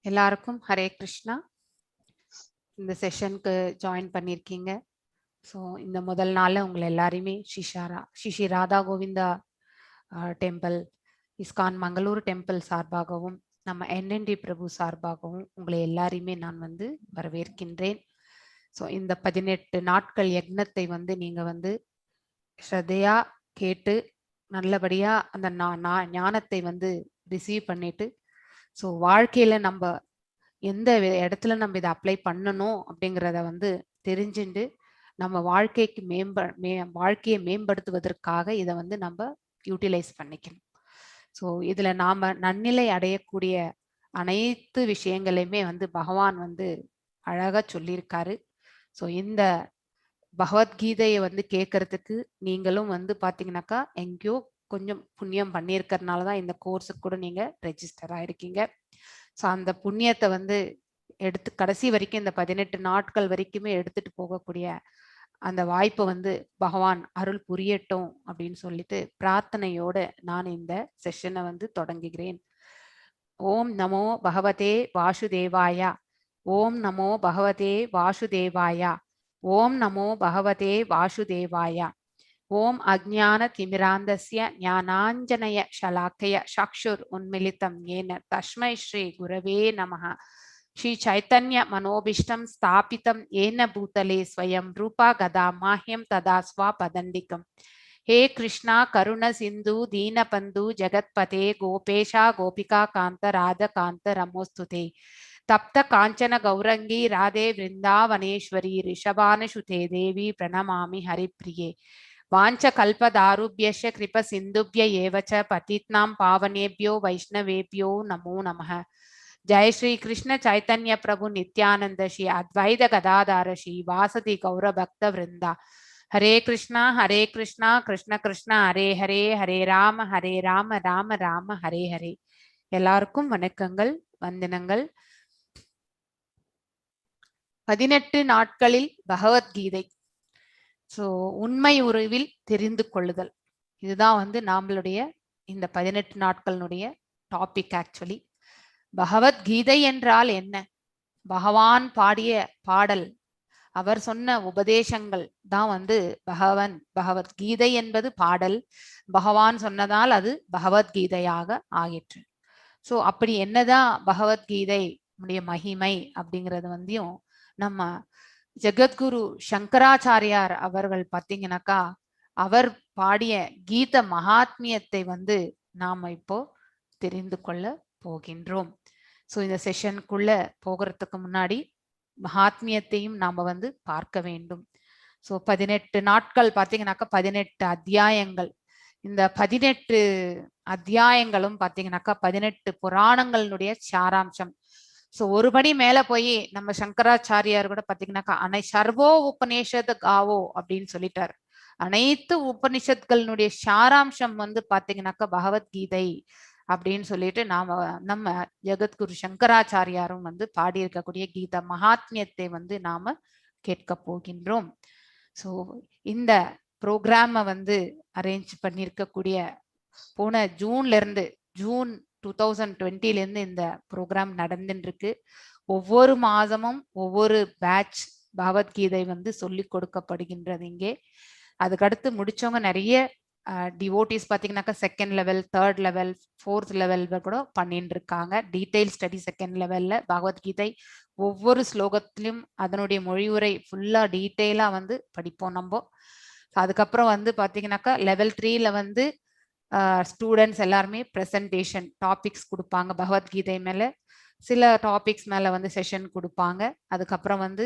எல்லாருக்கும் ஹரே கிருஷ்ணா. இந்த செஷனுக்கு ஜாயின் பண்ணியிருக்கீங்க. ஸோ இந்த முதல் நாளில் உங்களை எல்லாரையுமே ஸ்ரீ ஸ்ரீ ஸ்ரீ ராதா கோவிந்தா டெம்பிள், இஸ்கான் மங்களூர் டெம்பிள் சார்பாகவும் நம்ம என்என்டி பிரபு சார்பாகவும் உங்களை எல்லாரையுமே நான் வந்து வரவேற்கின்றேன். ஸோ இந்த 18 நாட்கள் யக்னத்தை வந்து நீங்க வந்து ஸ்ரத்தையா கேட்டு நல்லபடியா அந்த ஞானத்தை வந்து ரிசீவ் பண்ணிட்டு, ஸோ வாழ்க்கையில நம்ம எந்த இடத்துல நம்ம இதை அப்ளை பண்ணணும் அப்படிங்கிறத வந்து தெரிஞ்சுண்டு நம்ம வாழ்க்கைக்கு மேம்ப மே வாழ்க்கையை மேம்படுத்துவதற்காக இதை வந்து நம்ம யூட்டிலைஸ் பண்ணிக்கணும். ஸோ இதுல நாம நன்னிலை அடையக்கூடிய அனைத்து விஷயங்களையுமே வந்து பகவான் வந்து அழகா சொல்லியிருக்காரு. ஸோ இந்த பகவத்கீதையை வந்து கேட்கறதுக்கு நீங்களும் வந்து பாத்தீங்கன்னாக்கா எங்கேயோ கொஞ்சம் புண்ணியம் பண்ணியிருக்கிறதுனால தான் இந்த கோர்ஸுக்கு கூட நீங்க ரெஜிஸ்டர் ஆயிருக்கீங்க. ஸோ அந்த புண்ணியத்தை வந்து எடுத்து கடைசி வரைக்கும் இந்த 18 நாட்கள் வரைக்குமே எடுத்துட்டு போகக்கூடிய அந்த வாய்ப்பை வந்து பகவான் அருள் புரியட்டும் அப்படின்னு சொல்லிட்டு பிரார்த்தனையோட நான் இந்த செஷனை வந்து தொடங்குகிறேன். ஓம் நமோ பகவதே வாசுதேவாயா. ஓம் நமோ பகவதே வாசுதேவாயா. ஓம் நமோ பகவதே வாசுதேவாயா. ஓம் அஜ்ஞான திமிராந்தஸ்ய ஞானாஞ்சனய ஷலாக்கய சாக்ஷுர் உன்மிலிதம் ஏன தஸ்மை ஸ்ரீ குரவே நமஹ. ஸ்ரீ சைத்தன்ய மனோபிஷ்டம் ஸ்தாபிதம் ஏன பூதலே ஸ்வயம் ரூபா கதா மாஹ்யம் ததா ஸ்வா பதண்டிகம். ஹே கிருஷ்ணா கருண சிந்து தீனபந்து ஜெகத்பதே கோபேஷா கோபிகா காந்த ராத காந்த ரமோஸ்துதே. தப்த காஞ்சன கௌரங்கி ராதே விருந்தாவனேஸ்வரி ரிஷபானுசுதே தேவி பிரணமாமி ஹரிப்ரியே. வாஞ்ச கல்பதாருபியஷ கிருப சிந்துப்ய ஏவச்ச பதித்னாம் பாவனேபியோ வைஷ்ணவேபியோ நமோ நமः. ஜெய ஸ்ரீ கிருஷ்ண சைத்தன்ய பிரபு நித்யானந்த ஸ்ரீ அத்வைத கதாதார ஸ்ரீ வாசதி கௌர பக்த விருந்தா. ஹரே கிருஷ்ணா ஹரே கிருஷ்ணா கிருஷ்ண கிருஷ்ணா ஹரே ஹரே, ஹரே ராம ஹரே ராம ராம ராம ஹரே ஹரே. எல்லாருக்கும் வணக்கங்கள், வந்தனங்கள். 18 நாட்களில் பகவத்கீதை. ஸோ உண்மை உருவில் தெரிந்து கொள்ளுதல், இதுதான் வந்து நாமளுடைய இந்த 18 நாட்களினுடைய டாபிக். ஆக்சுவலி பகவத்கீதை என்றால் என்ன? பகவான் பாடிய பாடல், அவர் சொன்ன உபதேசங்கள் தான் வந்து பகவத்கீதை என்பது பாடல். பகவான் சொன்னதால் அது பகவத்கீதையாக ஆகிற்று. ஸோ அப்படி என்னதான் பகவத்கீதை உடைய மகிமை அப்படிங்கிறது வந்தியும் நம்ம ஜெகத்குரு சங்கராச்சாரியார் அவர்கள் பார்த்தீங்கன்னாக்கா அவர் பாடிய கீத மகாத்மியத்தை வந்து நாம இப்போ தெரிந்து கொள்ள போகின்றோம். ஸோ இந்த செஷனுக்குள்ள போகிறதுக்கு முன்னாடி மகாத்மியத்தையும் நாம வந்து பார்க்க வேண்டும். ஸோ 18 நாட்கள் பார்த்தீங்கன்னாக்கா 18 அத்தியாயங்கள். இந்த 18 அத்தியாயங்களும் பார்த்தீங்கன்னாக்கா 18 புராணங்களுடைய சாராம்சம். ஸோ ஒரு படி மேல போய் நம்ம சங்கராச்சாரியார் கூட பாத்தீங்கன்னாக்கா சர்வோ உபநிஷத் காவோ அப்படின்னு சொல்லிட்டார். அனைத்து உபனிஷத்களினுடைய சாராம்சம் வந்து பாத்தீங்கன்னாக்கா பகவத்கீதை அப்படின்னு சொல்லிட்டு நாம நம்ம ஜெகத்குரு சங்கராச்சாரியாரும் வந்து பாடியிருக்கக்கூடிய கீதா மகாத்மியத்தை வந்து நாம கேட்க போகின்றோம். ஸோ இந்த ப்ரோக்ராமை வந்து அரேஞ்ச் பண்ணியிருக்கக்கூடிய போன ஜூன்ல இருந்து, ஜூன் 2020 இருந்து இந்த ப்ரோக்ராம் நடந்துட்டு இருக்கு. ஒவ்வொரு மாதமும் ஒவ்வொரு பேட்ச் பகவத்கீதை வந்து சொல்லி கொடுக்கப்படுகின்றது இங்கே. அதுக்கடுத்து முடிச்சவங்க நிறைய டிவோட்டிஸ் பார்த்தீங்கன்னாக்கா second level, third level, fourth level கூட பண்ணிட்டு இருக்காங்க. டீடைல் ஸ்டடி செகண்ட் லெவல்ல பகவத்கீதை ஒவ்வொரு ஸ்லோகத்திலும் அதனுடைய மொழியுரை ஃபுல்லா டீட்டெயிலா வந்து படிப்போம் நம்ம. அதுக்கப்புறம் வந்து பார்த்தீங்கன்னாக்கா லெவல் 3ல வந்து ஸ்டூடெண்ட்ஸ் எல்லாருமே ப்ரெசன்டேஷன் டாபிக்ஸ் கொடுப்பாங்க. பகவத்கீதை மேல சில டாபிக்ஸ் மேல வந்து செஷன் கொடுப்பாங்க. அதுக்கப்புறம் வந்து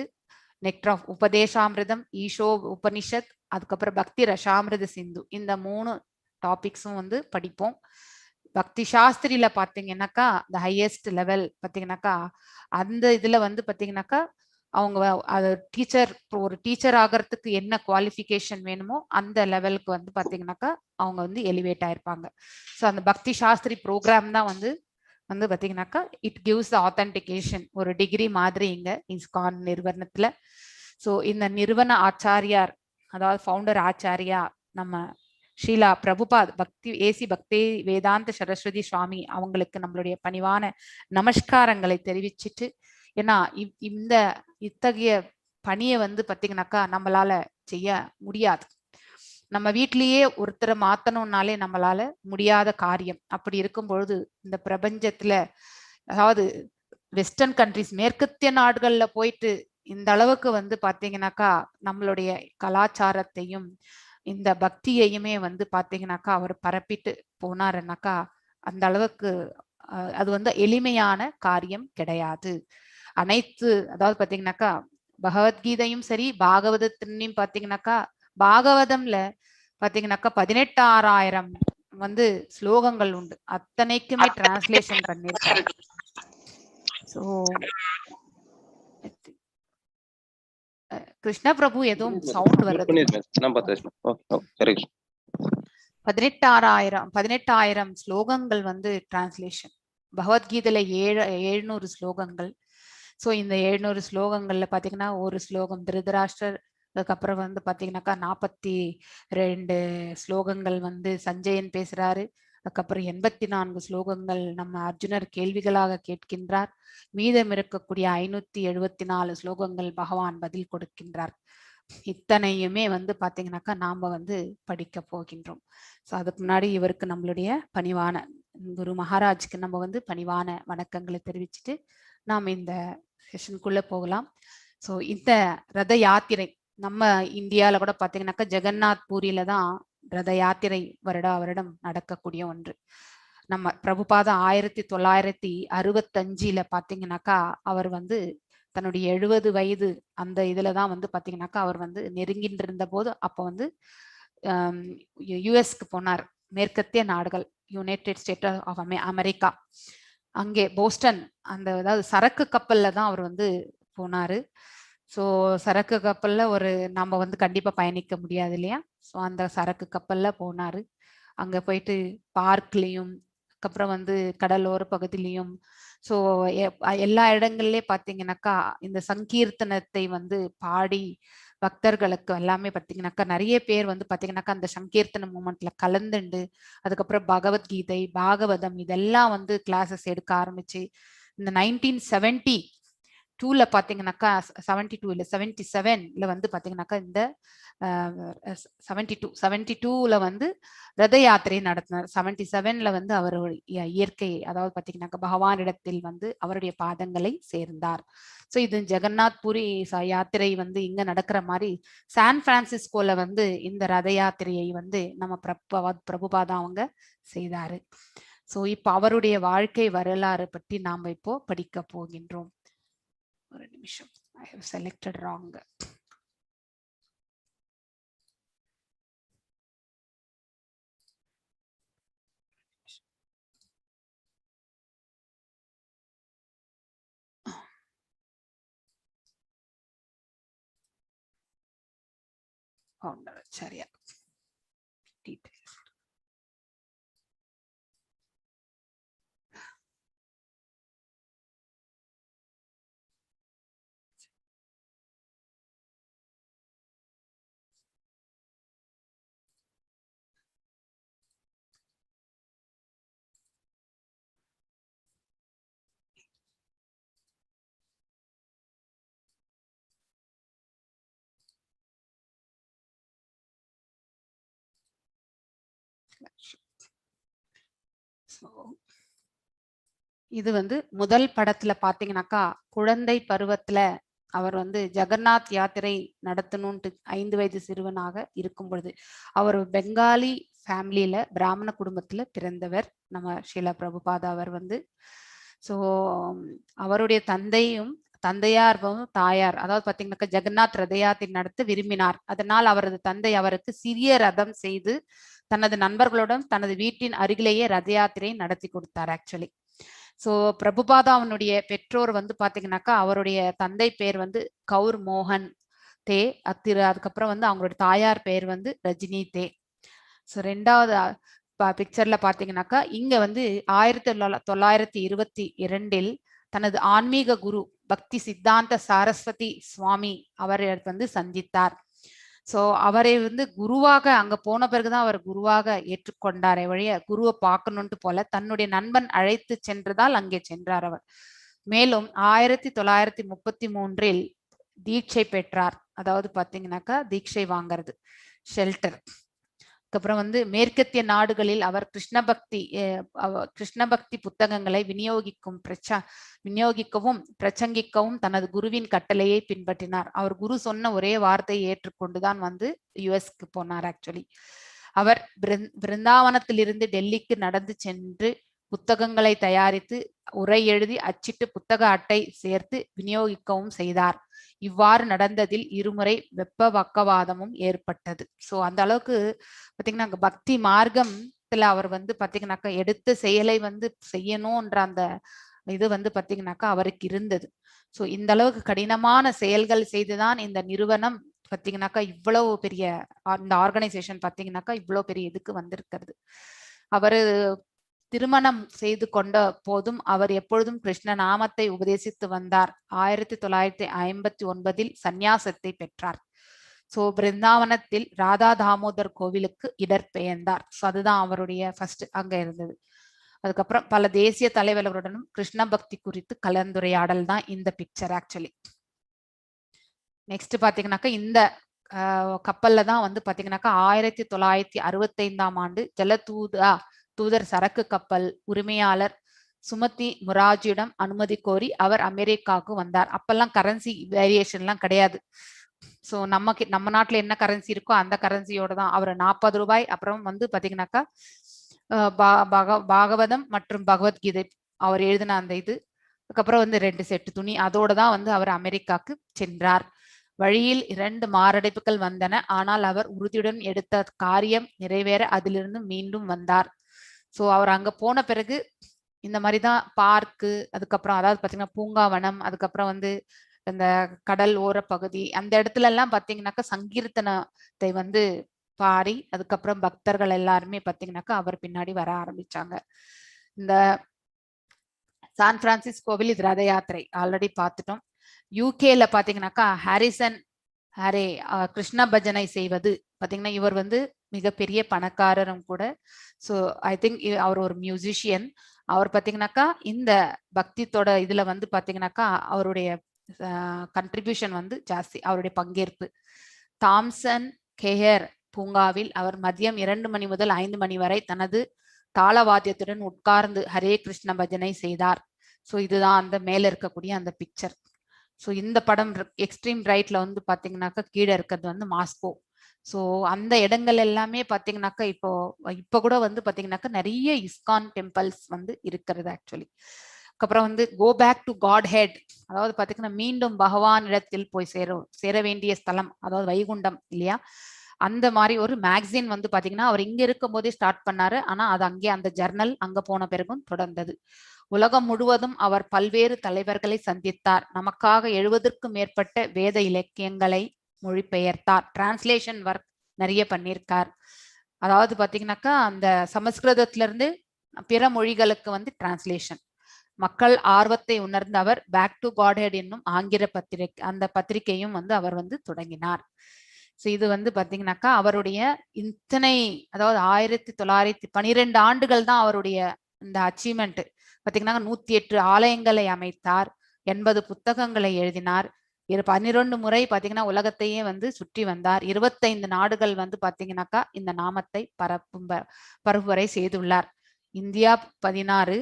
நெக்டர் ஆஃப் உபதேசாமிரதம், ஈஷோ உபனிஷத், அதுக்கப்புறம் பக்தி ரசாமிரத சிந்து, இந்த 3 டாபிக்ஸும் வந்து படிப்போம். பக்தி சாஸ்திரியில பாத்தீங்கன்னாக்கா the highest level பாத்தீங்கன்னாக்கா அந்த இதுல வந்து பாத்தீங்கன்னாக்கா அவங்க அது டீச்சர், ஒரு டீச்சர் ஆகிறதுக்கு என்ன குவாலிஃபிகேஷன் வேணுமோ அந்த லெவலுக்கு வந்து பாத்தீங்கன்னாக்கா அவங்க வந்து எலிவேட் ஆயிருப்பாங்க. ஸோ அந்த பக்தி சாஸ்திரி ப்ரோக்ராம் தான் வந்து வந்து பாத்தீங்கன்னாக்கா it gives the authentication, ஒரு டிகிரி மாதிரி இங்க இஸ்கான் நிறுவனத்துல. ஸோ இந்த நிறுவன ஆச்சாரியார், அதாவது ஃபவுண்டர் ஆச்சாரியா நம்ம ஷீலா பிரபுபாத் பக்தி ஏசி பக்தி வேதாந்த சரஸ்வதி சுவாமி அவங்களுக்கு நம்மளுடைய பணிவான நமஸ்காரங்களை தெரிவிச்சிட்டு, ஏன்னா இந்த இத்தகைய பணியை வந்து பாத்தீங்கன்னாக்கா நம்மளால செய்ய முடியாது. நம்ம வீட்லயே ஒருத்தரை மாத்தணும்னாலே நம்மளால முடியாத காரியம். அப்படி இருக்கும் பொழுது இந்த பிரபஞ்சத்துல, அதாவது வெஸ்டர்ன் கண்ட்ரிஸ், மேற்கத்திய நாடுகள்ல போயிட்டு இந்த அளவுக்கு வந்து பாத்தீங்கன்னாக்கா நம்மளுடைய கலாச்சாரத்தையும் இந்த பக்தியையுமே வந்து பாத்தீங்கன்னாக்கா அவர் பரப்பிட்டு போனாருன்னாக்கா அந்த அளவுக்கு அது வந்து எளிமையான காரியம் கிடையாது. அனைத்து, அதாவது பாத்தீங்கன்னாக்கா பகவத்கீதையும் சரி, பாகவதத்தினையும் பாத்தீங்கன்னாக்கா, பாகவதம்ல பாத்தீங்கன்னாக்கா 18,000 வந்து ஸ்லோகங்கள் உண்டு. அத்தனைக்குமே டிரான்ஸ்லேஷன் பண்ணிருக்காரு. ஸோ கிருஷ்ண பிரபு எதுவும் சவுண்ட் வருது. 18,000 ஸ்லோகங்கள் வந்து டிரான்ஸ்லேஷன். பகவத்கீதையில 700 ஸ்லோகங்கள். ஸோ இந்த 700 ஸ்லோகங்கள்ல பாத்தீங்கன்னா ஒரு ஸ்லோகம் திருதராஷ்டிரர், அதுக்கப்புறம் வந்து பாத்தீங்கன்னாக்கா 42 ஸ்லோகங்கள் வந்து சஞ்சயன் பேசுறாரு. அதுக்கப்புறம் 84 ஸ்லோகங்கள் நம்ம அர்ஜுனர் கேள்விகளாக கேட்கின்றார். மீதம் இருக்கக்கூடிய 574 ஸ்லோகங்கள் பகவான் பதில் கொடுக்கின்றார். இத்தனையுமே வந்து பாத்தீங்கன்னாக்கா நாம வந்து படிக்க போகின்றோம். ஸோ அதுக்கு முன்னாடி இவருக்கு நம்மளுடைய பணிவான குரு மகாராஜ்க்கு நம்ம வந்து பணிவான வணக்கங்களை தெரிவிச்சுட்டு நாம் இந்த செஷனுக்குள்ள போகலாம். ஸோ இந்த ரத யாத்திரை நம்ம இந்தியால கூட பாத்தீங்கன்னாக்கா ஜெகநாத் பூரியில தான் ரத யாத்திரை வருடா வருடம் நடக்கக்கூடிய ஒன்று. நம்ம பிரபுபாதா 1965 பாத்தீங்கன்னாக்கா அவர் வந்து தன்னுடைய 70 வயது அந்த இதுலதான் வந்து பாத்தீங்கன்னாக்கா அவர் வந்து நெருங்கிட்டு இருந்த போது அப்ப வந்து யுஎஸ்க்கு போனார். மேற்கத்திய நாடுகள், யுனைடெட் ஸ்டேட் ஆஃப் அமெரிக்கா, அங்கே போஸ்டன் அந்த அதாவது சரக்கு கப்பல்ல தான் அவர் வந்து போனாரு. ஸோ சரக்கு கப்பல்ல ஒரு நம்ம வந்து கண்டிப்பா பயணிக்க முடியாது இல்லையா? ஸோ அந்த சரக்கு கப்பல்ல போனாரு. அங்க போயிட்டு பார்க்லயும் அதுக்கப்புறம் வந்து கடலோர பகுதியிலையும் ஸோ எல்லா இடங்கள்லயே பார்த்தீங்கன்னாக்கா இந்த சங்கீர்த்தனத்தை வந்து பாடி பக்தர்களுக்கு எல்லாமே பார்த்தீங்கன்னாக்கா நிறைய பேர் வந்து பார்த்தீங்கன்னாக்கா அந்த சங்கீர்த்தன மூமெண்ட்ல கலந்துண்டு அதுக்கப்புறம் பகவத்கீதை, பாகவதம் இதெல்லாம் வந்து கிளாஸஸ் எடுக்க ஆரம்பிச்சு இந்த 1972 பார்த்தீங்கன்னாக்கா 72 இல்லை 77ல வந்து பார்த்தீங்கன்னாக்கா இந்த 72ல வந்து ரத யாத்திரை நடத்தினார். 77ல வந்து அவர் இயற்கை, அதாவது பார்த்தீங்கன்னாக்கா பகவானிடத்தில் வந்து அவருடைய பாதங்களை சேர்ந்தார். ஸோ இது ஜெகநாத் பூரி யாத்திரை வந்து இங்க நடக்கிற மாதிரி சான் பிரான்சிஸ்கோல வந்து இந்த ரத யாத்திரையை வந்து நம்ம பிரபுபாதா அவங்க செய்தாரு. ஸோ இப்போ அவருடைய வாழ்க்கை வரலாறு பற்றி நாம் இப்போ படிக்க போகின்றோம். ஒரு நிமிஷம், I have selected wrong. சரியா டீடைல்ஸ். ஸோ இது வந்து முதல் படத்துல பாத்தீங்கன்னாக்கா குழந்தை பருவத்துல அவர் வந்து ஜெகநாத் யாத்திரை நடத்தணும்ட்டு 5 வயது சிறுவனாக இருக்கும் பொழுது அவர் பெங்காலி ஃபேமிலியில பிராமண குடும்பத்துல பிறந்தவர் நம்ம ஷீலா பிரபுபாதா அவர் வந்து. ஸோ அவருடைய தந்தையும் தந்தையார் தாயார், அதாவது பாத்தீங்கன்னாக்கா ஜெகநாத் ரத யாத்திரை நடத்த விரும்பினார். அதனால் அவரது தந்தை அவருக்கு சிறிய ரதம் செய்து தனது நண்பர்களுடன் தனது வீட்டின் அருகிலேயே ரத யாத்திரை நடத்தி கொடுத்தார் ஆக்சுவலி. ஸோ பிரபுபாதாவினுடைய பெற்றோர் வந்து பாத்தீங்கன்னாக்கா அவருடைய தந்தை பேர் வந்து கவுர் மோகன் தே அத்திரு, அதுக்கப்புறம் வந்து அவங்களுடைய தாயார் பேர் வந்து ரஜினி தே. ஸோ ரெண்டாவது பிக்சர்ல பாத்தீங்கன்னாக்கா இங்க வந்து 1922 தனது ஆன்மீக குரு பக்தி சித்தாந்த சாரஸ்வதி சுவாமி அவரை வந்து சந்தித்தார். ஸோ அவரை வந்து குருவாக அங்க போன பிறகுதான் அவர் குருவாக ஏற்றுக்கொண்டாரே வழிய குருவை பார்க்கணுன்ட்டு போல தன்னுடைய நண்பன் அழைத்து சென்றதால் அங்கே சென்றார் அவர். மேலும் 1933இல் தீட்சை பெற்றார். அதாவது பாத்தீங்கன்னாக்கா தீட்சை வாங்குறது, ஷெல்டர். அதுக்கப்புறம் வந்து மேற்கத்திய நாடுகளில் அவர் கிருஷ்ண பக்தி புத்தகங்களை விநியோகிக்கவும் பிரசங்கிக்கவும் தனது குருவின் கட்டளையை பின்பற்றினார். அவர் குரு சொன்ன ஒரே வார்த்தையை ஏற்றுக்கொண்டுதான் வந்து யுஎஸ்க்கு போனார். ஆக்சுவலி அவர் பிருந்தாவனத்திலிருந்து டெல்லிக்கு நடந்து சென்று புத்தகங்களை தயாரித்து உரை எழுதி அச்சிட்டு புத்தக அட்டை சேர்த்து விநியோகிக்கவும் செய்தார். இவ்வாறு நடந்ததில் இருமுறை வெப்ப பக்கவாதமும் ஏற்பட்டது. ஸோ அந்த அளவுக்கு பாத்தீங்கன்னா அங்க பக்தி மார்க்கத்துல அவர் வந்து பாத்தீங்கன்னாக்கா எடுத்த செயலை வந்து செய்யணும்ன்ற அந்த இது வந்து பாத்தீங்கன்னாக்கா அவருக்கு இருந்தது. ஸோ இந்த அளவுக்கு கடினமான செயல்கள் செய்துதான் இந்த நிறுவனம் பாத்தீங்கன்னாக்கா இவ்வளவு பெரிய அந்த ஆர்கனைசேஷன் பாத்தீங்கன்னாக்கா இவ்வளவு பெரிய இதுக்கு வந்திருக்கிறது. அவரு திருமணம் செய்து கொண்ட போதும் அவர் எப்பொழுதும் கிருஷ்ண நாமத்தை உபதேசித்து வந்தார். 1959இல் சந்நியாசத்தை பெற்றார். ஸோ பிருந்தாவனத்தில் ராதா தாமோதர் கோவிலுக்கு இடர்பெயர்ந்தார். ஸோ அதுதான் அவருடைய ஃபர்ஸ்ட் அங்க இருந்தது. அதுக்கப்புறம் பல தேசிய தலைவர்களுடனும் கிருஷ்ண பக்தி குறித்து கலந்துரையாடல் தான் இந்த பிக்சர் ஆக்சுவலி. நெக்ஸ்ட் பாத்தீங்கன்னாக்கா இந்த கப்பல்ல தான் வந்து பாத்தீங்கன்னாக்கா 1965ஆம் ஆண்டு ஜலதூதா தூதர் சரக்கு கப்பல் உரிமையாளர் சுமதி முராஜிடம் அனுமதி கோரி அவர் அமெரிக்காவுக்கு வந்தார். அப்பெல்லாம் கரன்சி வேரியேஷன்லாம் கிடையாது. ஸோ நம்ம நாட்டுல என்ன கரன்சி இருக்கோ அந்த கரன்சியோட தான் அவர் 40 ரூபாய் அப்புறம் வந்து பாத்தீங்கன்னாக்கா பாகவதம் மற்றும் பகவத்கீதை அவர் எழுதின அந்த இது, அதுக்கப்புறம் வந்து 2 செட்டு துணி, அதோட தான் வந்து அவர் அமெரிக்காவுக்கு சென்றார். வழியில் 2 மாரடைப்புகள் வந்தன. ஆனால் அவர் உறுதியுடன் எடுத்த காரியம் நிறைவேற அதிலிருந்து மீண்டும் வந்தார். ஸோ அவர் அங்க போன பிறகு இந்த மாதிரிதான் பார்க்கு, அதுக்கப்புறம் அதாவது பாத்தீங்கன்னா பூங்காவனம், அதுக்கப்புறம் வந்து இந்த கடல் ஓர பகுதி, அந்த இடத்துல எல்லாம் பாத்தீங்கன்னாக்கா சங்கீர்த்தனத்தை வந்து பாடி அதுக்கப்புறம் பக்தர்கள் எல்லாருமே பாத்தீங்கன்னாக்கா அவர் பின்னாடி வர ஆரம்பிச்சாங்க. இந்த சான் பிரான்சிஸ்கோவில் இது ரத யாத்திரை ஆல்ரெடி பார்த்துட்டோம். யூகேல பாத்தீங்கன்னாக்கா ஹாரிசன் ஹரே கிருஷ்ண பஜனை செய்வது பாத்தீங்கன்னா இவர் வந்து மிகப்பெரிய பணக்காரரும் கூட. ஸோ I think அவர் ஒரு மியூசிஷியன். அவர் பாத்தீங்கன்னாக்கா இந்த பக்தித்தோட இதுல வந்து பாத்தீங்கன்னாக்கா அவருடைய கண்ட்ரிபியூஷன் வந்து ஜாஸ்தி, அவருடைய பங்கேற்பு. தாம்சன் கேயர் பூங்காவில் அவர் மதியம் 2 மணி முதல் 5 மணி வரை தனது தாளவாத்தியத்துடன் உட்கார்ந்து ஹரே கிருஷ்ண பஜனை செய்தார். ஸோ இதுதான் அந்த மேல இருக்கக்கூடிய அந்த பிக்சர். ஸோ இந்த படம் எக்ஸ்ட்ரீம் ரைட்ல வந்து பாத்தீங்கன்னாக்கா கீழே இருக்கிறது வந்து மாஸ்கோ. ஸோ அந்த இடங்கள் எல்லாமே பாத்தீங்கன்னாக்கா இப்போ கூட வந்து பாத்தீங்கன்னாக்கா நிறைய இஸ்கான் டெம்பிள்ஸ் வந்து இருக்கிறது ஆக்சுவலி. அதுக்கப்புறம் வந்து go back to God head, அதாவது பாத்தீங்கன்னா மீண்டும் பகவான் இடத்தில் போய் சேர வேண்டிய ஸ்தலம், அதாவது வைகுண்டம் இல்லையா, அந்த மாதிரி ஒரு மேகசின் வந்து பாத்தீங்கன்னா அவர் இங்க இருக்கும் போதே ஸ்டார்ட் பண்ணாரு. ஆனா அது அங்கே அந்த ஜர்னல் அங்க போன பிறகும் தொடர்ந்தது. உலகம் முழுவதும் அவர் பல்வேறு தலைவர்களை சந்தித்தார். நமக்காக 70க்கும் மேற்பட்ட வேத இலக்கியங்களை மொழிபெயர்த்தார். டிரான்ஸ்லேஷன் ஒர்க் நிறைய பண்ணியிருக்கார். அதாவது பாத்தீங்கன்னாக்கா அந்த சமஸ்கிருதத்துல இருந்து பிற மொழிகளுக்கு வந்து டிரான்ஸ்லேஷன். மக்கள் ஆர்வத்தை உணர்ந்த அவர் பேக் டு காட்ஹெட் என்னும் ஆங்கில பத்திரிகை, அந்த பத்திரிகையும் வந்து அவர் வந்து தொடங்கினார். ஸோ இது வந்து பாத்தீங்கன்னாக்கா அவருடைய இத்தனை, அதாவது 1912 ஆண்டுகள் தான் அவருடைய இந்த அச்சீவ்மெண்ட். பாத்தீங்கன்னா 108 ஆலயங்களை அமைத்தார், 80 புத்தகங்களை எழுதினார், 12 முறை பாத்தீங்கன்னா உலகத்தையே வந்து சுற்றி வந்தார், 25 நாடுகள் வந்து பாத்தீங்கன்னாக்கா இந்த நாமத்தை பரப்புவரை செய்துள்ளார். இந்தியா 16,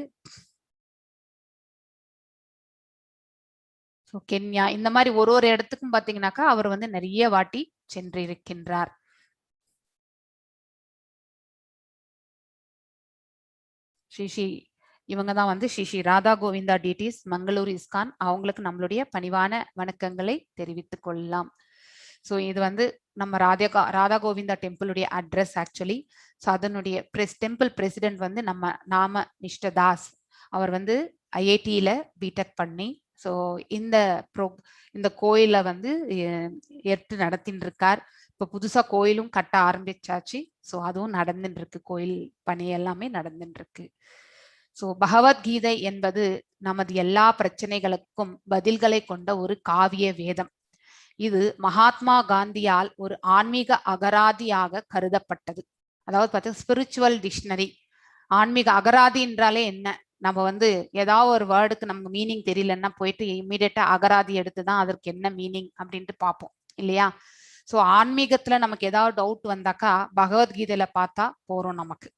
ஸோ கென்யா, இந்த மாதிரி ஒரு ஒரு இடத்துக்கும் பாத்தீங்கன்னாக்கா அவர் வந்து நிறைய வாட்டி சென்றிருக்கின்றார். ஸ்ரீ இவங்க தான் வந்து ஸ்ரீ ஸ்ரீ ராதா கோவிந்தா டிடிஸ் மங்களூர் இஸ்கான். அவங்களுக்கு நம்மளுடைய பணிவான வணக்கங்களை தெரிவித்துக் கொள்ளலாம். ஸோ இது வந்து நம்ம ராதா கோவிந்தா டெம்பிளுடைய அட்ரஸ் ஆக்சுவலி. ஸோ அதனுடைய டெம்பிள் பிரசிடென்ட் வந்து நம்ம நாம நிஷ்டதாஸ். அவர் வந்து ஐஐடியில பிடெக் பண்ணி ஸோ இந்த கோயிலை வந்து ஏற்று நடத்தின்னு இருக்கார். இப்போ புதுசா கோயிலும் கட்ட ஆரம்பிச்சாச்சு. ஸோ அதுவும் நடந்துட்டு இருக்கு, கோயில் பணி எல்லாமே நடந்துட்டு இருக்கு. ஸோ பகவத்கீதை என்பது நமது எல்லா பிரச்சனைகளுக்கும் பதில்களை கொண்ட ஒரு காவிய வேதம். இது மகாத்மா காந்தியால் ஒரு ஆன்மீக அகராதியாக கருதப்பட்டது. அதாவது பார்த்தீங்கன்னா ஸ்பிரிச்சுவல் டிக்ஷனரி. ஆன்மீக அகராதி என்றாலே என்ன? நம்ம வந்து ஏதாவது ஒரு வேர்டுக்கு நமக்கு மீனிங் தெரியலன்னா போயிட்டு இம்மீடியட்டா அகராதி எடுத்து தான் அதற்கு என்ன மீனிங் அப்படின்ட்டு பார்ப்போம் இல்லையா? ஸோ ஆன்மீகத்துல நமக்கு ஏதாவது டவுட் வந்தாக்கா பகவத்கீதையில பார்த்தா போறோம் நமக்கு.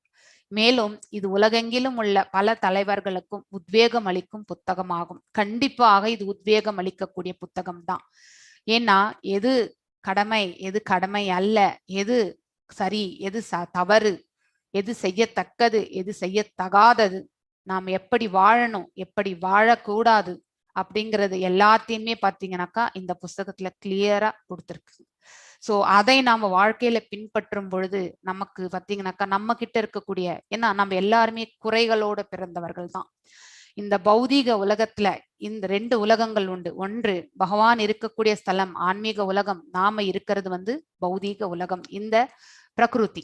மேலும் இது உலகெங்கிலும் உள்ள பல தலைவர்களுக்கும் உத்வேகம் அளிக்கும் புத்தகமாகும். கண்டிப்பாக இது உத்வேகம் அளிக்கக்கூடிய புத்தகம் தான். ஏன்னா எது கடமை, எது கடமை அல்ல, எது சரி, எது தவறு, எது செய்யத்தக்கது, எது செய்யத்தகாதது, நாம் எப்படி வாழணும், எப்படி வாழக்கூடாது அப்படிங்கிறது எல்லாத்தையுமே பார்த்தீங்கன்னாக்கா இந்த புஸ்தகத்துல கிளியரா கொடுத்துருக்கு. ஸோ அதை நாம வாழ்க்கையில பின்பற்றும் பொழுது நமக்கு பார்த்தீங்கன்னாக்கா நம்ம கிட்ட இருக்கக்கூடிய, ஏன்னா நம்ம எல்லாருமே குறைகளோட பிறந்தவர்கள் தான். இந்த பௌதீக உலகத்துல இந்த ரெண்டு உலகங்கள் உண்டு. ஒன்று பகவான் இருக்கக்கூடிய ஸ்தலம் ஆன்மீக உலகம், நாம இருக்கிறது வந்து பௌதீக உலகம், இந்த பிரகிருதி.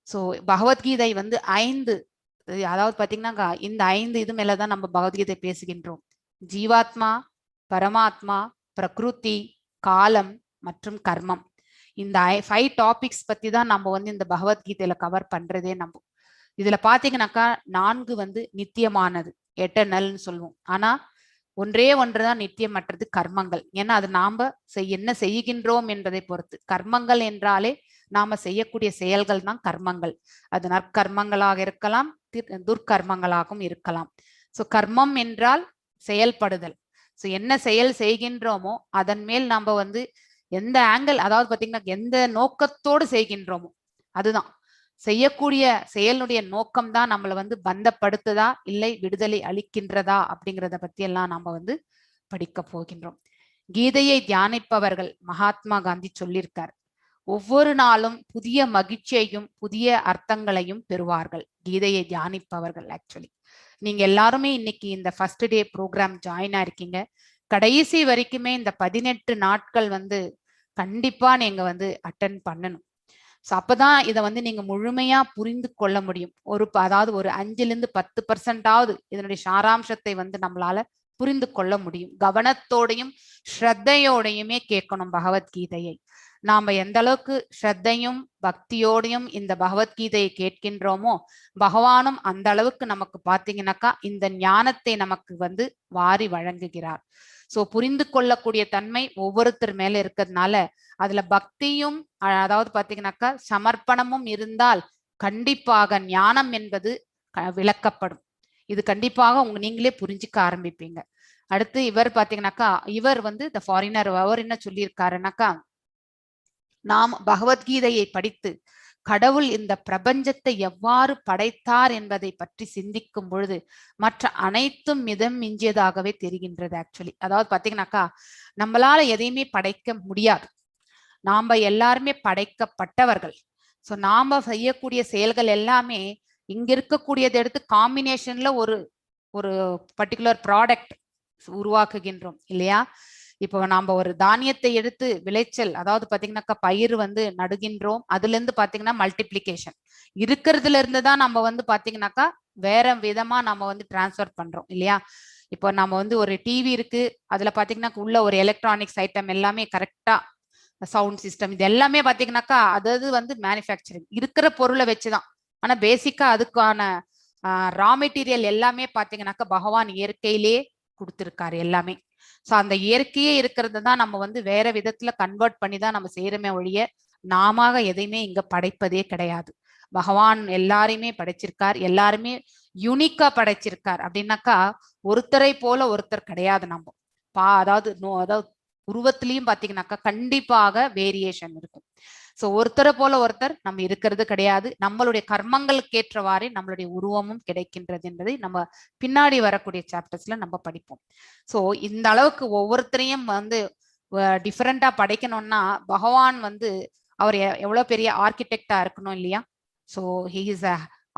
ஸோ பகவத்கீதை வந்து 5, அதாவது பாத்தீங்கன்னா இந்த 5 இது மேலதான் நம்ம பகவத்கீதை பேசுகின்றோம். ஜீவாத்மா, பரமாத்மா, பிரகிருதி, காலம் மற்றும் கர்மம். இந்த 5 டாபிக்ஸ் பத்தி தான் நம்ம வந்து இந்த பகவத்கீதையில கவர் பண்றதே. நம்ம இதுல பாத்தீங்கன்னாக்கா 4 வந்து நித்தியமானது, எட்டர்னல்னு சொல்லுவோம். ஆனா ஒன்றே ஒன்றுதான் நித்தியமற்றது, கர்மங்கள். ஏன்னா அது நாம என்ன செய்கின்றோம் என்பதை பொறுத்து. கர்மங்கள் என்றாலே நாம செய்யக்கூடிய செயல்கள் தான் கர்மங்கள். அது நற்கர்மங்களாக இருக்கலாம், துர்க்கர்மங்களாகவும் இருக்கலாம். ஸோ கர்மம் என்றால் செயல்படுதல். ஸோ என்ன செயல் செய்கின்றோமோ அதன் மேல் நாம வந்து எந்த ஆங்கிள், அதாவது பாத்தீங்கன்னா எந்த நோக்கத்தோடு செய்கின்றோமோ அதுதான் செய்யக்கூடிய செயலுடைய நோக்கம் தான் நம்மளை வந்து பந்தப்படுத்துதா இல்லை விடுதலை அளிக்கின்றதா அப்படிங்கிறத பத்தி எல்லாம் நாம வந்து படிக்க போகின்றோம். கீதையை தியானிப்பவர்கள், மகாத்மா காந்தி சொல்லியிருக்கார், ஒவ்வொரு நாளும் புதிய மகிழ்ச்சியையும் புதிய அர்த்தங்களையும் பெறுவார்கள் கீதையை தியானிப்பவர்கள். ஆக்சுவலி நீங்க எல்லாருமே இன்னைக்கு இந்த ஃபர்ஸ்ட் டே ப்ரோக்ராம் ஜாயின் ஆயிருக்கீங்க. கடைசி வரைக்குமே இந்த 18 நாட்கள் வந்து கண்டிப்பா நீங்க வந்து அட்டன் பண்ணணும். ஸோ அப்பதான் இதை வந்து நீங்க முழுமையா புரிந்து கொள்ள முடியும். ஒரு அதாவது ஒரு 5ல இருந்து 10% இதனுடைய சாராம்சத்தை வந்து நம்மளால புரிந்து கொள்ள முடியும். கவனத்தோடையும் ஸ்ரத்தையோடையுமே கேட்கணும் பகவத்கீதையை. நாம எந்த அளவுக்கு ஸ்ரத்தையும் பக்தியோடையும் இந்த பகவத்கீதையை கேட்கின்றோமோ பகவானும் அந்த அளவுக்கு நமக்கு பாத்தீங்கன்னாக்கா இந்த ஞானத்தை நமக்கு வந்து வாரி வழங்குகிறார். சோ புரிந்து கொள்ளக்கூடிய தன்மை ஒவ்வொருத்தர் மேல இருக்கிறதுனால அதுல பக்தியும் அதாவது பாத்தீங்கன்னாக்கா சமர்ப்பணமும் இருந்தால் கண்டிப்பாக ஞானம் என்பது விளக்கப்படும். இது கண்டிப்பாக உங்க நீங்களே புரிஞ்சுக்க ஆரம்பிப்பீங்க. அடுத்து இவர் பாத்தீங்கன்னாக்கா இவர் வந்து த ஃபாரினர், அவர் என்ன சொல்லியிருக்காருனாக்கா, நாம் பகவத்கீதையை படித்து கடவுள் இந்த பிரபஞ்சத்தை எவ்வாறு படைத்தார் என்பதை பற்றி சிந்திக்கும் பொழுது மற்ற அனைத்தும் மிதம் மிஞ்சியதாகவே தெரிகின்றது. ஆக்சுவலி அதாவது பாத்தீங்கன்னாக்கா நம்மளால எதையுமே படைக்க முடியாது. நாம எல்லாருமே படைக்கப்பட்டவர்கள். சோ நாம செய்யக்கூடிய செயல்கள் எல்லாமே இங்க இருக்கக்கூடியதை எடுத்து காம்பினேஷன்ல ஒரு ஒரு பர்டிகுலர் ப்ராடக்ட் உருவாக்குகின்றோம் இல்லையா? இப்போ நாம ஒரு தானியத்தை எடுத்து விளைச்சல், அதாவது பாத்தீங்கன்னாக்கா பயிர் வந்து நடுகின்றோம், அதுல இருந்து பாத்தீங்கன்னா மல்டிப்ளிகேஷன் இருக்கிறதுல இருந்து தான் நம்ம வந்து பாத்தீங்கன்னாக்கா வேற விதமா நம்ம வந்து டிரான்ஸ்ஃபர் பண்றோம் இல்லையா? இப்போ நம்ம வந்து ஒரு டிவி இருக்கு, அதுல பாத்தீங்கன்னா உள்ள ஒரு எலக்ட்ரானிக்ஸ் ஐட்டம் எல்லாமே கரெக்டா சவுண்ட் சிஸ்டம் இது எல்லாமே பாத்தீங்கன்னாக்கா அதாவது வந்து மேனுஃபேக்சரிங் இருக்கிற பொருளை வச்சுதான். ஆனா பேசிக்கா அதுக்கான ரா மெட்டீரியல் எல்லாமே பாத்தீங்கன்னாக்கா பகவான் இயற்கையிலே கொடுத்திருக்காரு எல்லாமே. சோ அந்த இயற்கையே இருக்கிறது தான் நம்ம வந்து வேற விதத்துல கன்வெர்ட் பண்ணி தான் நம்ம செய்யறோமே ஒழிய நாம எதையுமே இங்க படைப்பதே கிடையாது. பகவான் எல்லாரையுமே படைச்சிருக்கார், எல்லாருமே யூனிக்கா படைச்சிருக்கார். அப்படின்னாக்கா ஒருத்தரை போல ஒருத்தர் கிடையாது. நம்ம அதாவது நோ, அதாவது உருவத்திலையும் பாத்தீங்கன்னாக்கா கண்டிப்பாக வேரியேஷன் இருக்கும். சோ ஒருத்தரை போல ஒருத்தர் நம்ம இருக்கிறது கிடையாது. நம்மளுடைய கர்மங்களுக்கு ஏற்றவாறே நம்மளுடைய உருவமும் கிடைக்கின்றது என்பதை நம்ம பின்னாடி வரக்கூடிய சாப்டர்ஸ்ல நம்ம படிப்போம். சோ இந்த அளவுக்கு ஒவ்வொருத்தரையும் வந்து டிஃபரெண்டா படைக்கணும்னா பகவான் வந்து அவர் எவ்வளவு பெரிய ஆர்கிடெக்டா இருக்கணும் இல்லையா? ஸோ he is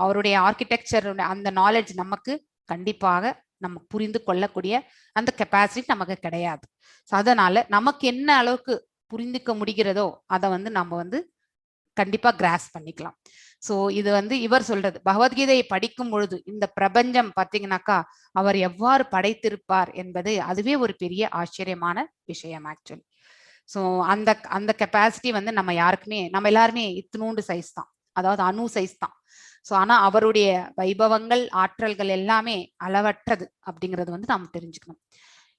அவருடைய ஆர்கிடெக்சர் அந்த நாலேஜ் நமக்கு கண்டிப்பாக நம்ம புரிந்து கொள்ளக்கூடிய அந்த கெப்பாசிட்டி நமக்கு கிடையாது. ஸோ அதனால நமக்கு என்ன அளவுக்கு புரிந்துக்க முடிகிறதோ அதை வந்து நம்ம வந்து கண்டிப்பா கிராஸ்ப் பண்ணிக்கலாம். சோ இது வந்து இவர் சொல்றது பகவத்கீதையை படிக்கும் பொழுது இந்த பிரபஞ்சம் பாத்தீங்கன்னாக்கா அவர் எவ்வாறு படைத்திருப்பார் என்பது அதுவே ஒரு பெரிய ஆச்சரியமான விஷயம் ஆக்சுவலி. ஸோ அந்த அந்த கெப்பாசிட்டி வந்து நம்ம யாருக்குமே, நம்ம எல்லாருமே இத்தினூண்டு சைஸ் தான், அதாவது அணு சைஸ் தான். ஸோ ஆனா அவருடைய வைபவங்கள், ஆற்றல்கள் எல்லாமே அளவற்றது அப்படிங்கிறது வந்து நாம் தெரிஞ்சுக்கணும்.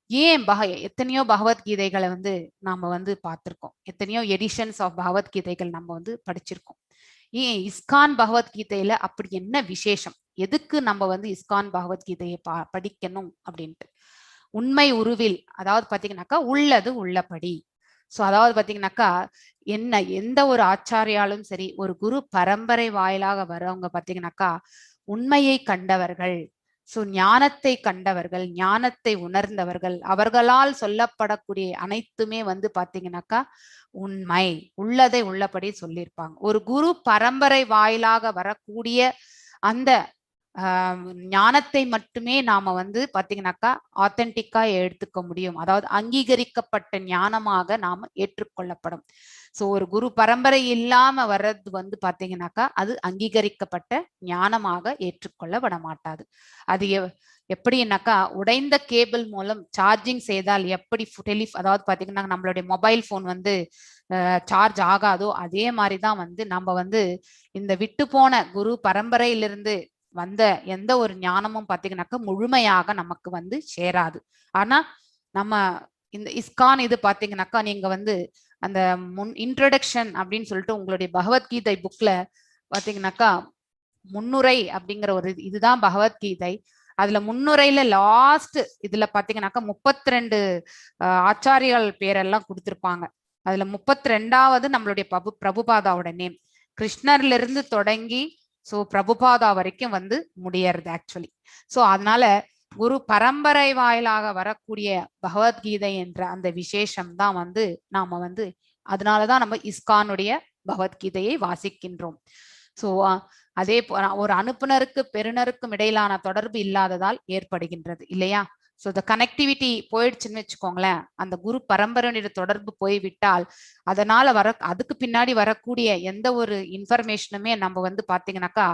ஏன் எத்தனையோ பகவத்கீதைகளை வந்து நாம வந்து பார்த்திருக்கோம், எத்தனையோ எடிஷன்ஸ் ஆஃப் பகவத்கீதைகள் நம்ம வந்து படிச்சிருக்கோம். ஏன் இஸ்கான் பகவத்கீதையில அப்படி என்ன விசேஷம், எதுக்கு நம்ம வந்து இஸ்கான் பகவத்கீதையை படிக்கணும் அப்படின்ட்டு? உண்மை உருவில், அதாவது பாத்தீங்கன்னாக்கா உள்ளது உள்ளபடி. சோ அதாவது பாத்தீங்கன்னாக்கா என்ன, எந்த ஒரு ஆச்சாரியாலும் சரி, ஒரு குரு பரம்பரை வாயிலாக வரவங்க பாத்தீங்கன்னாக்கா உண்மையை கண்டவர்கள், சோ ஞானத்தை கண்டவர்கள், ஞானத்தை உணர்ந்தவர்கள். அவர்களால் சொல்லப்படக்கூடிய அனைத்துமே வந்து பாத்தீங்கன்னாக்கா உண்மை, உள்ளதை உள்ளபடி சொல்லியிருப்பாங்க. ஒரு குரு பரம்பரை வாயிலாக வரக்கூடிய அந்த ஞானத்தை மட்டுமே நாம வந்து பாத்தீங்கன்னாக்கா ஆத்தென்டிக்கா எடுத்துக்க முடியும். அதாவது அங்கீகரிக்கப்பட்ட ஞானமாக நாம ஏற்றுக்கொள்ளப்படும். சோ ஒரு குரு பரம்பரை இல்லாம வர்றது வந்து பாத்தீங்கன்னாக்கா அது அங்கீகரிக்கப்பட்ட ஞானமாக ஏற்றுக்கொள்ளப்பட மாட்டாது. அது எப்படின்னாக்கா உடைந்த கேபிள் மூலம் சார்ஜிங் செய்தால் எப்படி அதாவது பாத்தீங்கன்னா நம்மளுடைய மொபைல் போன் வந்து சார்ஜ் ஆகாதோ, அதே மாதிரிதான் வந்து நம்ம வந்து இந்த விட்டு போன குரு பரம்பரையிலிருந்து வந்த எந்த ஒரு ஞானமும் பாத்தீங்கன்னாக்கா முழுமையாக நமக்கு வந்து சேராது. ஆனா நம்ம இந்த இஸ்கான் இது பாத்தீங்கன்னாக்கா நீங்க வந்து அந்த முன் இன்ட்ரடக்ஷன் அப்படின்னு சொல்லிட்டு உங்களுடைய பகவத்கீதை புக்ல பாத்தீங்கன்னாக்கா முன்னுரை அப்படிங்கிற ஒரு இதுதான் பகவத்கீதை. அதுல முன்னுரையில லாஸ்ட் இதுல பாத்தீங்கன்னாக்கா 32 ஆச்சாரியால் பேரெல்லாம் கொடுத்திருப்பாங்க. அதுல 32வது நம்மளுடைய பிரபுபாதாவோட நேம். கிருஷ்ணர்ல இருந்து தொடங்கி சோ பிரபுபாதா வரைக்கும் வந்து முடியறது ஆக்சுவலி. சோ அதனால குரு பரம்பரை வாயிலாக வரக்கூடிய பகவத்கீதை என்ற அந்த விசேஷம் தான் வந்து நாம வந்து அதனாலதான் நம்ம இஸ்கானுடைய பகவத்கீதையை வாசிக்கின்றோம். சோ அதே ஒரு அனுப்புனருக்கு பெறுநருக்கும் இடையிலான தொடர்பு இல்லாததால் ஏற்படுகின்றது இல்லையா? ஸோ இந்த கனெக்டிவிட்டி போயிடுச்சுன்னு வச்சுக்கோங்களேன், அந்த குரு பரம்பரையினுடைய தொடர்பு போய்விட்டால் அதனால அதுக்கு பின்னாடி வரக்கூடிய எந்த ஒரு இன்ஃபர்மேஷனுமே நம்ம வந்து பாத்தீங்கன்னாக்கா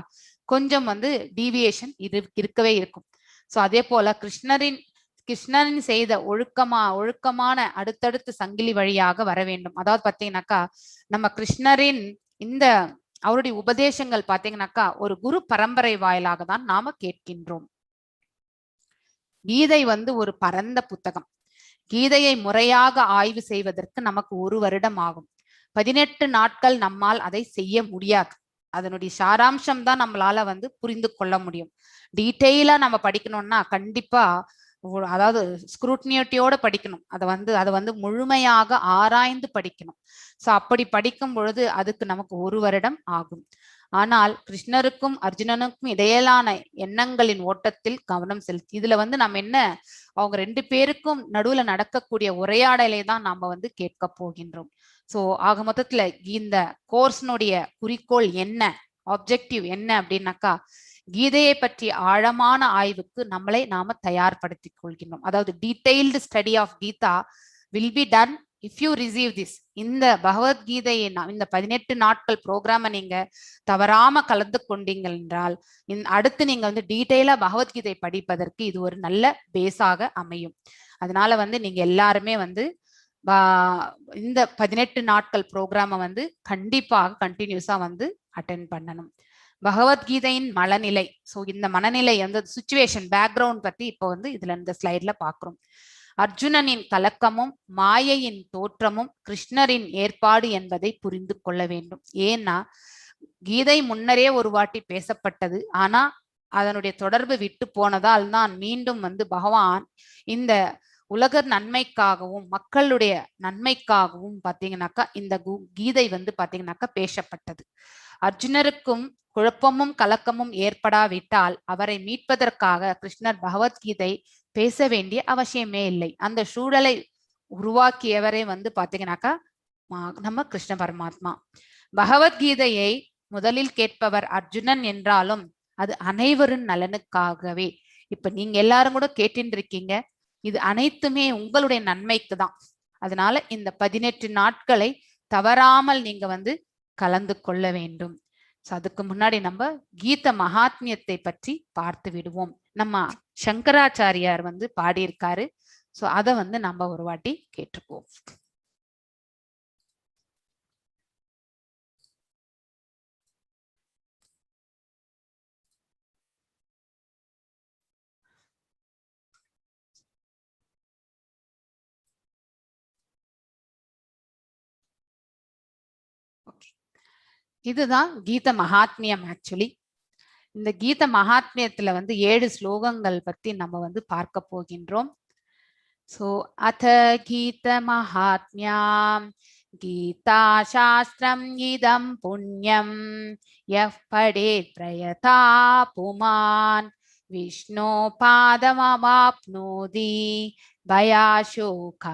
கொஞ்சம் வந்து டீவியேஷன் இருக்கவே இருக்கும். ஸோ அதே போல கிருஷ்ணரின் செய்த ஒழுக்கமான அடுத்தடுத்த சங்கிலி வழியாக வர வேண்டும். அதாவது பாத்தீங்கன்னாக்கா நம்ம கிருஷ்ணரின் இந்த அவருடைய உபதேசங்கள் பாத்தீங்கன்னாக்கா ஒரு குரு பரம்பரை வாயிலாக தான் நாம கேட்கின்றோம். கீதை வந்து ஒரு பரந்த புத்தகம். கீதையை முறையாக ஆய்வு செய்வதற்கு நமக்கு ஒரு வருடம் ஆகும். 18 நாட்கள் நம்மால் அதை செய்ய முடியாது. அதனுடைய சாராம்சம் தான் நம்மளால வந்து புரிந்து கொள்ள முடியும். டீட்டெயிலா நம்ம படிக்கணும்னா கண்டிப்பா அதாவது ஸ்க்ரூட்னியோட படிக்கணும். அதை வந்து முழுமையாக ஆராய்ந்து படிக்கணும். சோ அப்படி படிக்கும் பொழுது அதுக்கு நமக்கு ஒரு வருடம் ஆகும். ஆனால் கிருஷ்ணருக்கும் அர்ஜுனனுக்கும் இடையிலான எண்ணங்களின் ஓட்டத்தில் கவனம் செலுத்தி இதுல வந்து நம்ம என்ன, அவங்க ரெண்டு பேருக்கும் நடுவுல நடக்கக்கூடிய உரையாடலை தான் நாம வந்து கேட்க போகின்றோம். சோ ஆக மொத்தத்துல இந்த கோர்ஸ்னுடைய குறிக்கோள் என்ன, ஆப்ஜெக்டிவ் என்ன அப்படின்னாக்கா கீதையை பற்றி ஆழமான ஆய்வுக்கு நம்மளை நாம தயார்படுத்திக் கொள்கின்றோம். அதாவது detailed study of Gita will be done if you receive this. இந்த பகவத்கீதையை இந்த 18 நாட்கள் ப்ரோக்ராமை நீங்க தவறாம கலந்து கொண்டீங்கள் என்றால் அடுத்து நீங்க வந்து டீட்டெயிலா பகவத்கீதை படிப்பதற்கு இது ஒரு நல்ல பேஸாக அமையும். அதனால வந்து நீங்க எல்லாருமே வந்து இந்த 18 நாட்கள் ப்ரோக்ராமை வந்து கண்டிப்பாக கண்டினியூஸா வந்து அட்டென்ட் பண்ணணும். பகவத்கீதையின் மனநிலை. ஸோ இந்த மனநிலை அந்த சுச்சுவேஷன் பேக்ரவுண்ட் பத்தி இப்போ வந்து இதுல இந்த ஸ்லைட்ல பாக்குறோம். அர்ஜுனனின் கலக்கமும் மாயையின் தோற்றமும் கிருஷ்ணரின் ஏற்பாடு என்பதை புரிந்து கொள்ள வேண்டும். ஏன்னா கீதை முன்னரே ஒரு வாட்டி பேசப்பட்டது, ஆனா அதனுடைய தொடர்பு விட்டு போனதால் தான் மீண்டும் வந்து பகவான் இந்த உலக நன்மைக்காகவும் மக்களுடைய நன்மைக்காகவும் பாத்தீங்கன்னாக்கா இந்த கீதை வந்து பாத்தீங்கன்னாக்கா பேசப்பட்டது. அர்ஜுனருக்கும் குழப்பமும் கலக்கமும் ஏற்படாவிட்டால் அவரை மீட்பதற்காக கிருஷ்ணர் பகவத்கீதை பேச வேண்டிய அவசியமே இல்லை. அந்த சூழலை உருவாக்கியவரே வந்து பாத்தீங்கன்னாக்கா நம்ம கிருஷ்ண பரமாத்மா. பகவத்கீதையை முதலில் கேட்பவர் அர்ஜுனன் என்றாலும் அது அனைவரின் நலனுக்காகவே. இப்ப நீங்க எல்லாரும் கூட கேட்டுட்டு இருக்கீங்க, இது அனைத்துமே உங்களுடைய நன்மைக்கு தான். அதனால இந்த 18 நாட்களை தவறாமல் நீங்க வந்து கலந்து கொள்ள வேண்டும். சோ அதுக்கு முன்னாடி நம்ம கீத மகாத்மியத்தை பற்றி பார்த்து விடுவோம். நம்ம சங்கராச்சாரியார் வந்து பாடியிருக்காரு. சோ அத வந்து நம்ம ஒரு வாட்டி கேட்டுக்குவோம். இதுதான் கீத மகாத்மியம். ஆக்சுவலி இந்த கீத மகாத்மியத்துல வந்து 7 ஸ்லோகங்கள் பத்தி நம்ம வந்து பார்க்க போகின்றோம். ஸோ அத கீத மகாத்மியாம் கீதா சாஸ்திரம் இதம் புண்ணியம் யः படேத் பிரயதா புமான் விஷ்ணோ பாதமவாப்னோதி பயாசோகாதிவர்ஜிதா.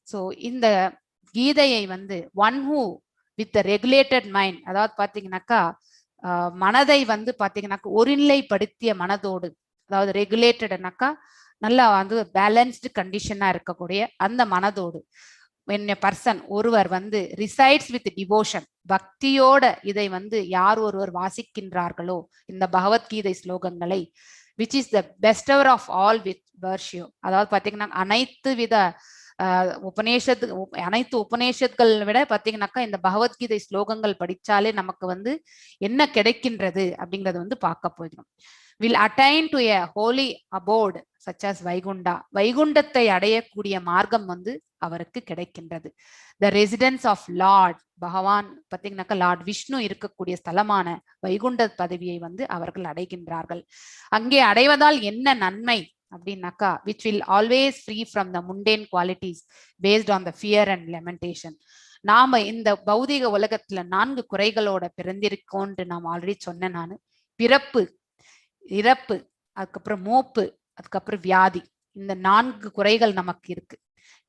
ஸோ இந்த கீதையை வந்து one who with regulated mind, அதாவது பாத்தீங்கன்னாக்கா மனதை வந்து பாத்தீங்கன்னாக்கா ஒருநிலைப்படுத்திய மனதோடு, அதாவது ரெகுலேட்டட்னாக்கா நல்லா வந்து பேலன்ஸ்டு கண்டிஷனா இருக்கக்கூடிய அந்த மனதோடு, when a person ஒருவர் வந்து ரிசைட்ஸ் வித் டிவோஷன், பக்தியோட இதை வந்து யார் ஒருவர் வாசிக்கின்றார்களோ இந்த பகவத்கீதை ஸ்லோகங்களை, which is the bestower of all with virtue, அதாவது பாத்தீங்கன்னா அனைத்து வித உபநிஷத்து, அனைத்து உபநிஷத்கள் விட பாத்தீங்கன்னாக்கா இந்த பகவத்கீதை ஸ்லோகங்கள் படிச்சாலே நமக்கு வந்து என்ன கிடைக்கின்றது அப்படிங்கறத வந்து பார்க்க போகிறோம். Will attain to a holy abode such as Vaikunta, வைகுண்டத்தை அடையக்கூடிய மார்க்கம் வந்து அவருக்கு கிடைக்கின்றது. த ரெசிடென்ஸ் ஆஃப் லார்ட் பகவான் பாத்தீங்கன்னாக்கா லார்ட் விஷ்ணு இருக்கக்கூடிய ஸ்தலமான வைகுண்ட பதவியை வந்து அவர்கள் அடைகின்றார்கள். அங்கே அடைவதால் என்ன நன்மை அப்படின்னாக்கா, which will always free from the mundane qualities based on the fear and lamentation. நாம இந்த பௌதிக உலகத்துல 4 குறைகளோட பிறந்திருக்கோன்ட்டு நாம் ஆல்ரெடி சொன்னேன் நானு. பிறப்பு, இறப்பு, அதுக்கப்புறம் மூப்பு, அதுக்கப்புறம் வியாதி, இந்த 4 குறைகள் நமக்கு இருக்கு.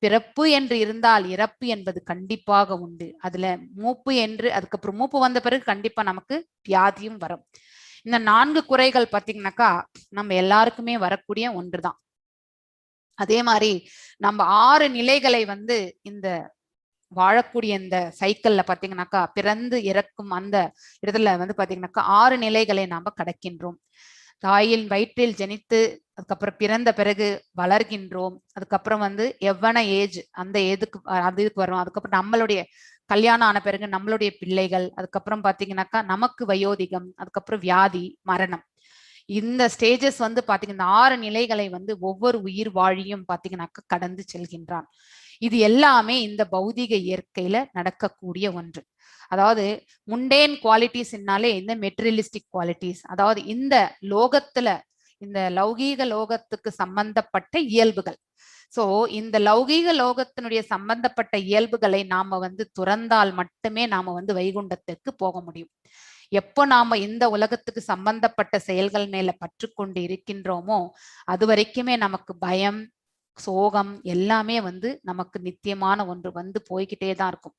பிறப்பு என்று இருந்தால் இறப்பு என்பது கண்டிப்பாக உண்டு. அதுல மூப்பு என்று, அதுக்கப்புறம் மூப்பு வந்த பிறகு கண்டிப்பா நமக்கு வியாதியும் வரும். இந்த 4 குறைகள் பாத்தீங்கன்னாக்கா நம்ம எல்லாருக்குமே வரக்கூடிய ஒன்றுதான். அதே மாதிரி நம்ம 6 நிலைகளை வந்து இந்த வாழக்கூடிய இந்த சைக்கிள்ல பாத்தீங்கன்னாக்கா பிறந்து இறக்கும் அந்த இடத்துல வந்து பாத்தீங்கன்னாக்கா 6 நிலைகளை நாம கடக்கின்றோம். தாயின் வயிற்றில் ஜனித்து அதுக்கப்புறம் பிறந்த பிறகு வளர்கின்றோம். அதுக்கப்புறம் வந்து எவ்வன ஏஜ் அந்த ஏதுக்கு அது இதுக்கு வரும். அதுக்கப்புறம் நம்மளுடைய கல்யாணம் ஆன பிறகு நம்மளுடைய பிள்ளைகள், அதுக்கப்புறம் பாத்தீங்கன்னாக்கா நமக்கு வயோதிகம், அதுக்கப்புறம் வியாதி, மரணம். இந்த ஸ்டேஜஸ் வந்து பாத்தீங்கன்னா இந்த 6 நிலைகளை வந்து ஒவ்வொரு உயிர் வாழியும் பாத்தீங்கன்னாக்கா கடந்து செல்கின்றான். இது எல்லாமே இந்த பௌதிக இயற்கையில நடக்கக்கூடிய ஒன்று. அதாவது முண்டேன் குவாலிட்டிஸ்னாலே இந்த மெட்டீரியலிஸ்டிக் குவாலிட்டிஸ், அதாவது இந்த லோகத்துல இந்த லௌகீக லோகத்துக்கு சம்பந்தப்பட்ட இயல்புகள். சோ இந்த லௌகீக லோகத்தினுடைய சம்பந்தப்பட்ட இயல்புகளை நாம வந்து துறந்தால் மட்டுமே நாம வந்து வைகுண்டத்துக்கு போக முடியும். எப்போ நாம இந்த உலகத்துக்கு சம்பந்தப்பட்ட செயல்கள் மேல பற்று கொண்டு இருக்கின்றோமோ அது வரைக்குமே நமக்கு பயம், சோகம் எல்லாமே வந்து நமக்கு நித்தியமான ஒன்று வந்து போய்கிட்டே தான் இருக்கும்.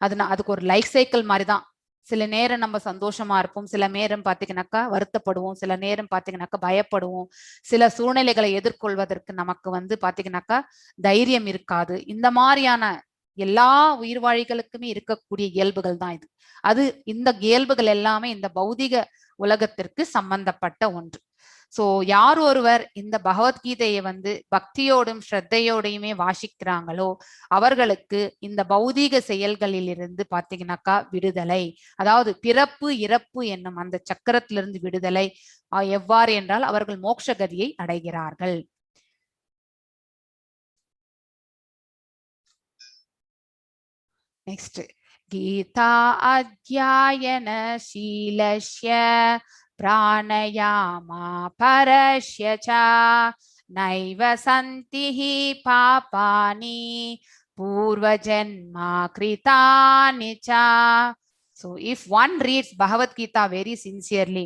அது அதுக்கு ஒரு லைஃப் சைக்கிள் மாதிரிதான். சில நேரம் நம்ம சந்தோஷமா இருப்போம், சில நேரம் பாத்தீங்கன்னாக்கா வருத்தப்படுவோம், சில நேரம் பாத்தீங்கன்னாக்கா பயப்படுவோம், சில சூழ்நிலைகளை எதிர்கொள்வதற்கு நமக்கு வந்து பாத்தீங்கன்னாக்கா தைரியம் இருக்காது. இந்த மாதிரியான எல்லா உயிர்வாழிகளுக்குமே இருக்கக்கூடிய இயல்புகள் தான் இது. அது இந்த இயல்புகள் எல்லாமே இந்த பௌதிக உலகத்திற்கு சம்பந்தப்பட்ட ஒன்று. சோ யார் ஒருவர் இந்த பகவத்கீதையை வந்து பக்தியோடும் ஸ்ரத்தையோடையுமே வாசிக்கிறாங்களோ அவர்களுக்கு இந்த பௌதீக செயல்களில் இருந்து பாத்தீங்கன்னாக்கா விடுதலை, அதாவது பிறப்பு இறப்பு என்னும் அந்த சக்கரத்திலிருந்து விடுதலை. எவ்வாறு என்றால் அவர்கள் மோட்ச கதியை அடைகிறார்கள். நெக்ஸ்ட், கீதா அத்தியாயன சீலஸ்ய பிராணயாமா பரஸ்ய ச நைவ சந்தி he பாபானி பூர்வஜன்மா கிருதானி ச. So if one reads Bhagavad Gita very sincerely,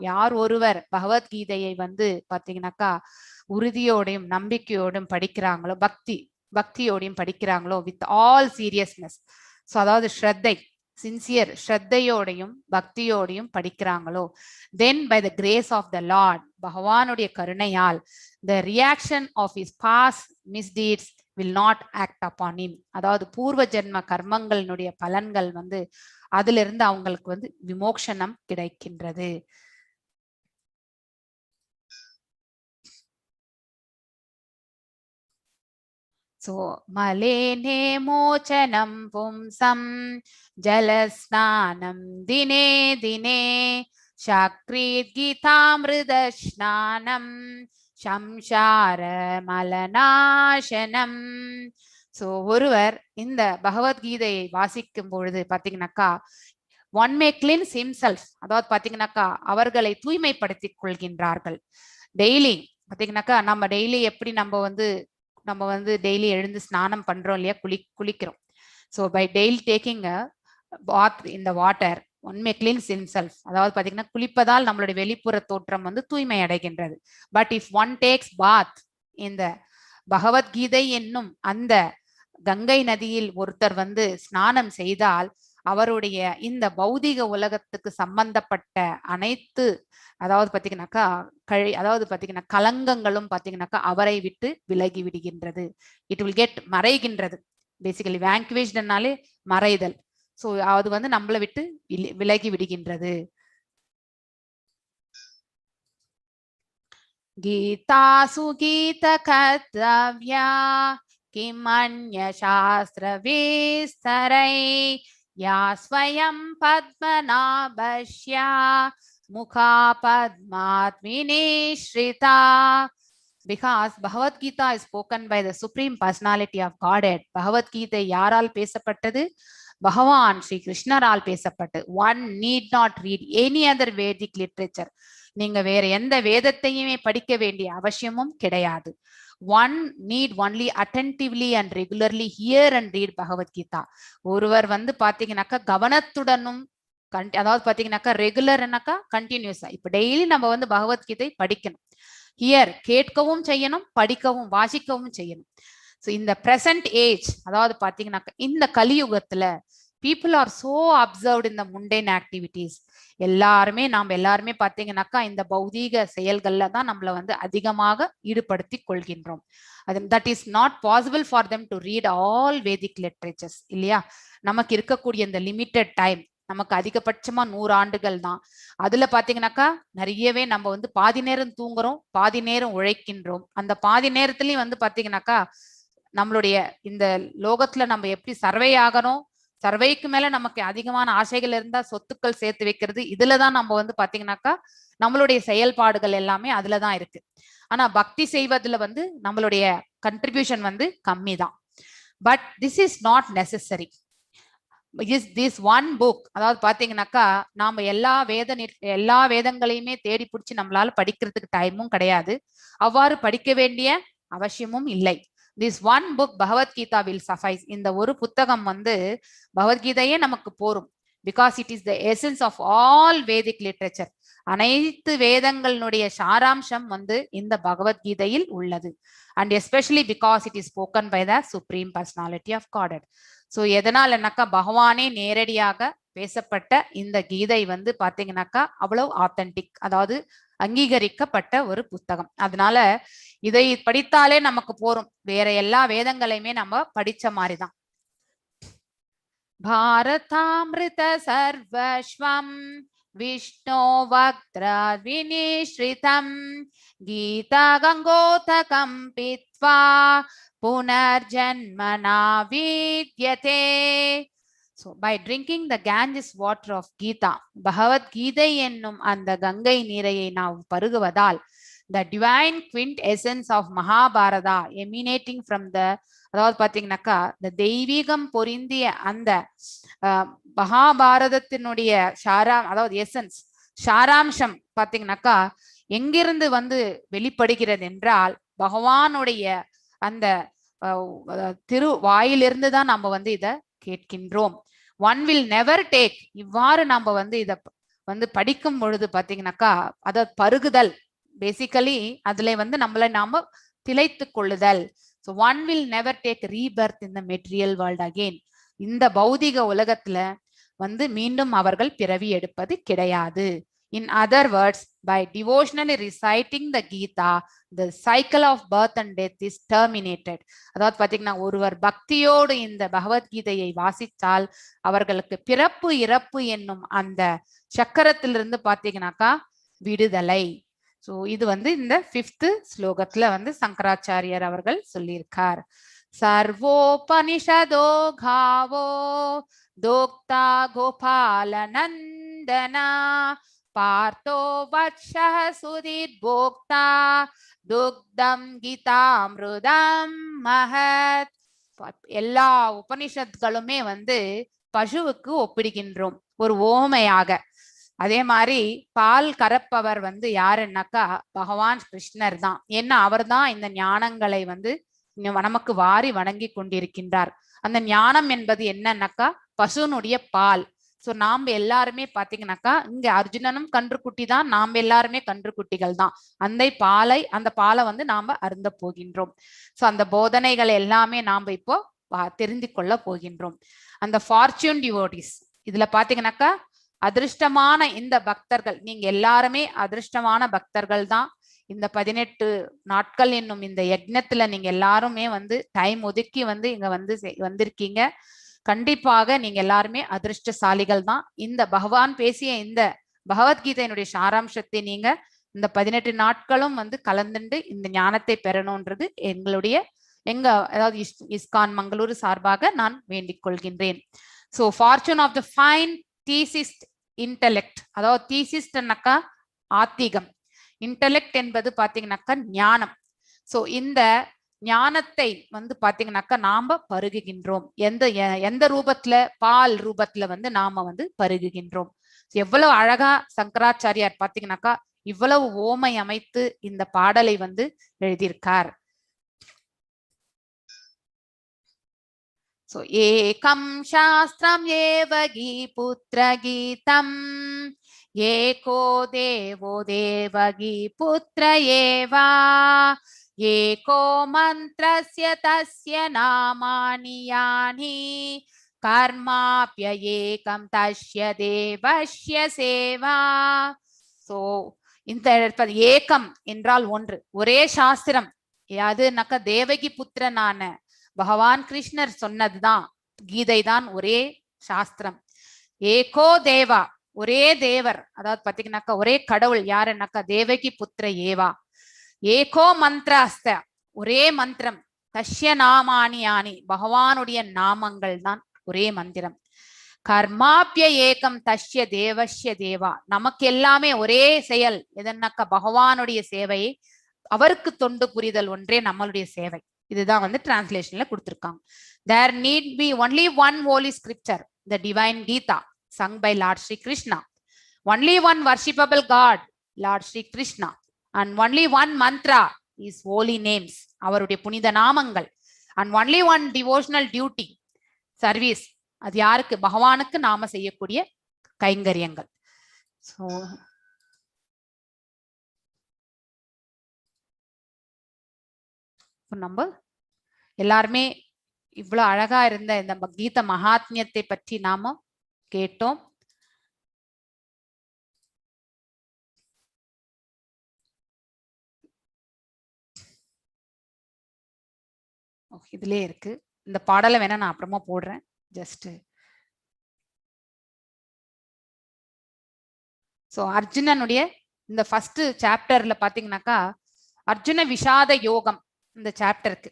யார் ஒருவர் பகவத்கீதையை வந்து பாத்தீங்கன்னாக்கா உறுதியோடையும் நம்பிக்கையோடும் படிக்கிறாங்களோ, பக்தியோடையும் படிக்கிறாங்களோ, வித் ஆல் சீரியஸ்னஸ், ஸோ அதாவது ஸ்ரத்தை, sincere ஸ்ரத்தையோடையும் பக்தியோடையும் படிக்கிறாங்களோ, then by the grace of the Lord, பகவானுடைய கருணையால், the reaction of his past misdeeds will not act upon him. அதாவது பூர்வ ஜென்ம கர்மங்களினுடைய பலன்கள் வந்து அதிலிருந்து அவங்களுக்கு வந்து விமோக்ஷனம் கிடைக்கின்றது. So மலேனே மோச்சனம் பும்சம் ஜலஸ்நானம் தினே தினே சாக்ரீத் கீதாமிருத ஸ்நானம் சம்சார மலநாசனம். ஸோ ஒருவர் இந்த பகவத்கீதையை வாசிக்கும் பொழுது பாத்தீங்கன்னாக்கா, ஒன் மே கிளின்ஸ் ஹிம்செல்ஃப், அதாவது பாத்தீங்கன்னாக்கா அவர்களை தூய்மைப்படுத்திக் கொள்கின்றார்கள். டெய்லி பாத்தீங்கன்னாக்கா, நம்ம டெய்லி எப்படி நம்ம வந்து டெய்லி எழுந்து ஸ்நானம் பண்றோம் இல்லையா? குளிக்கிறோம். So by daily taking bath in the water, one may cleanse himself. அதாவது பாத்தீங்கன்னா, குளிப்பதால் நம்மளுடைய வெளிப்புற தோற்றம் வந்து தூய்மை அடைகின்றது. But if one takes bath, இந்த பகவத்கீதை என்னும் அந்த கங்கை நதியில் ஒருத்தர் வந்து ஸ்நானம் செய்தால், அவருடைய இந்த பௌதிக உலகத்துக்கு சம்பந்தப்பட்ட அனைத்து, அதாவது பாத்தீங்கன்னாக்கா அதாவது பாத்தீங்கன்னா கலங்கங்களும் பாத்தீங்கன்னாக்கா அவரை விட்டு விலகி விடுகின்றது. It will get மறைகின்றது. பேசிக்கலி வேங்க்விஷ்ட்னாலே மறைதல். ஸோ அது வந்து நம்மளை விட்டு விலகி விடுகின்றது. கீதாசு கீத கர்த்தவ்யா கிம் அந்ய சாஸ்திர விஸ்தரை யா ஸ்வயம் பத்மநாபஷ்யா முகா பத்மாத் வினிஸ்ரிதா. Because Bhagavad Gita is spoken by the Supreme Personality of Godhead. Bhagavad Gita யாரால் பேசப்பட்டது? பகவான் ஸ்ரீ கிருஷ்ணரால் பேசப்பட்டது. One need not read any other Vedic literature. நீங்க வேற எந்த வேதத்தையுமே படிக்க வேண்டிய அவசியமும் கிடையாது. One need only attentively and regularly hear and read Bhagavad Gita. ஒருவர் வந்து பாத்தீங்கன்னாக்கா கவனத்துடனும் அதாவது பாத்தீங்கன்னாக்கா ரெகுலர்னாக்கா கண்டினியூஸா, இப்ப டெய்லி நம்ம வந்து பகவத்கீதை படிக்கணும். Here கேட்கவும் செய்யணும், படிக்கவும் வாசிக்கவும் செய்யணும். ஸோ இந்த பிரசன்ட் ஏஜ், அதாவது பாத்தீங்கன்னாக்கா இந்த கலியுகத்துல people are so absorbed in the mundane activities. எல்லாருமே, நாம் எல்லாருமே பாத்தீங்கன்னாக்கா இந்த பௌதீக செயல்கள்ல தான் நம்மள வந்து அதிகமாக ஈடுபடுத்தி கொள்கின்றோம். அது that is not possible for them to read all Vedic literatures, இல்லையா? நமக்கு இருக்கக்கூடிய இந்த லிமிட்டட் டைம், நமக்கு அதிகபட்சமா 100 ஆண்டுகள் தான். அதுல பாத்தீங்கன்னாக்கா நிறையவே நம்ம வந்து பாதி நேரம் தூங்குறோம், பாதி நேரம் உழைக்கின்றோம். அந்த பாதி நேரத்துலயும் வந்து பாத்தீங்கன்னாக்கா நம்மளுடைய இந்த லோகத்துல நம்ம எப்படி சர்வை ஆகணும், சர்வைக்கு மேல நமக்கு அதிகமான ஆசைகள் இருந்தா சொத்துக்கள் சேர்த்து வைக்கிறது, இதுலதான் நம்ம வந்து பாத்தீங்கன்னாக்கா நம்மளுடைய செயல்பாடுகள் எல்லாமே அதுலதான் இருக்கு. ஆனா பக்தி செய்வதுல வந்து நம்மளுடைய கண்ட்ரிபியூஷன் வந்து கம்மி தான். But this is not necessary. Is this one book, அதாவது பாத்தீங்கன்னாக்கா நாம எல்லா வேதங்களையுமே தேடி பிடிச்சி நம்மளால படிக்கிறதுக்கு டைமும் கிடையாது. அவ்வாறு படிக்க வேண்டிய அவசியமும் இல்லை. This one book Bhagavad Gita will suffice. இந்த ஒரு புத்தகம் வந்து பகவத்கீதையே நமக்கு போரும். Because it is the essence of all Vedic literature. அனைத்து வேதங்களினுடைய சாராம்சம் வந்து இந்த பகவத்கீதையில் உள்ளது. And especially because it is spoken by the Supreme Personality of Godhead. So எதனாலனாக்கா பகவானே நேரடியாக பேசப்பட்ட இந்த கீதை வந்து பாத்தீங்கன்னாக்கா அவ்வளவு ஆத்தென்டிக், அதாவது அங்கீகரிக்கப்பட்ட ஒரு புத்தகம். அதனால இதை படித்தாலே நமக்கு போரும். வேற எல்லா வேதங்களையுமே நம்ம படிச்ச மாதிரிதான். பாரதாமிருத சர்வஸ்வம் விஷ்ணோ வக்த்ராத் வினிஸ்ருதம் கீதா கங்கோதகம் பித்வா புனர்ஜன்ம நா வித்யதே. So by drinking the Ganges water of Gita, Bhagavad Gita என்னும் அந்த கங்கை நீரையை நாம் பருகுவதால், the divine quintessence of Mahabharata emanating from the, அதாவது பாத்தீங்கன்னாக்கா இந்த தெய்வீகம் பொருந்திய அந்த மகாபாரதத்தினுடைய சாரா, அதாவது எசன்ஸ், சாராம்சம் பாத்தீங்கன்னாக்கா எங்கிருந்து வந்து வெளிப்படுகிறது என்றால், பகவானுடைய அந்த திரு வாயிலிருந்து தான் நம்ம வந்து இத கேட்கின்றோம். ஒன் will never take, இவ்வாறு நம்ம வந்து இத வந்து படிக்கும் பொழுது பாத்தீங்கன்னாக்கா, அத பருகுதல், பேசிக்கலி அதுல வந்து நம்மளை நாம திளைத்து கொள்ளுதல். So one will never take rebirth in the material world again. இந்த பௌதிக உலகத்துல வந்து மீண்டும் அவர்கள் பிறவி எடுப்பது கிடையாது. In other words, by devotionally reciting the Gita, the cycle of birth and death is terminated. அதாவது பாத்தீங்கன்னா ஒருவர் பக்தியோடு இந்த பகவத்கீதையை வாசித்தால் அவர்களுக்கு பிறப்பு இறப்பு என்னும் அந்த சக்கரத்திலிருந்து பாத்தீங்கன்னாக்கா விடுதலை. ஸோ இது வந்து இந்த ஃபிஃப்த் ஸ்லோகத்துல வந்து சங்கராச்சாரியர் அவர்கள் சொல்லியிருக்கார். சர்வோபனிஷதோ காவோ தோக்தா கோபாலநந்தனா பார்த்தோ வத்சः சுதிர்போக்தா துக்தம் கீதாமிருதம் மகத். எல்லா உபனிஷத்களுமே வந்து பசுவுக்கு ஒப்பிடுகின்றோம் ஒரு ஓமையாக. அதே மாதிரி பால் கறப்பவர் வந்து யாருன்னாக்கா பகவான் கிருஷ்ணர் தான். ஏன்னா அவர் தான் இந்த ஞானங்களை வந்து நமக்கு வாரி வணங்கி கொண்டிருக்கின்றார். அந்த ஞானம் என்பது என்னன்னாக்கா பசுனுடைய பால். சோ நாம எல்லாருமே பாத்தீங்கன்னாக்கா இங்க அர்ஜுனனும் கன்றுக்குட்டி தான், நாம எல்லாருமே கன்றுக்குட்டிகள் தான். அந்த பாலை வந்து நாம அருந்த போகின்றோம். சோ அந்த போதனைகள் எல்லாமே நாம இப்போ தெரிந்து கொள்ள போகின்றோம். அந்த ஃபார்ச்சூன் டிவோட்டிஸ், இதுல பாத்தீங்கன்னாக்கா அதிர்ஷ்டமான இந்த பக்தர்கள், நீங்க எல்லாருமே அதிர்ஷ்டமான பக்தர்கள் தான். இந்த 18 நாட்கள் என்னும் இந்த யக்ஞத்துல நீங்க எல்லாருமே வந்து டைம் ஒதுக்கி வந்து இங்க வந்து வந்திருக்கீங்க. கண்டிப்பாக நீங்க எல்லாருமே அதிர்ஷ்டசாலிகள் தான். இந்த பகவான் பேசிய இந்த பகவத்கீதையினுடைய சாராம்சத்தை நீங்க இந்த 18 நாட்களும் வந்து கலந்துண்டு இந்த ஞானத்தை பெறணும்ன்றது எங்களுடைய எங்க அதாவது இஸ்கான் மங்களூரு சார்பாக நான் வேண்டிக் கொள்கின்றேன். So fortune of the fine theist intellect, அதாவது தீசிஸ்ட்னாக்கா ஆத்திகம், இன்டலெக்ட் என்பது பாத்தீங்கன்னாக்கா ஞானம். சோ இந்த ஞானத்தை வந்து பாத்தீங்கன்னாக்கா நாம பருகுகின்றோம். எந்த எந்த ரூபத்துல? பால் ரூபத்துல வந்து நாம வந்து பருகுகின்றோம். எவ்வளவு அழகா சங்கராச்சாரியார் பாத்தீங்கன்னாக்கா இவ்வளவு ஓமை அமைத்து இந்த பாடலை வந்து எழுதியிருக்கார். சோ ஏகம் சாஸ்திரம் ஏவகி புத்திர கீதம் ஏகோ தேவோ தேவகி புத்திர ஏவா ஏகோ மந்திரஸ்ய தஸ்ய நாமானி யானி கர்மாப்ய ஏகம் தஸ்ய தேவஸ்ய சேவா. சோ இந்த இடத்துல ஏகம் என்றால் ஒன்று, ஒரே சாஸ்திரம். அதுனாக்கா தேவகி புத்திரனான பகவான் கிருஷ்ணர் சொன்னதுதான் கீதை தான் ஒரே சாஸ்திரம். ஏகோ தேவா, ஒரே தேவர், அதாவது பாத்தீங்கன்னாக்கா ஒரே கடவுள் யாருன்னாக்கா தேவகி புத்திர ஏவா. ஏகோ மந்திராஸ்த, ஒரே மந்திரம். தஷ்ய நாமானி யானி, பகவானுடைய நாமங்கள் தான் ஒரே மந்திரம். கர்மாப்ய ஏகம் தஷ்ய தேவஸ்ய தேவா, நமக்கு எல்லாமே ஒரே செயல் எதன்னாக்கா பகவானுடைய சேவையை, அவருக்கு தொண்டு புரிதல் ஒன்றே நம்மளுடைய சேவை. இதுதான் வந்து டிரான்ஸ்லேஷன்ல கொடுத்திருக்காங்க. There need be only one holy scripture, the divine Gita sung by Lord Sri Krishna. Only one worshipable God, Lord Sri Krishna. And only one mantra is holy names, அவருடைய புனித நாமங்கள். And only one devotional duty, service. அது யாருக்கு? பகவானுக்கு நாம செய்யக்கூடிய கைங்கரியங்கள். So நம்ம எல்லாருமே இவ்வளவு அழகா இருந்த இந்த கீத மகாத்மியத்தை பற்றி நாம கேட்டோம். இதுலயே இருக்கு இந்த பாடலை, வேணா நான் அப்புறமா போடுறேன். ஜஸ்ட் சோ அர்ஜுனனுடைய இந்த ஃபர்ஸ்ட் சாப்டர்ல பாத்தீங்கன்னாக்கா அர்ஜுன விஷாத யோகம் இந்த சாப்டருக்கு.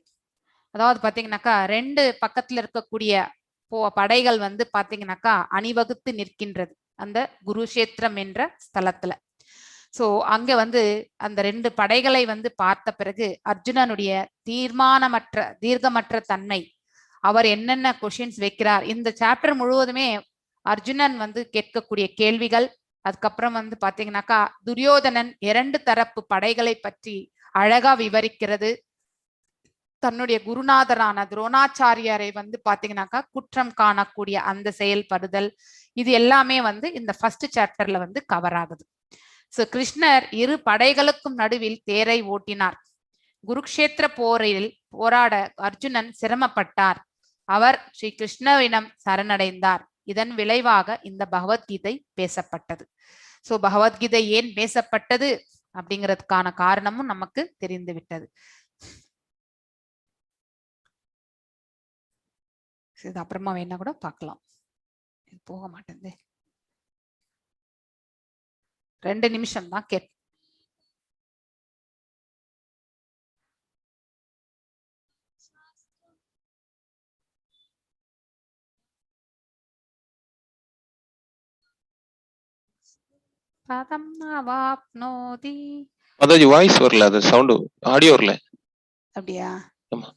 அதாவது பாத்தீங்கன்னாக்கா ரெண்டு பக்கத்துல இருக்கக்கூடிய படைகள் வந்து பாத்தீங்கன்னாக்கா அணிவகுத்து நிற்கின்றது அந்த குருஷேத்திரம் என்ற ஸ்தலத்துல. சோ அங்க வந்து அந்த ரெண்டு படைகளை வந்து பார்த்த பிறகு அர்ஜுனனுடைய தீர்மானமற்ற தீர்க்கமற்ற தன்மை, அவர் என்னென்ன கொஷின்ஸ் வைக்கிறார், இந்த சாப்டர் முழுவதுமே அர்ஜுனன் வந்து கேட்கக்கூடிய கேள்விகள். அதுக்கப்புறம் வந்து பாத்தீங்கன்னாக்கா துரியோதனன் இரண்டு தரப்பு படைகளை பற்றி அழகா விவரிக்கிறது. தன்னுடைய குருநாதரான துரோணாச்சாரியாரை வந்து பாத்தீங்கன்னாக்கா குற்றம் காணக்கூடிய அந்த செயல்படுதல், இது எல்லாமே வந்து இந்த ஃபர்ஸ்ட் சாப்டர்ல வந்து கவர் ஆகுது. சோ கிருஷ்ணர் இரு படைகளுக்கும் நடுவில் தேரை ஓட்டினார். குருக்ஷேத்திர போரில் போராட அர்ஜுனன் சிரமப்பட்டார். அவர் ஸ்ரீ கிருஷ்ணவிடம் சரணடைந்தார். இதன் விளைவாக இந்த பகவத்கீதை பேசப்பட்டது. சோ பகவத்கீதை ஏன் பேசப்பட்டது அப்படிங்கிறதுக்கான காரணமும் நமக்கு தெரிந்து விட்டது. இது அப்புறமா வேணா கூட பார்க்கலாம். இது போக மாட்டேங்குது. 2 நிமிஷம் தான் கேட். பதம் அவாப்னோதி. மாதாஜி வாய்ஸ் வரல, அது சவுண்ட் ஆடியோ வரல. அப்படியா? ஆமா.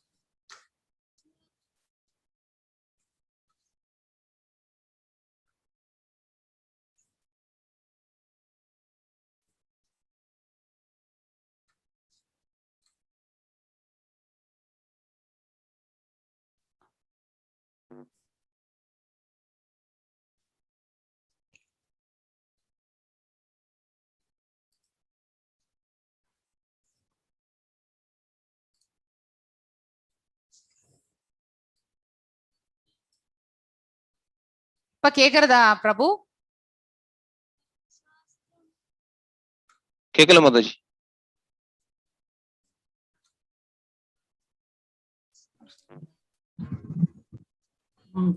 இப்ப கேக்குறதா பிரபு? கேட்கல மாதாஜி.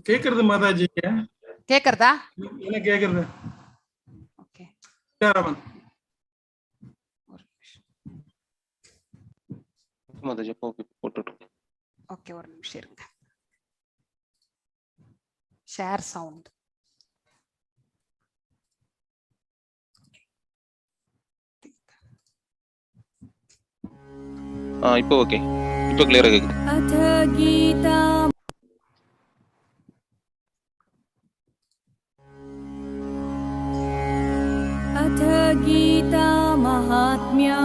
கேக்குறது மாதாஜி. கேக்குறதா? என்ன கேக்குறது? ஓகே. சீதாராமன். ஒரு நிமிஷம். மாதாஜி, அப்போ போட்டுட்டு. ஓகே, ஒரு நிமிஷம் இருங்க. Share sound. இப்போ ஓகே, இப்போ கிளியரா கேக்குது. अथ गीता अथ गीता महात्म्या।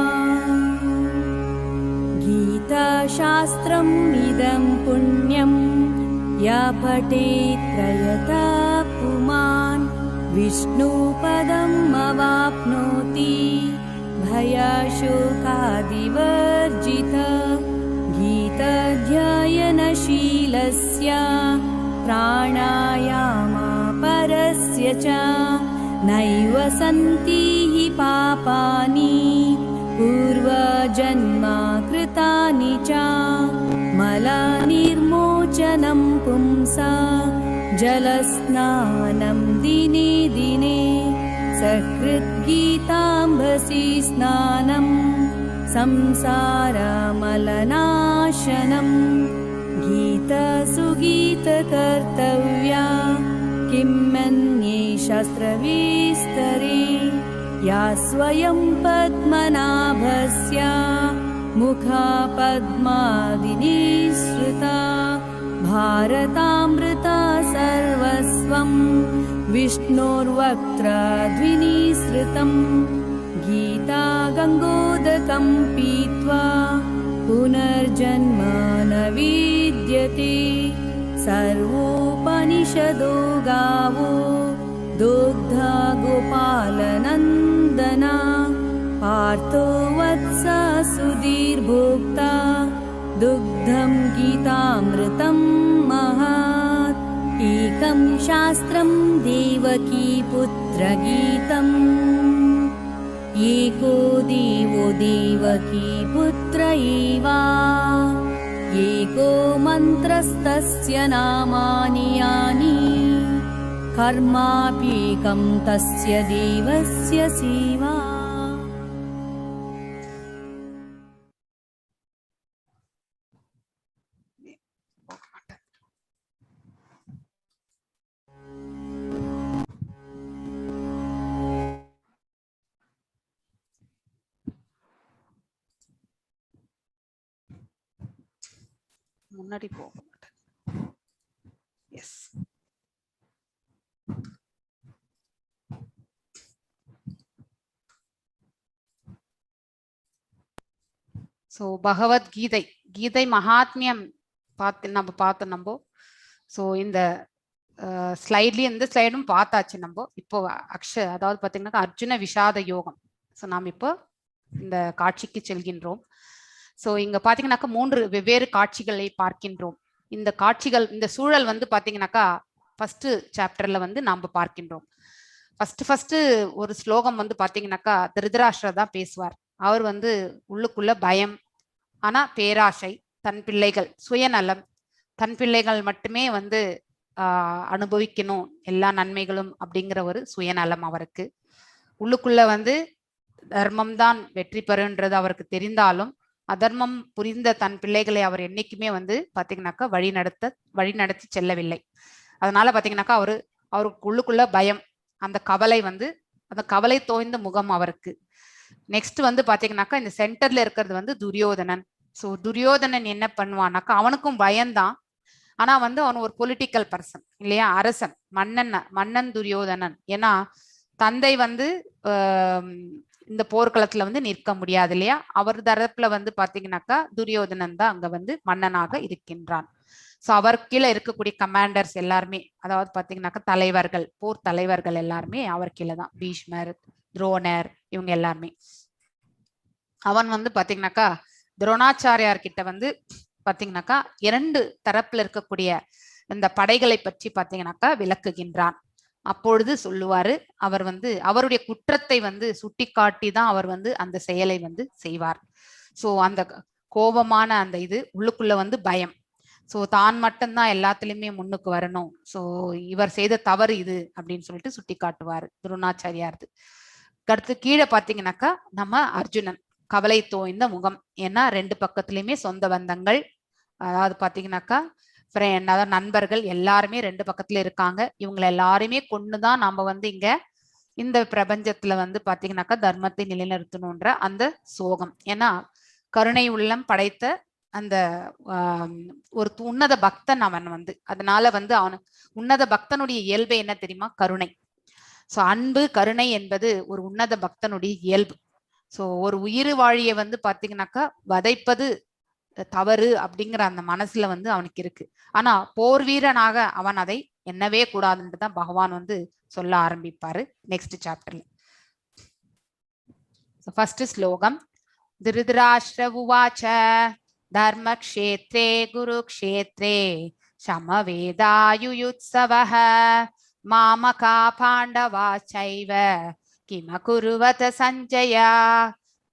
गीताशास्त्रम् इदं पुण्यं या पठेत् प्रयता पुमान् विष्णुपदम् अवाप्नोति भयाशोकादिवर्जित। गीताध्ययनशीलस्य प्राणायामापरस्य च नैव सन्ति हि पापानि पूर्वजन्मा कृतानि च। मलनिर्मोचनं पुंसा जलस्नानं दिने दिने सकृद्गीताम्भसि स्नानं संसारमलनाशनम्। गीता सुगीतकर्तव्या किं मन्ये शास्त्रविस्तरे या स्वयं पद्मनाभस्य मुखा पद्मादिनिसृता। भारतामृता सर्वस्वं विष्णोर्वक्त्राद्विनिसृतम्। गीता गङ्गोदकं पीत्वा पुनर्जन्म न विद्यते। सर्वोपनिषदो गावो दुग्धा गोपालनन्दना। पार्थो वत्स सुधीर्भोक्ता दुग्धं गीतामृतं महत्। एकं शास्त्रं देवकी पुत्रगीतम्। एको देवो देवकी पुत्र एव। एको मन्त्रस्तस्य नामानि यानि कर्माप्येकं तस्य देवस्य सेवा। போக மாட்டேன். முன்னாடி போக மாட்டேன். எஸ். ஸோ பகவத்கீதை, கீதை மகாத்மியம் பார்த்து நம்ம பார்த்தோம் நம்ம. ஸோ இந்த ஸ்லைட்லேயும் இந்த ஸ்லைடும் பார்த்தாச்சு நம்ம. இப்போ அதாவது பார்த்தீங்கன்னா அர்ஜுன விஷாத யோகம். ஸோ நாம் இப்போ இந்த காட்சிக்கு செல்கின்றோம். ஸோ இங்க பார்த்தீங்கன்னாக்கா 3 வெவ்வேறு காட்சிகளை பார்க்கின்றோம். இந்த காட்சிகள், இந்த சூழல் வந்து பார்த்தீங்கன்னாக்கா ஃபர்ஸ்ட் சாப்டர்ல வந்து நாம் பார்க்கின்றோம். ஃபர்ஸ்ட் ஃபர்ஸ்ட் ஒரு ஸ்லோகம் வந்து பார்த்தீங்கன்னாக்கா திருதராஷ்டிரா தான் பேசுவார். அவர் வந்து உள்ளுக்குள்ள பயம், ஆனா பேராசை, தன் பிள்ளைகள் சுயநலம், தன் பிள்ளைகள் மட்டுமே வந்து அனுபவிக்கணும் எல்லா நன்மைகளும் அப்படிங்கிற ஒரு சுயநலம் அவருக்கு. உள்ளுக்குள்ள வந்து தர்மம்தான் வெற்றி பெறுன்றது அவருக்கு தெரிந்தாலும் அதர்மம் புரிந்த தன் பிள்ளைகளை அவர் என்னைக்குமே வந்து பாத்தீங்கன்னாக்கா வழி நடத்தி செல்லவில்லை. அதனால பாத்தீங்கன்னாக்கா அவருக்கு உள்ளுக்குள்ள பயம், அந்த கவலை வந்து அந்த கவலை தோய்ந்த முகம் அவருக்கு. நெக்ஸ்ட் வந்து பாத்தீங்கன்னாக்கா இந்த சென்டர்ல இருக்கிறது வந்து துரியோதனன். ஸோ துரியோதனன் என்ன பண்ணுவான்னாக்கா அவனுக்கும் பயம்தான், ஆனா வந்து அவன் ஒரு பொலிட்டிக்கல் பர்சன் இல்லையா, அரசன், மன்னன், மன்னன் துரியோதனன். ஏன்னா தந்தை வந்து இந்த போர்க்களத்துல வந்து நிற்க முடியாது இல்லையா, அவர் தரப்புல வந்து பாத்தீங்கன்னாக்கா துரியோதனன் தான் அங்க வந்து மன்னனாக இருக்கின்றான். ஸோ அவர் கீழே இருக்கக்கூடிய கமாண்டர்ஸ் எல்லாருமே, அதாவது பாத்தீங்கன்னாக்கா தலைவர்கள், போர் தலைவர்கள் எல்லாருமே அவர் கீழே தான். பீஷ்மர், துரோணர், இவங்க எல்லாருமே. அவன் வந்து பாத்தீங்கன்னாக்கா துரோணாச்சாரியார் கிட்ட வந்து பாத்தீங்கன்னாக்கா 2 தரப்புல இருக்கக்கூடிய இந்த படைகளை பற்றி பாத்தீங்கன்னாக்கா விளக்குகின்றான். அப்பொழுது சொல்லுவாரு. அவர் வந்து அவருடைய குற்றத்தை வந்து சுட்டிக்காட்டி தான் அவர் வந்து அந்த செயலை வந்து செய்வார். சோ அந்த கோபமான அந்த இது உள்ளுக்குள்ள வந்து பயம். சோ தான் மட்டும்தான் எல்லாத்துலயுமே முன்னுக்கு வரணும். சோ இவர் செய்த தவறு இது அப்படின்னு சொல்லிட்டு சுட்டி காட்டுவாரு துரோணாச்சாரியார். அடுத்து கீழே பாத்தீங்கன்னாக்கா நம்ம அர்ஜுனன் கவலை தோய்ந்த முகம். ஏன்னா ரெண்டு பக்கத்துலயுமே சொந்த பந்தங்கள், அதாவது பாத்தீங்கன்னாக்கா அதாவது நண்பர்கள் எல்லாருமே ரெண்டு பக்கத்துல இருக்காங்க. இவங்களை எல்லாருமே கொன்னுதான் நாம வந்து இங்க இந்த பிரபஞ்சத்துல வந்து பாத்தீங்கன்னாக்கா தர்மத்தை நிலைநிறுத்தணும்ன்ற அந்த சோகம். ஏன்னா கருணை உள்ளம் படைத்த அந்த ஒரு உன்னத பக்தன் அவன் வந்து, அதனால வந்து அவன் உன்னத பக்தனுடைய இயல்பு என்ன தெரியுமா? கருணை. சோ அன்பு கருணை என்பது ஒரு உன்னத பக்தனுடைய இயல்பு. சோ ஒரு உயிர் வாழிய வந்து பாத்தீங்கன்னாக்கா வதைப்பது தவறு அப்படிங்கிற அந்த மனசுல வந்து அவனுக்கு இருக்கு. ஆனா போர் வீரனாக அவன் அதை எண்ணவே கூடாதுன்ட்டு தான் பகவான் வந்து சொல்ல ஆரம்பிப்பாரு நெக்ஸ்ட் சாப்டர்ல. ஃபர்ஸ்ட் ஸ்லோகம், திருதராஷ்டிர உவாச்ச தர்மக்ஷேத்ரே குருக்ஷேத்ரே சமவேதாயுயுத்சவः மாமகா பாண்டவா சைவ கிமகுருவத சஞ்சயா.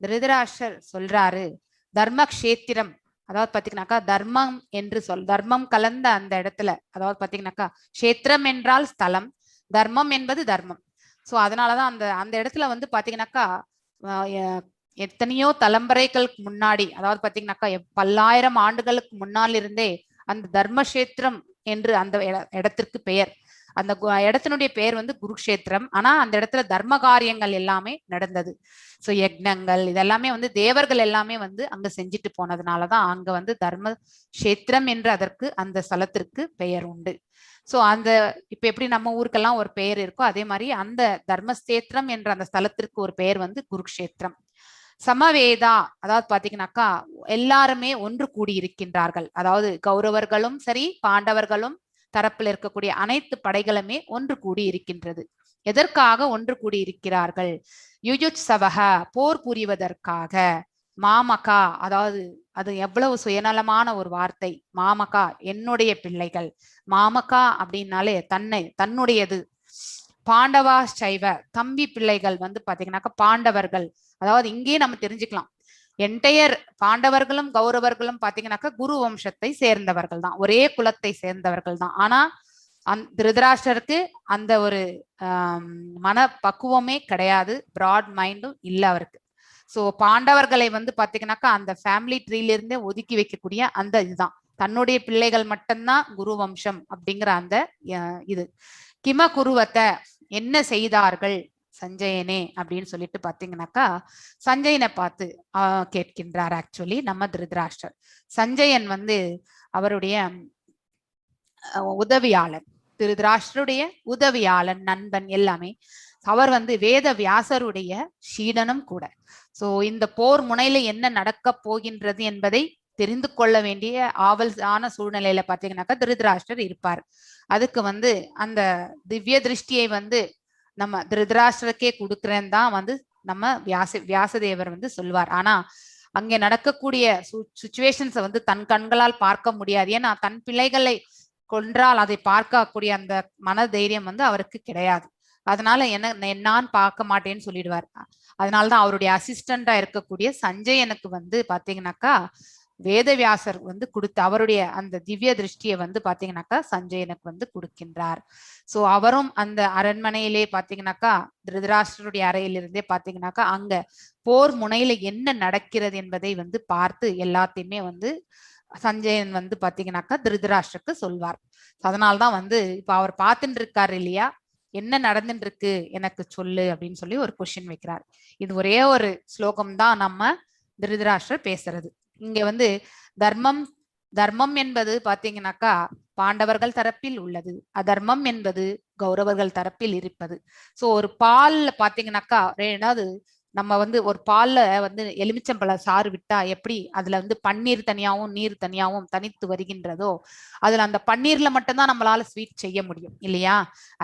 திருதராஷ்டிரர் சொல்றாரு, தர்மக்ஷேத்திரம், அதாவது பாத்தீங்கன்னாக்கா தர்மம் என்று சொல், தர்மம் கலந்த அந்த இடத்துல, அதாவது பாத்தீங்கன்னாக்கா கஷேத்திரம் என்றால் ஸ்தலம், தர்மம் என்பது தர்மம். சோ அதனாலதான் அந்த அந்த இடத்துல வந்து பாத்தீங்கன்னாக்கா எத்தனையோ தலைமுறைகளுக்கு முன்னாடி, அதாவது பாத்தீங்கன்னாக்கா பல்லாயிரம் ஆண்டுகளுக்கு முன்னால் இருந்தே அந்த தர்மக்ஷேத்திரம் என்று அந்த இடத்திற்கு பெயர். அந்த இடத்தினுடைய பெயர் வந்து குருக்ஷேத்திரம். ஆனா அந்த இடத்துல தர்ம காரியங்கள் எல்லாமே நடந்தது. சோ யக்ஞங்கள் இதெல்லாமே வந்து தேவர்கள் எல்லாமே வந்து அங்க செஞ்சுட்டு போனதுனாலதான் அங்க வந்து தர்ம கஷேத்திரம் என்று அதற்கு அந்த ஸ்தலத்திற்கு பெயர் உண்டு. சோ அந்த இப்ப எப்படி நம்ம ஊருக்கெல்லாம் ஒரு பெயர் இருக்கோ அதே மாதிரி அந்த தர்மஸ்தேத்திரம் என்ற அந்த ஸ்தலத்திற்கு ஒரு பெயர் வந்து குருக்ஷேத்திரம். சமவேதா, அதாவது பாத்தீங்கன்னாக்கா எல்லாருமே ஒன்று கூடி இருக்கின்றார்கள். அதாவது கௌரவர்களும் சரி பாண்டவர்களும் தரப்பில் இருக்கக்கூடிய அனைத்து படைகளுமே ஒன்று கூடி இருக்கின்றது. எதற்காக ஒன்று கூடி இருக்கிறார்கள்? யுயுத்சவக, போர் புரிவதற்காக. மாமகா, அதாவது அது எவ்வளவு சுயநலமான ஒரு வார்த்தை. மாமகா என்னுடைய பிள்ளைகள், மாமகா அப்படின்னாலே தன்னை தன்னுடையது. பாண்டவா சைவ தம்பி பிள்ளைகள் வந்து பாத்தீங்கன்னாக்கா பாண்டவர்கள். அதாவது இங்கேயே நம்ம தெரிஞ்சுக்கலாம், என்டையர் பாண்டவர்களும் கௌரவர்களும் பாத்தீங்கன்னாக்கா குரு வம்சத்தை சேர்ந்தவர்கள் தான், ஒரே குலத்தை சேர்ந்தவர்கள் தான். ஆனா திருதராஷ்டருக்கு அந்த ஒரு மன பக்குவமே கிடையாது, பிராட் மைண்டும் இல்ல அவருக்கு. சோ பாண்டவர்களை வந்து பாத்தீங்கன்னாக்கா அந்த ஃபேமிலி ட்ரீல இருந்தே ஒதுக்கி வைக்கக்கூடிய அந்த இதுதான், தன்னுடைய பிள்ளைகள் மட்டும்தான் குரு வம்சம் அப்படிங்கிற அந்த இது. கிம குருவத்தை என்ன செய்தார்கள் சஞ்சயனே அப்படின்னு சொல்லிட்டு பாத்தீங்கன்னாக்கா சஞ்சயனை பார்த்து கேட்கின்றார் ஆக்சுவலி நம்ம திருதராஷ்டர். சஞ்சயன் வந்து அவருடைய உதவியாளன், திருதராஷ்டருடைய உதவியாளன், நண்பன் எல்லாமே. அவர் வந்து வேத வியாசருடைய சீடனும் கூட. சோ இந்த போர் முனையில என்ன நடக்க போகின்றது என்பதை தெரிந்து கொள்ள வேண்டிய ஆவலான சூழ்நிலையில பாத்தீங்கன்னாக்கா திருதராஷ்டர் இருப்பார். அதுக்கு வந்து அந்த திவ்ய திருஷ்டியை வந்து நம்ம திருதராஷ்டருக்கே கொடுக்குறேன்னு தான் வந்து நம்ம வியாசதேவர் வந்து சொல்வார். ஆனா அங்கே நடக்கக்கூடிய சுச்சுவேஷன்ஸை வந்து தன் கண்களால் பார்க்க முடியாது. ஏன்னா தன் பிள்ளைகளை கொன்றால் அதை பார்க்கக்கூடிய அந்த மன தைரியம் வந்து அவருக்கு கிடையாது. அதனால என்ன நான் பார்க்க மாட்டேன்னு சொல்லிடுவார். அதனாலதான் அவருடைய அசிஸ்டண்டா இருக்கக்கூடிய சஞ்சயனுக்கு வந்து பாத்தீங்கன்னாக்கா வேதவியாசர் வந்து கொடுத்த அவருடைய அந்த திவ்ய திருஷ்டியை வந்து பாத்தீங்கன்னாக்கா சஞ்சயனுக்கு வந்து கொடுக்கின்றார். சோ அவரும் அந்த அரண்மனையிலே பாத்தீங்கன்னாக்கா திருதராஷ்டருடைய அறையிலிருந்தே பாத்தீங்கன்னாக்கா அங்க போர் முனையில என்ன நடக்கிறது என்பதை வந்து பார்த்து எல்லாத்தையுமே வந்து சஞ்சயன் வந்து பாத்தீங்கன்னாக்கா திருதராஷ்டருக்கு சொல்வார். அதனால்தான் வந்து இப்ப அவர் பார்த்துட்டு இருக்காரு இல்லையா, என்ன நடந்துட்டு இருக்கு எனக்கு சொல்லு அப்படின்னு சொல்லி ஒரு கொஸ்டின் வைக்கிறார். இது ஒரே ஒரு ஸ்லோகம் தான் நம்ம திருதராஷ்டர் பேசுறது. இங்க வந்து தர்மம் தர்மம் என்பது பாத்தீங்கன்னாக்கா பாண்டவர்கள் தரப்பில் உள்ளது, அதர்மம் என்பது கௌரவர்கள் தரப்பில் இருப்பது. சோ ஒரு பால்ல பாத்தீங்கன்னாக்கா ஏதாவது நம்ம வந்து ஒரு பால்ல வந்து எலுமிச்சம்பழ சாறு விட்டா எப்படி அதுல வந்து பன்னீர் தனியாவும் நீர் தனியாவும் தனித்து வருகின்றதோ, அதுல அந்த பன்னீர்ல மட்டும்தான் நம்மளால ஸ்வீட் செய்ய முடியும் இல்லையா?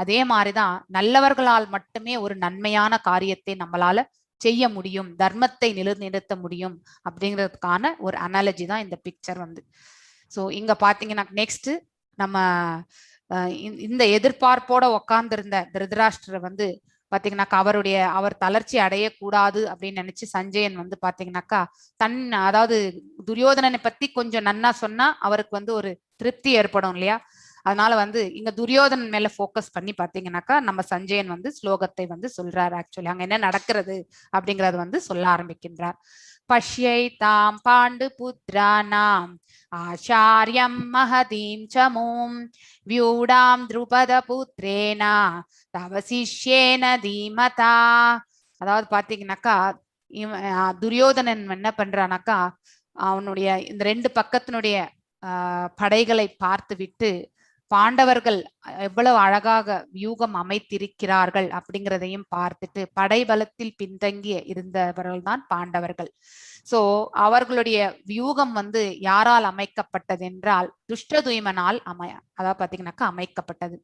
அதே மாதிரிதான் நல்லவர்களால் மட்டுமே ஒரு நன்மையான காரியத்தை நம்மளால செய்ய முடியும், தர்மத்தை நிலைநிறுத்த முடியும் அப்படிங்கிறதுக்கான ஒரு அனாலஜி தான் இந்த பிக்சர் வந்து. சோ இங்க பாத்தீங்கன்னா நெக்ஸ்ட் நம்ம இந்த எதிர்பார்ப்போட உக்காந்திருந்த திருதராஷ்டிரர் வந்து பாத்தீங்கன்னாக்கா அவர் தளர்ச்சி அடையக்கூடாது அப்படின்னு நினைச்சு சஞ்சயன் வந்து பாத்தீங்கன்னாக்கா அதாவது துரியோதனனை பத்தி கொஞ்சம் நன்னா சொன்னா அவருக்கு வந்து ஒரு திருப்தி ஏற்படும் இல்லையா? அதனால வந்து இங்க துரியோதனன் மேல ஃபோக்கஸ் பண்ணி பாத்தீங்கன்னாக்கா நம்ம சஞ்சயன் வந்து ஸ்லோகத்தை வந்து சொல்றாரு. ஆக்சுவலி அங்க என்ன நடக்கிறது அப்படிங்கறது வந்து சொல்ல ஆரம்பிக்கின்றார். பஷ்யை தாம் பாண்டு புத்ராணாம் ஆச்சாரியம் மகதீம் சமூம் வியூடாம் த்ருபத புத்ரேனா தவ சிஷ்யேன தீமதா. அதாவது பாத்தீங்கன்னாக்கா இவன் துரியோதனன் என்ன பண்றானாக்கா அவனுடைய இந்த ரெண்டு பக்கத்தினுடைய படைகளை பார்த்து விட்டு பாண்டவர்கள் எவ்வளவு அழகாக வியூகம் அமைத்திருக்கிறார்கள் அப்படிங்கிறதையும் பார்த்துட்டு படைபலத்தில் பின்தங்கிய இருந்தவர்கள் தான் பாண்டவர்கள். சோ அவர்களுடைய வியூகம் வந்து யாரால் அமைக்கப்பட்டது என்றால் துஷ்டதுய்மனால் அதாவது பாத்தீங்கன்னாக்கா அமைக்கப்பட்டது.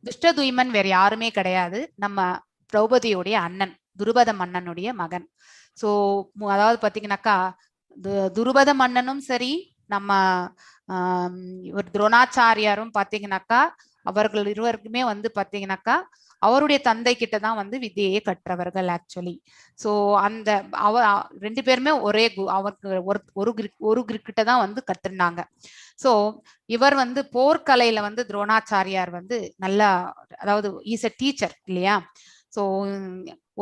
துஷ்டதுய்மன் வேற யாருமே கிடையாது, நம்ம திரௌபதியுடைய அண்ணன், துருபத மன்னனுடைய மகன். சோ அதாவது பாத்தீங்கன்னாக்கா துருபத மன்னனும் சரி, நம்ம இவர் துரோணாச்சாரியாரும் பாத்தீங்கன்னாக்கா அவர்கள் இருவருக்குமே வந்து பாத்தீங்கன்னாக்கா அவருடைய தந்தை கிட்டதான் வந்து வித்தியையை கற்றவர்கள் ஆக்சுவலி. சோ அந்த அவ ரெண்டு பேருமே ஒரே அவருக்கு ஒரு கிட்ட தான் வந்து கற்றுனாங்க. சோ இவர் வந்து போர்க்கலையில வந்து துரோணாச்சாரியார் வந்து நல்லா, அதாவது is a teacher இல்லையா? சோ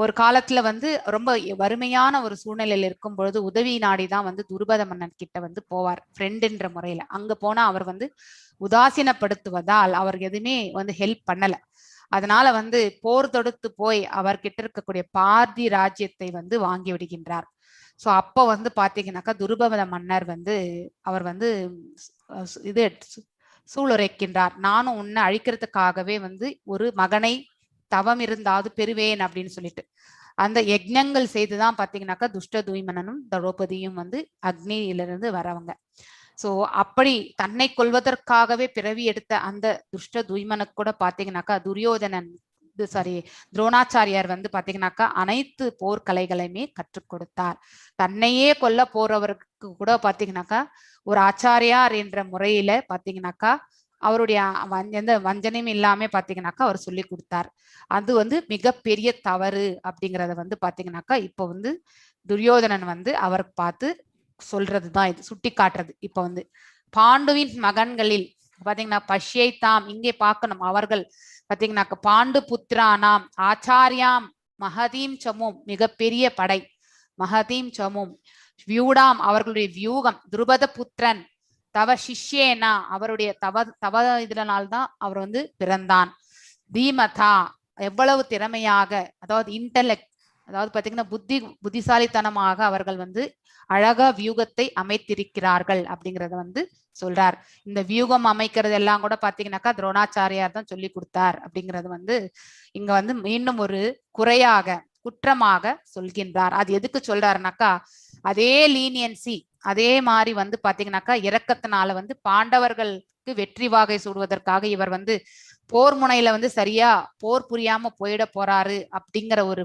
ஒரு காலத்துல வந்து ரொம்ப வறுமையான ஒரு சூழ்நிலையில இருக்கும் பொழுது உதவி நாடிதான் வந்து துருபத மன்னன் கிட்ட வந்து போவார் ஃப்ரெண்டுன்ற முறையில. அங்க போனா அவர் வந்து உதாசீனப்படுத்துவதால் அவர் எதுவுமே வந்து ஹெல்ப் பண்ணல. அதனால வந்து போர் தொடுத்து போய் அவர்கிட்ட இருக்கக்கூடிய பார்தி ராஜ்யத்தை வந்து வாங்கி விடுகின்றார். சோ அப்ப வந்து பாத்தீங்கன்னாக்கா துருபத மன்னர் வந்து அவர் வந்து இது சூளுரைக்கின்றார், நானும் உன்னை அழிக்கிறதுக்காகவே வந்து ஒரு மகனை தவம் இருந்தாவது பெறுவேன் அப்படின்னு சொல்லிட்டு அந்த யஜ்ஞங்கள் செய்துதான் பாத்தீங்கன்னாக்கா துஷ்ட தூய்மனனும் திரௌபதியும் வந்து அக்னியிலிருந்து வரவங்க. சோ அப்படி தன்னை கொல்வதற்காகவே பிறவி எடுத்த அந்த துஷ்ட தூய்மனுக்கு கூட பாத்தீங்கன்னாக்கா துரோணாச்சாரியார் வந்து பாத்தீங்கன்னாக்கா அனைத்து போர்க்கலைகளையுமே கற்றுக் கொடுத்தார். தன்னையே கொல்ல போறவருக்கு கூட பாத்தீங்கன்னாக்கா ஒரு ஆச்சாரியார் என்ற முறையில பாத்தீங்கன்னாக்கா அவருடைய எந்த வஞ்சனையும் இல்லாம பாத்தீங்கன்னாக்கா அவர் சொல்லி கொடுத்தார். அது வந்து மிகப்பெரிய தவறு அப்படிங்கறத வந்து பாத்தீங்கன்னாக்கா இப்ப வந்து துரியோதனன் வந்து அவர் பார்த்து சொல்றதுதான் இது, சுட்டி காட்டுறது. இப்ப வந்து பாண்டுவின் மகன்களில் பாத்தீங்கன்னா பஷ்யை தாம் இங்கே பார்க்கணும், அவர்கள் பாத்தீங்கன்னாக்கா பாண்டு புத்திரானாம் ஆச்சாரியாம் மகதீம் சமும் மிகப்பெரிய படை, மகதீம் சமும் வியூடாம் அவர்களுடைய வியூகம், துருபத புத்திரன் தவ சிஷ்யேனா அவருடைய தவ தவ இதுலனால்தான் அவர் வந்து பிறந்தான், தீமதா எவ்வளவு திறமையாக, அதாவது இன்டலெக்ட், அதாவது பாத்தீங்கன்னா புத்திசாலித்தனமாக அவர்கள் வந்து அழகா வியூகத்தை அமைத்திருக்கிறார்கள் அப்படிங்கறத வந்து சொல்றார். இந்த வியூகம் அமைக்கிறது எல்லாம் கூட பாத்தீங்கன்னாக்கா துரோணாச்சாரியார் தான் சொல்லி கொடுத்தார் அப்படிங்கறது வந்து இங்க வந்து மீண்டும் ஒரு குறையாக குற்றமாக சொல்கின்றார். அது எதுக்கு சொல்றாருனாக்கா அதே லீனியன்சி அதே மாதிரி வந்து பாத்தீங்கன்னாக்கா இரக்கத்தினால வந்து பாண்டவர்களுக்கு வெற்றி வாகை சூடுவதற்காக இவர் வந்து போர் முனையில வந்து சரியா போர் புரியாம போயிட போறாரு அப்படிங்கிற ஒரு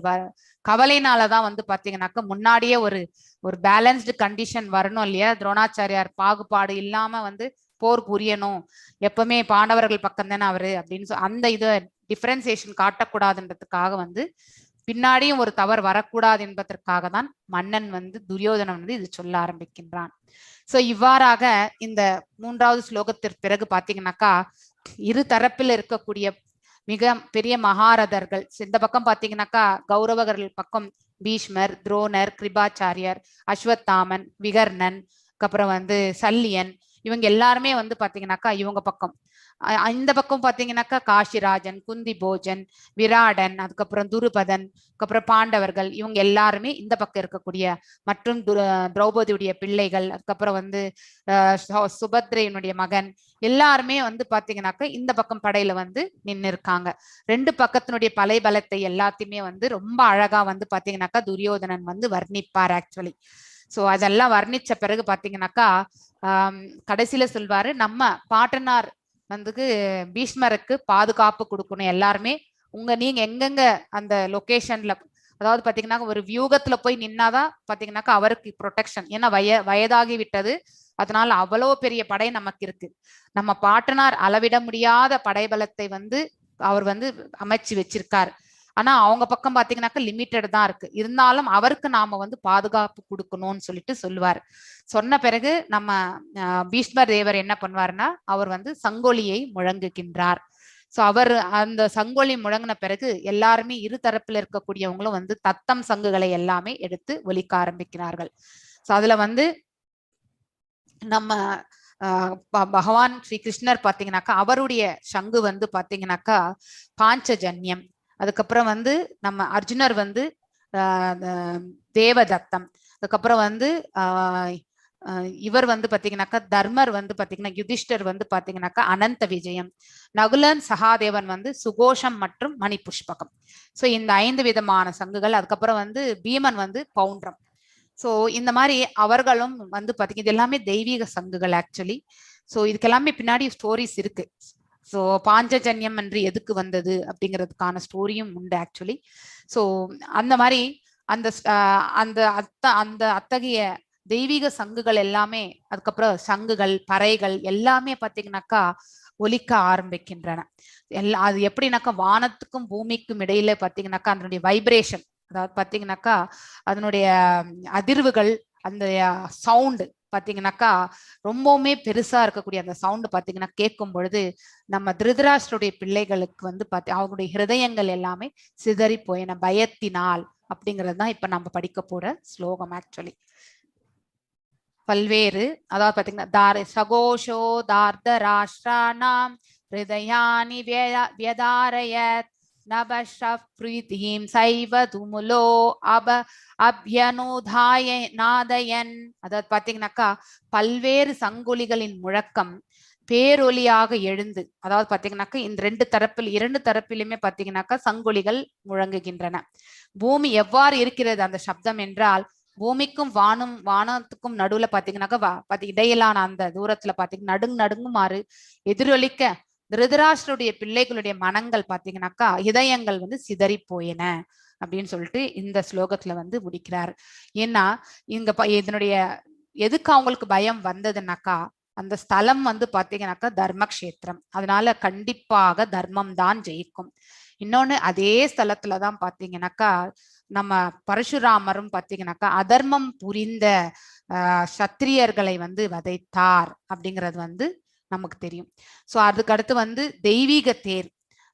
கவலையினாலதான் வந்து பாத்தீங்கன்னாக்கா முன்னாடியே ஒரு ஒரு பேலன்ஸ்டு கண்டிஷன் வரணும் இல்லையா, துரோணாச்சாரியார் பாகுபாடு இல்லாம வந்து போர் புரியணும், எப்பவுமே பாண்டவர்கள் பக்கம் தானே அவரு அப்படின்னு அந்த இதை டிஃபரன்சியேஷன் காட்டக்கூடாதுன்றதுக்காக வந்து பின்னாடியும் ஒரு தவறு வரக்கூடாது என்பதற்காக தான் மன்னன் வந்து துரியோதனன் வந்து இது சொல்ல ஆரம்பிக்கின்றான். சோ இவ்வாறாக இந்த மூன்றாவது ஸ்லோகத்திற்கு பிறகு பாத்தீங்கன்னாக்கா இரு தரப்பில் இருக்கக்கூடிய மிக பெரிய மகாரதர்கள், இந்த பக்கம் பாத்தீங்கன்னாக்கா கௌரவர்கள் பக்கம் பீஷ்மர், துரோணர், கிருபாச்சாரியர், அஸ்வத்தாமன், விகர்ணன், அப்புறம் வந்து சல்லியன், இவங்க எல்லாருமே வந்து பாத்தீங்கன்னாக்கா இவங்க பக்கம். இந்த பக்கம் பாத்தீங்கன்னாக்கா காஷிராஜன், குந்தி போஜன், விராடன், அதுக்கப்புறம் துருபதன், அதுக்கப்புறம் பாண்டவர்கள், இவங்க எல்லாருமே இந்த பக்கம் இருக்கக்கூடிய மற்றும் திரௌபதியுடைய பிள்ளைகள், அதுக்கப்புறம் வந்து சுபத்ரையினுடைய மகன், எல்லாருமே வந்து பாத்தீங்கன்னாக்கா இந்த பக்கம் படையில வந்து நின்னு இருக்காங்க. ரெண்டு பக்கத்தினுடைய பலை பலத்தை எல்லாத்தையுமே வந்து ரொம்ப அழகா வந்து பாத்தீங்கன்னாக்கா துரியோதனன் வந்து வர்ணிப்பார் ஆக்சுவலி. சோ அதெல்லாம் வர்ணிச்ச பிறகு பாத்தீங்கன்னாக்கா கடைசியில சொல்வாரு, நம்ம பாட்டனார் வந்து பீஷ்மருக்கு பாதுகாப்பு கொடுக்கணும் எல்லாருமே, உங்க நீங்க எங்கெங்க அந்த லொகேஷன்ல, அதாவது பாத்தீங்கன்னா ஒரு வியூகத்துல போய் நின்னாதான் பாத்தீங்கன்னாக்கா அவருக்கு ப்ரொடெக்ஷன், ஏன்னா வயதாகி விட்டது, அதனால அவ்வளவு பெரிய படை நமக்கு இருக்கு. நம்ம பாட்டனார் அளவிட முடியாத படைபலத்தை வந்து அவர் வந்து அமைச்சு வச்சிருக்கார். ஆனா அவங்க பக்கம் பாத்தீங்கன்னாக்கா லிமிட்டட் தான் இருக்கு. இருந்தாலும் அவருக்கு நாம வந்து பாதுகாப்பு கொடுக்கணும்னு சொல்லிட்டு சொல்லுவார். சொன்ன பிறகு நம்ம பீஷ்மர் தேவர் என்ன பண்ணுவாருன்னா அவர் வந்து சங்கொலியை முழங்குகின்றார். சோ அவர் அந்த சங்கொலி முழங்கின பிறகு எல்லாருமே இரு தரப்புல இருக்கக்கூடியவங்களும் வந்து தத்தம் சங்குகளை எல்லாமே எடுத்து ஒலிக்க ஆரம்பிக்கிறார்கள். சோ அதுல வந்து நம்ம பகவான் ஸ்ரீ கிருஷ்ணர் பாத்தீங்கன்னாக்கா அவருடைய சங்கு வந்து பாத்தீங்கன்னாக்கா பாஞ்சஜன்யம். அதுக்கப்புறம் வந்து நம்ம அர்ஜுனர் வந்து தேவதத்தம். அதுக்கப்புறம் வந்து இவர் வந்து பாத்தீங்கன்னாக்கா தர்மர் வந்து பாத்தீங்கன்னா யுதிஷ்டர் வந்து பாத்தீங்கன்னாக்கா அனந்த விஜயம். நகுலன் சகாதேவன் வந்து சுகோஷம் மற்றும் மணி புஷ்பகம். சோ இந்த 5 விதமான சங்குகள். அதுக்கப்புறம் வந்து பீமன் வந்து பவுண்ட்ரம். சோ இந்த மாதிரி அவர்களும் வந்து பாத்தீங்க, இது எல்லாமே தெய்வீக சங்குகள் ஆக்சுவலி. சோ இதுக்கெல்லாமே பின்னாடி ஸ்டோரிஸ் இருக்கு. சோ பாஞ்சஜன்யம் என்று எதுக்கு வந்தது அப்படிங்கிறதுக்கான ஸ்டோரியும் உண்டு ஆக்சுவலி. சோ அந்த மாதிரி அந்த அந்த அத்த அந்த அத்தகைய தெய்வீக சங்குகள் எல்லாமே, அதுக்கப்புறம் சங்குகள் பறைகள் எல்லாமே பாத்தீங்கன்னாக்கா ஒலிக்க ஆரம்பிக்கின்றன. எல்லா அது எப்படின்னாக்கா வானத்துக்கும் பூமிக்கும் இடையில பாத்தீங்கன்னாக்கா அதனுடைய வைப்ரேஷன், அதாவது பாத்தீங்கன்னாக்கா அதனுடைய அதிர்வுகள், அந்த சவுண்டு பாத்தீங்கன்னாக்கா ரொம்பவுமே பெருசா இருக்கக்கூடிய அந்த சவுண்டு பாத்தீங்கன்னா கேட்கும் பொழுது நம்ம திருதராஷ்டருடைய பிள்ளைகளுக்கு வந்து அவங்களுடைய ஹிருதயங்கள் எல்லாமே சிதறி போயின பயத்தினால் அப்படிங்கிறது தான் இப்ப நம்ம படிக்க போற ஸ்லோகம் ஆக்சுவலி. பல்வேறு அதாவது பாத்தீங்கன்னா தார சகோஷோ தார்த ராஷ்டிராணாம் ஹிருதயானி வியதாரயத் நபஷப் பிரீதிம் சைவ துமுலோ அப அப்யனுதாய நாதயன். அதாவது பாத்தீங்கன்னாக்கா பல்வேறு சங்கொலிகளின் முழக்கம் பேரொலியாக எழுந்து, அதாவது பாத்தீங்கன்னாக்கா இந்த ரெண்டு தரப்பில் இரண்டு தரப்பிலுமே பாத்தீங்கன்னாக்கா சங்கொலிகள் முழங்குகின்றன. பூமி எவ்வாறு இருக்கிறது அந்த சப்தம் என்றால் பூமிக்கும் வானத்துக்கும் நடுவுல பாத்தீங்கன்னாக்கா இடையிலான அந்த தூரத்துல பாத்தீங்கன்னா நடுங்குமாறு எதிரொலிக்க திருதராஷ்டருடைய பிள்ளைகளுடைய மனங்கள் பாத்தீங்கன்னாக்கா இதயங்கள் வந்து சிதறி போயின அப்படின்னு சொல்லிட்டு இந்த ஸ்லோகத்துல வந்து முடிக்கிறார். ஏன்னா இங்க இதனுடைய எதுக்கு அவங்களுக்கு பயம் வந்ததுன்னாக்கா அந்த ஸ்தலம் வந்து பாத்தீங்கன்னாக்கா தர்மக்ஷேத்திரம், அதனால கண்டிப்பாக தர்மம் தான் ஜெயிக்கும். இன்னொன்னு அதே ஸ்தலத்துலதான் பாத்தீங்கன்னாக்கா நம்ம பரசுராமரும் பாத்தீங்கன்னாக்கா அதர்மம் புரிந்த சத்திரியர்களை வந்து வதைத்தார் அப்படிங்கிறது வந்து நமக்கு தெரியும். சோ அதுக்கு அடுத்து வந்து தெய்வீக தேர்,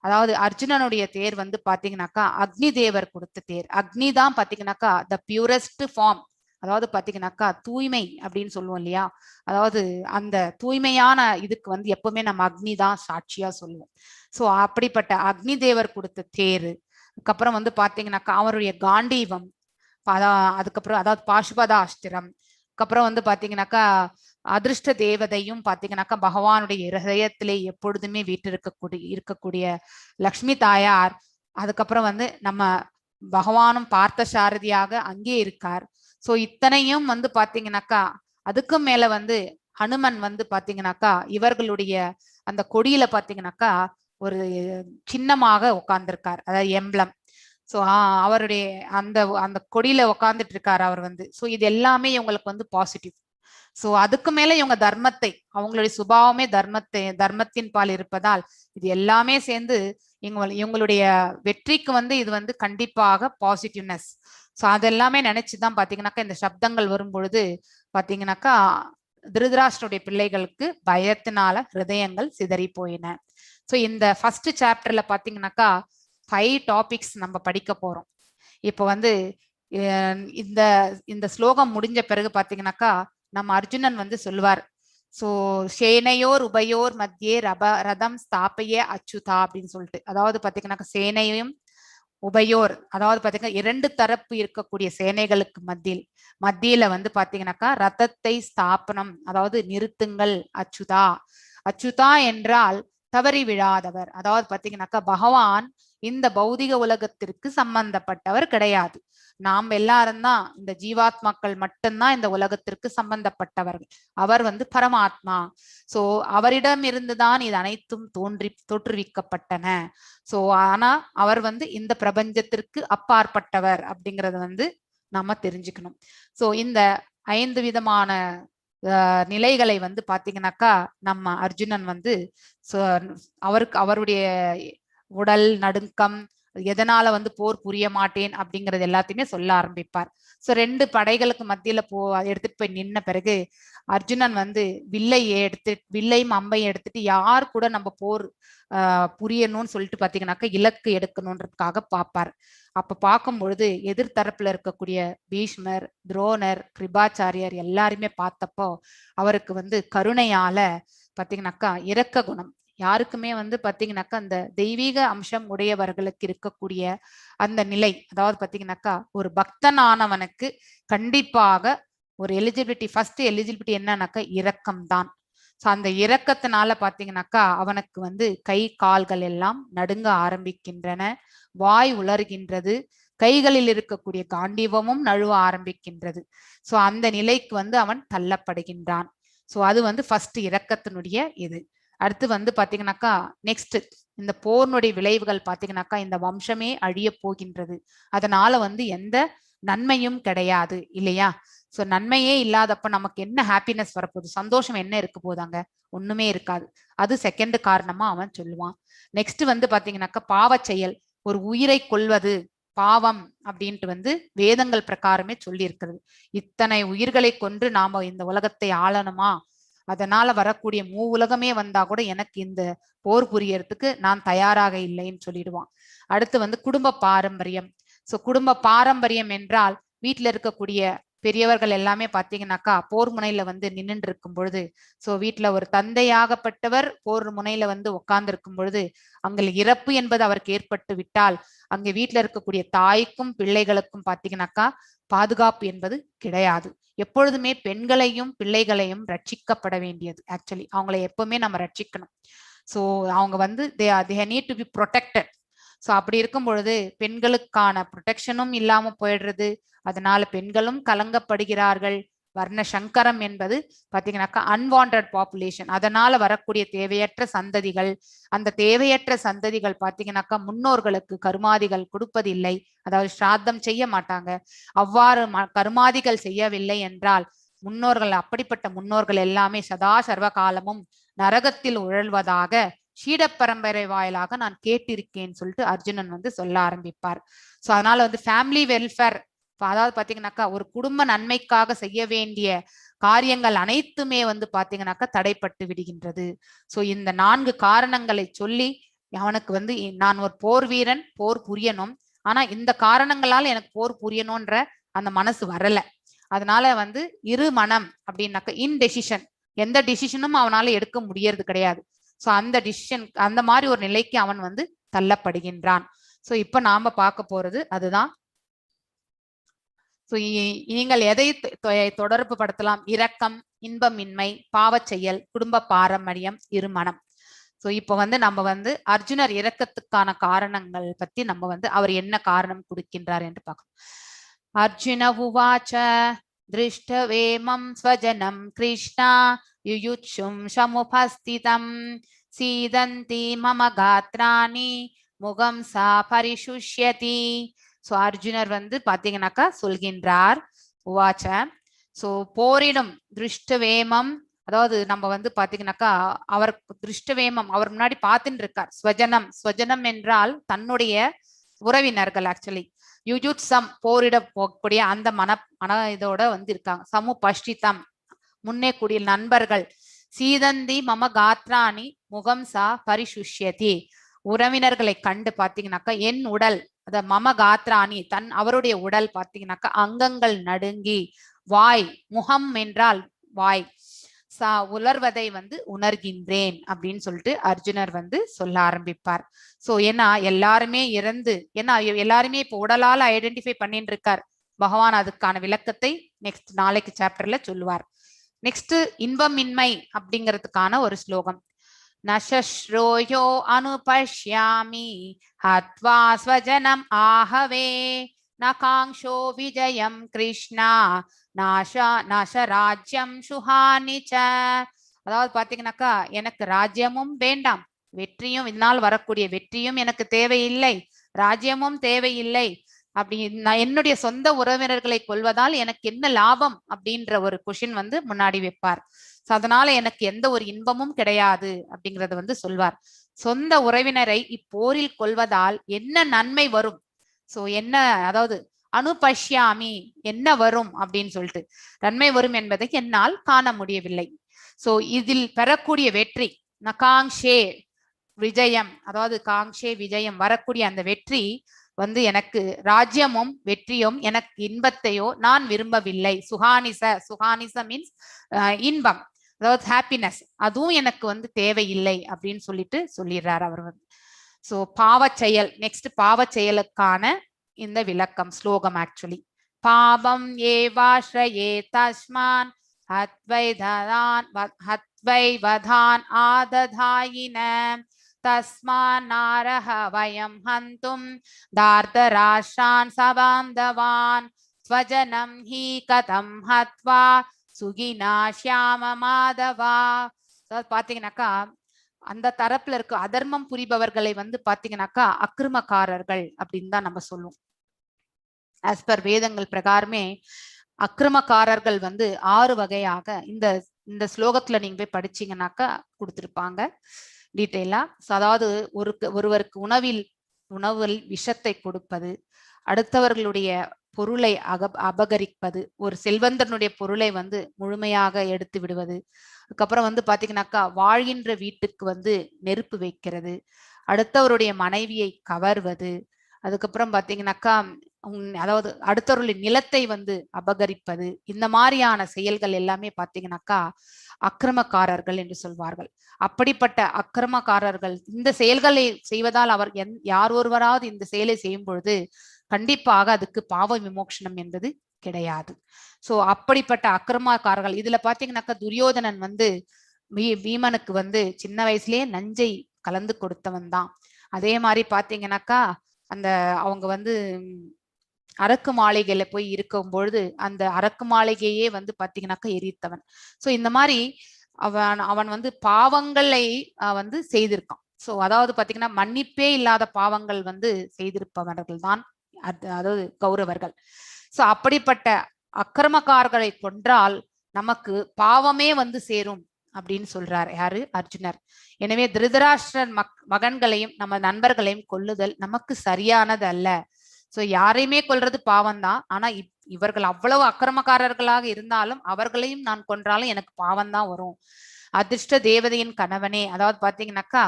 அதாவது அர்ஜுனனுடைய தேர் வந்து பாத்தீங்கன்னாக்கா அக்னி தேவர் கொடுத்த தேர். அக்னி தான் பாத்தீங்கன்னாக்கா the purest form, அதாவது பாத்தீங்கன்னாக்கா தூய்மை அப்படின்னு சொல்லுவோம் இல்லையா, அதாவது அந்த தூய்மையான இதுக்கு வந்து எப்பவுமே நம்ம அக்னி தான் சாட்சியா சொல்லுவோம். சோ அப்படிப்பட்ட அக்னி தேவர் கொடுத்த தேரு. அதுக்கப்புறம் வந்து பாத்தீங்கன்னாக்கா அவருடைய காண்டீவம், அதுக்கப்புறம் அதாவது பாசுபதாஸ்திரம், அதுக்கப்புறம் வந்து பாத்தீங்கன்னாக்கா அதிருஷ்ட தேவதையும் பாத்தீங்கன்னாக்கா பகவானுடைய ஹிருதயத்திலே எப்பொழுதுமே வீற்றிருக்கக்கூடிய இருக்கக்கூடிய லக்ஷ்மி தாயார். அதுக்கப்புறம் வந்து நம்ம பகவானும் பார்த்த சாரதியாக அங்கே இருக்கார். சோ இத்தனையும் வந்து பாத்தீங்கன்னாக்கா அதுக்கும் மேல வந்து ஹனுமன் வந்து பாத்தீங்கன்னாக்கா இவர்களுடைய அந்த கொடியில பாத்தீங்கன்னாக்கா ஒரு சின்னமாக உட்கார்ந்திருக்கார், அதாவது எம்ப்ளம். சோ அவருடைய அந்த அந்த கொடியில உட்கார்ந்துட்டு இருக்காரு அவர் வந்து. சோ இது எல்லாமே இவங்களுக்கு வந்து பாசிட்டிவ். சோ அதுக்கு மேல இவங்க தர்மத்தை, அவங்களுடைய சுபாவமே தர்மத்தின் பால் இருப்பதால் இது எல்லாமே சேர்ந்து இவங்களுடைய வெற்றிக்கு வந்து இது வந்து கண்டிப்பாக பாசிட்டிவ்னஸ். சோ அதெல்லாமே நினைச்சுதான் பாத்தீங்கன்னாக்கா இந்த சப்தங்கள் வரும் பொழுது பாத்தீங்கன்னாக்கா திருதராஷ்டருடைய பிள்ளைகளுக்கு பயத்தினால ஹிருதயங்கள் சிதறி போயின. சோ இந்த ஃபர்ஸ்ட் சாப்டர்ல பாத்தீங்கன்னாக்கா 5 டாபிக்ஸ் நம்ம படிக்க போறோம். இப்போ வந்து இந்த இந்த ஸ்லோகம் முடிஞ்ச பிறகு பாத்தீங்கன்னாக்கா நம்ம அர்ஜுனன் வந்து சொல்லுவார், சோ சேனையோர் உபயோர் மத்தியே ரதம் ஸ்தாபையே அச்சுதா அப்படின்னு சொல்லிட்டு, அதாவது பாத்தீங்கன்னாக்கா சேனையும் உபயோர், அதாவது பாத்தீங்கன்னா இரண்டு தரப்பு இருக்கக்கூடிய சேனைகளுக்கு மத்தியில வந்து பாத்தீங்கன்னாக்கா ரதத்தை ஸ்தாபனம், அதாவது நிறுத்துங்கள். அச்சுதா, அச்சுதா என்றால் தவறி விழாதவர். அதாவது பாத்தீங்கன்னாக்கா பகவான் இந்த பௌதிக உலகத்திற்கு சம்பந்தப்பட்டவர் கிடையாது. நாம் எல்லாரும் தான் இந்த ஜீவாத்மாக்கள் மட்டும்தான் இந்த உலகத்திற்கு சம்பந்தப்பட்டவர்கள். அவர் வந்து பரமாத்மா. சோ அவரிடம் இருந்துதான் இது அனைத்தும் தோற்றுவிக்கப்பட்டன. சோ ஆனா அவர் வந்து இந்த பிரபஞ்சத்திற்கு அப்பாற்பட்டவர் அப்படிங்கறத வந்து நாம தெரிஞ்சுக்கணும். சோ இந்த 5 விதமான நிலைகளை வந்து பாத்தீங்கன்னாக்கா நம்ம அர்ஜுனன் வந்து அவருக்கு அவருடைய உடல் நடுக்கம், எதனால வந்து போர் புரிய மாட்டேன் அப்படிங்கறது எல்லாத்தையுமே சொல்ல ஆரம்பிப்பார். சோ 2 படைகளுக்கு மத்தியில எடுத்துட்டு போய் நின்ன பிறகு அர்ஜுனன் வந்து வில்லையும் அம்பையும் எடுத்துட்டு யார் கூட நம்ம போர் புரியணும்னு சொல்லிட்டு பாத்தீங்கன்னாக்கா இலக்கு எடுக்கணும்ன்றதுக்காக பார்ப்பார். அப்ப பார்க்கும் பொழுது எதிர்த்தரப்புல இருக்கக்கூடிய பீஷ்மர், துரோணர், கிருபாச்சாரியர் எல்லாருமே பார்த்தப்போ அவருக்கு வந்து கருணையால பாத்தீங்கன்னாக்கா இரக்க குணம், யாருக்குமே வந்து பாத்தீங்கன்னாக்கா அந்த தெய்வீக அம்சம் உடையவர்களுக்கு இருக்கக்கூடிய அந்த நிலை, அதாவது பாத்தீங்கன்னாக்கா ஒரு பக்தனானவனுக்கு கண்டிப்பாக ஒரு எலிஜிபிலிட்டி, ஃபர்ஸ்ட் எலிஜிபிலிட்டி என்னன்னாக்கா இரக்கம் தான். ஸோ அந்த இரக்கத்தினால பாத்தீங்கன்னாக்கா அவனுக்கு வந்து கை கால்கள் எல்லாம் நடுங்க ஆரம்பிக்கின்றன, வாய் உலர்கின்றது, கைகளில் இருக்கக்கூடிய காண்டீபமும் நழுவ ஆரம்பிக்கின்றது. ஸோ அந்த நிலைக்கு வந்து அவன் தள்ளப்படுகின்றான். ஸோ அது வந்து ஃபர்ஸ்ட் இரக்கத்தினுடைய இது. அடுத்து வந்து பாத்தீங்கன்னாக்கா நெக்ஸ்ட் இந்த போர்னுடைய விளைவுகள் பாத்தீங்கன்னாக்கா இந்த வம்சமே அழிய போகின்றது, அதனால வந்து எந்த நன்மையும் கிடையாது இல்லையா? சோ நன்மையே இல்லாதப்ப நமக்கு என்ன ஹாப்பினஸ் வரப்போகுது, சந்தோஷம் என்ன இருக்க போதாங்க, ஒண்ணுமே இருக்காது. அது செகண்ட் காரணமா அவன் சொல்லுவான். நெக்ஸ்ட் வந்து பாத்தீங்கன்னாக்கா பாவ செயல், ஒரு உயிரை கொல்வது பாவம் அப்படின்ட்டு வந்து வேதங்கள் பிரகாரமே சொல்லி இருக்கிறது. இத்தனை உயிர்களை கொன்று நாம இந்த உலகத்தை ஆளணுமா, அதனால வரக்கூடிய மூ உலகமே வந்தா கூட எனக்கு இந்த போர் புரியறதுக்கு நான் தயாராக இல்லைன்னு சொல்லிடுவான். அடுத்து வந்து குடும்ப பாரம்பரியம். சோ குடும்ப பாரம்பரியம் என்றால் வீட்டுல இருக்கக்கூடிய பெரியவர்கள் எல்லாமே பாத்தீங்கன்னாக்கா போர் முனையில வந்து நின்னுட்டு இருக்கும் பொழுது, சோ வீட்டுல ஒரு தந்தையாகப்பட்டவர் போர் முனையில வந்து உட்கார்ந்து இருக்கும் பொழுது அங்கே இறப்பு என்பது அவருக்கு ஏற்பட்டு விட்டால் அங்கே வீட்டுல இருக்கக்கூடிய தாய்க்கும் பிள்ளைகளுக்கும் பாத்தீங்கன்னாக்கா பாதுகாப்பு என்பது கிடையாது. எப்பொழுதுமே பெண்களையும் பிள்ளைகளையும் ரட்சிக்கப்பட வேண்டியது. ஆக்சுவலி அவங்களை எப்பவுமே நம்ம ரட்சிக்கணும். சோ அவங்க வந்து they need to be protected. So அப்படி இருக்கும் பொழுது பெண்களுக்கான ப்ரொடெக்ஷனும் இல்லாம போயிடுறது, அதனால பெண்களும் கலங்கப்படுகிறார்கள். வர்ண சங்கரம் என்பது பாத்தீங்கன்னாக்கா அன்வான்ட் பாப்புலேஷன், அதனால வரக்கூடிய தேவையற்ற சந்ததிகள். அந்த தேவையற்ற சந்ததிகள் பாத்தீங்கன்னாக்கா முன்னோர்களுக்கு கருமாதிகள் கொடுப்பதில்லை, அதாவது ஸ்ராத்தம் செய்ய மாட்டாங்க. அவ்வாறு கருமாதிகள் செய்யவில்லை என்றால் முன்னோர்கள், அப்படிப்பட்ட முன்னோர்கள் எல்லாமே சதா சர்வ காலமும் நரகத்தில் உழல்வதாக ஷீட பரம்பரை வாயிலாக நான் கேட்டிருக்கேன்னு சொல்லிட்டு அர்ஜுனன் வந்து சொல்ல ஆரம்பிப்பார். சோ அதனால வந்து ஃபேமிலி வெல்ஃபேர், அதாவது பாத்தீங்கன்னாக்கா ஒரு குடும்ப நன்மைக்காக செய்ய வேண்டிய காரியங்கள் அனைத்துமே வந்து பாத்தீங்கன்னாக்கா தடைப்பட்டு விடுகின்றது. சோ இந்த 4 காரணங்களை சொல்லி அவனுக்கு வந்து நான் ஒரு போர் வீரன், போர் புரியணும், ஆனா இந்த காரணங்களால எனக்கு போர் புரியணும்ன்ற அந்த மனசு வரல. அதனால வந்து இரு மனம் அப்படின்னாக்கா இன்டெசிஷன், எந்த டிசிஷனும் அவனால எடுக்க முடியறது கிடையாது. சோ அந்த டிசிஷன், அந்த மாதிரி ஒரு நிலைக்கு அவன் வந்து தள்ளப்படுகின்றான். சோ இப்ப நாம பார்க்க போறது அதுதான். சோ நீங்கள் எதை தொடர்பு படுத்தலாம்? இரக்கம், இன்பமின்மை, பாவச் செயல், குடும்ப பாரம்பரியம், இருமணம். சோ இப்ப வந்து நம்ம வந்து அர்ஜுனர் இரக்கத்துக்கான காரணங்கள் பத்தி நம்ம வந்து அவர் என்ன காரணம் கொடுக்கின்றார் என்று பார்க்கணும். அர்ஜுன உவாச்ச திருஷ்டவேமம் ஸ்வஜனம் கிருஷ்ணா யுயுத்சும் சமுபஸ்திதம் சீதந்தி மம காத்ராணி முகம் சா பரிசுஷ்யதி. சோ அர்ஜுனர் வந்து பாத்தீங்கன்னாக்கா சொல்கின்றார் உவாச்ச. சோ போரிடும் திருஷ்டவேமம், அதாவது நம்ம வந்து பாத்தீங்கன்னாக்கா அவர் திருஷ்டவேமம் அவர் முன்னாடி பார்த்துட்டு இருக்கார். ஸ்வஜனம், ஸ்வஜனம் என்றால் தன்னுடைய உறவினர்கள். ஆக்சுவலி யுஜுத்சம் போரிட போகக்கூடிய அந்த மன மன இதோட வந்து இருக்காங்க. சமுபஷ்டிதம் முன்னே கூடிய நண்பர்கள். சீதந்தி மம காத்ராணி முகம் சா பரிசுஷ்யதி, உறவினர்களை கண்டு பாத்தீங்கன்னாக்கா என் உடல், அத மம காத்ராணி தன் அவருடைய உடல் பாத்தீங்கன்னாக்கா அங்கங்கள் நடுங்கி, வாய், முகம் என்றால் வாய், சா உலர்வதை வந்து உணர்கின்றேன் அப்படின்னு சொல்லிட்டு அர்ஜுனர் வந்து சொல்ல ஆரம்பிப்பார். சோ ஏன்னா எல்லாருமே இறந்து, ஏன்னா எல்லாருமே இப்போ உடலால ஐடென்டிஃபை பண்ணிட்டு இருக்கார் பகவான். அதுக்கான விளக்கத்தை நெக்ஸ்ட் நாளைக்கு சாப்டர்ல சொல்லுவார். நெக்ஸ்ட் இன்பமின்மை அப்படிங்கிறதுக்கான ஒரு ஸ்லோகம். நசஸ்ரோயோ அனுபஷ்யாமி ஹத்வா ஸ்வஜனம் ஆஹவே நகாங்ஷோ விஜயம் கிருஷ்ணா நாஷா நாசராஜ்யம் சுஹானி ச. அதாவது பாத்தீங்கன்னாக்கா எனக்கு ராஜ்யமும் வேண்டாம், வெற்றியும், இதனால் வரக்கூடிய வெற்றியும் எனக்கு தேவையில்லை, ராஜ்யமும் தேவையில்லை. அப்படி நான் என்னுடைய சொந்த உறவினர்களை கொல்வதால் எனக்கு என்ன லாபம் அப்படின்ற ஒரு கொஷின் வந்து முன்னாடி வைப்பார். சோ அதனால எனக்கு எந்த ஒரு இன்பமும் கிடையாது அப்படிங்கறத வந்து சொல்வார். சொந்த உறவினரை இப்போரில் கொல்வதால் என்ன நன்மை வரும்? சோ என்ன, அதாவது அனுபஷ்யாமி, என்ன வரும் அப்படின்னு சொல்லிட்டு நன்மை வரும் என்பதை என்னால் காண முடியவில்லை. சோ இதில் பெறக்கூடிய வெற்றி, நகாங்ஷே விஜயம், அதாவது காங்ஷே விஜயம், வரக்கூடிய அந்த வெற்றி வந்து எனக்கு ராஜ்யமும் வெற்றியும் எனக்கு இன்பத்தையோ நான் விரும்பவில்லை. சுகானிச, சுகானிச மீன்ஸ் இன்பம், அதாவது ஹாப்பினஸ், அதுவும் எனக்கு வந்து தேவையில்லை அப்படின்னு சொல்லிட்டு சொல்லிடுறாரு அவர் வந்து. சோ பாவச் செயல், நெக்ஸ்ட் பாவச் செயலுக்கான இந்த விளக்கம் ஸ்லோகம் ஆக்சுவலி. பாபம் ஏவாஸ்ரயே தஸ்மான் ஹத்வை ததான் ஹத்வை வதான் ஆததாயின தஸ்மான் நாரஹ வயம் ஹந்தும் தார்தராஷ்டிரான் சபாந்தவான் ஸ்வஜனம் he கதம் ஹத்வா சுகினா ஷியாம மாதவா. அதாவது பாத்தீங்கன்னாக்கா அந்த தரப்புல இருக்க அதர்மம் புரிபவர்களை வந்து பாத்தீங்கன்னாக்கா அக்கிரமக்காரர்கள் அப்படின்னு தான் நம்ம சொல்லுவோம். ஆஸ் பர் வேதங்கள் பிரகாரமே அக்கிரமக்காரர்கள் வந்து 6 வகையாக இந்த இந்த ஸ்லோகத்துல நீங்க போய் படிச்சீங்கன்னாக்கா கொடுத்திருப்பாங்க டீட்டெயிலா. ஸோ அதாவது ஒருவருக்கு உணவில் விஷத்தை கொடுப்பது, அடுத்தவர்களுடைய பொருளை அபகரிப்பது, ஒரு செல்வந்தனுடைய பொருளை வந்து முழுமையாக எடுத்து விடுவது, அதுக்கப்புறம் வந்து பாத்தீங்கன்னாக்கா வாழ்கின்ற வீட்டுக்கு வந்து நெருப்பு வைக்கிறது, அடுத்தவருடைய மனைவியை கவர்வது, அதுக்கப்புறம் பாத்தீங்கன்னாக்கா அதாவது அடுத்தவருடைய நிலத்தை வந்து அபகரிப்பது, இந்த மாதிரியான செயல்கள் எல்லாமே பாத்தீங்கன்னாக்கா அக்கிரமக்காரர்கள் என்று சொல்வார்கள். அப்படிப்பட்ட அக்கிரமக்காரர்கள் இந்த செயல்களை செய்வதால் அவர் யார் ஒருவராவது இந்த செயலை செய்யும் பொழுது கண்டிப்பாக அதுக்கு பாவ விமோக்ஷனம் என்பது கிடையாது. சோ அப்படிப்பட்ட அக்கிரமக்காரர்கள் இதுல பாத்தீங்கன்னாக்கா துரியோதனன் வந்து பீமனுக்கு வந்து சின்ன வயசுலயே நஞ்சை கலந்து கொடுத்தவன் தான். அதே மாதிரி பாத்தீங்கன்னாக்கா அந்த அவங்க வந்து அரக்கு மாளிகையில போய் இருக்கும் பொழுது அந்த அரக்கு மாளிகையே வந்து பாத்தீங்கன்னாக்கா எரித்தவன். சோ இந்த மாதிரி அவன் அவன் வந்து பாவங்களை வந்து செய்திருக்கான். சோ அதாவது பாத்தீங்கன்னா மன்னிப்பே இல்லாத பாவங்கள் வந்து செய்திருப்பவர்கள் தான் அதாவது கௌரவர்கள். சோ அப்படிப்பட்ட அக்கிரமக்காரர்களை கொன்றால் நமக்கு பாவமே வந்து சேரும் அப்படின்னு சொல்றார் யாரு? அர்ஜுனர். எனவே திருதராஷ்டிரன் மகன்களையும் நம்ம நண்பர்களையும் கொல்லுதல் நமக்கு சரியானது அல்ல. சோ யாரையுமே கொல்றது பாவம் தான், ஆனா இவர்கள் அவ்வளவு அக்கிரமக்காரர்களாக இருந்தாலும் அவர்களையும் நான் கொன்றாலும் எனக்கு பாவம் தான் வரும். அதிர்ஷ்ட தேவதையின் கணவனே, அதாவது பாத்தீங்கன்னாக்கா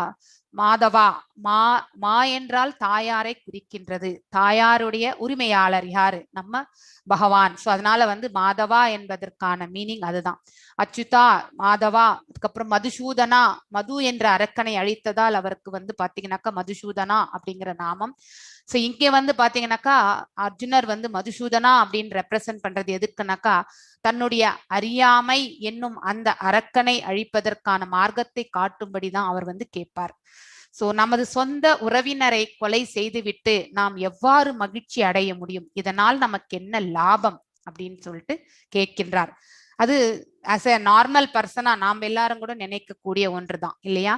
மாதவா, மா மா என்றால் தாயாரை குறிக்கின்றது, தாயாருடைய உரிமையாளர் யாரு? நம்ம பகவான். சோ அதனால வந்து மாதவா என்பதற்கான மீனிங் அதுதான். அச்சுதா மாதவா, அதுக்கப்புறம் மதுசூதனா, மது என்ற அரக்கனை அழித்ததால் அவருக்கு வந்து பாத்தீங்கன்னாக்கா மதுசூதனா அப்படிங்கிற நாமம். சோ இங்கே வந்து பாத்தீங்கன்னாக்கா அர்ஜுனர் வந்து மதுசூதனா அப்படின்னு ரெப்ரசன்ட் பண்றது எதுக்குனாக்கா தன்னுடைய அறியாமை என்னும் அந்த அரக்கனை அழிப்பதற்கான மார்க்கத்தை காட்டும்படிதான் அவர் வந்து கேட்பார். சோ நமது சொந்த உறவினரை கொலை செய்துவிட்டு நாம் எவ்வாறு மகிழ்ச்சி அடைய முடியும், இதனால் நமக்கு என்ன லாபம் அப்படின்னு சொல்லிட்டு கேட்கின்றார். அது ஆஸ் எ நார்மல் பர்சனா நாம் எல்லாரும் கூட நினைக்கக்கூடிய ஒன்றுதான் இல்லையா?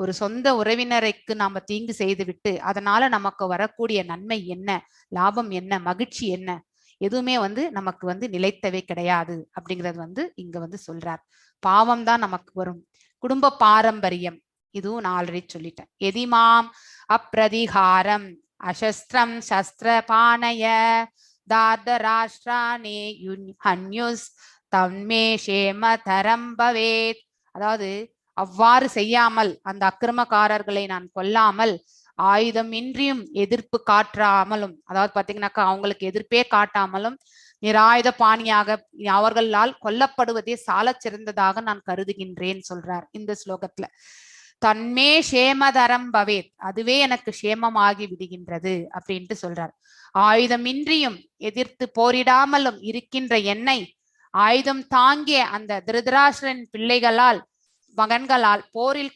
ஒரு சொந்த உறவினருக்கு நாம தீங்கு செய்து விட்டு அதனால நமக்கு வரக்கூடிய நன்மை என்ன, லாபம் என்ன, மகிழ்ச்சி என்ன, எதுவுமே வந்து நமக்கு வந்து நிலைத்தவே கிடையாது அப்படிங்கிறது வந்து இங்க வந்து சொல்றார். பாவம் தான் நமக்கு வரும். குடும்ப பாரம்பரியம் இதுவும் நான் ஆல்ரெடி சொல்லிட்டேன். எதிமாம் அப்ரதிகாரம் அசஸ்திரம் சஸ்திர பானய தார்தராஷ்டிரானே ஹன்யுஸ் தன்மே ஷேமதரம் பவேத். அதாவது அவ்வாறு செய்யாமல் அந்த அக்கிரமக்காரர்களை நான் கொல்லாமல் ஆயுதமின்றியும் எதிர்ப்பு காற்றாமலும், அதாவது பாத்தீங்கன்னாக்கா அவங்களுக்கு எதிர்ப்பே காட்டாமலும் நிராயுத பாணியாக அவர்களால் கொல்லப்படுவதே சாலச் சிறந்ததாக நான் கருதுகின்றேன் சொல்றார் இந்த ஸ்லோகத்துல. தன்மே ஷேமதரம் பவேத், அதுவே எனக்கு க்ஷேமமாகி விடுகின்றது அப்படின்ட்டு சொல்றார். ஆயுதமின்றியும் எதிர்த்து போரிடாமலும் இருக்கின்ற என்னை ஆயுதம் தாங்கிய அந்த திருதராஷ்டிரன் பிள்ளைகளால் மகன்களால் போரில்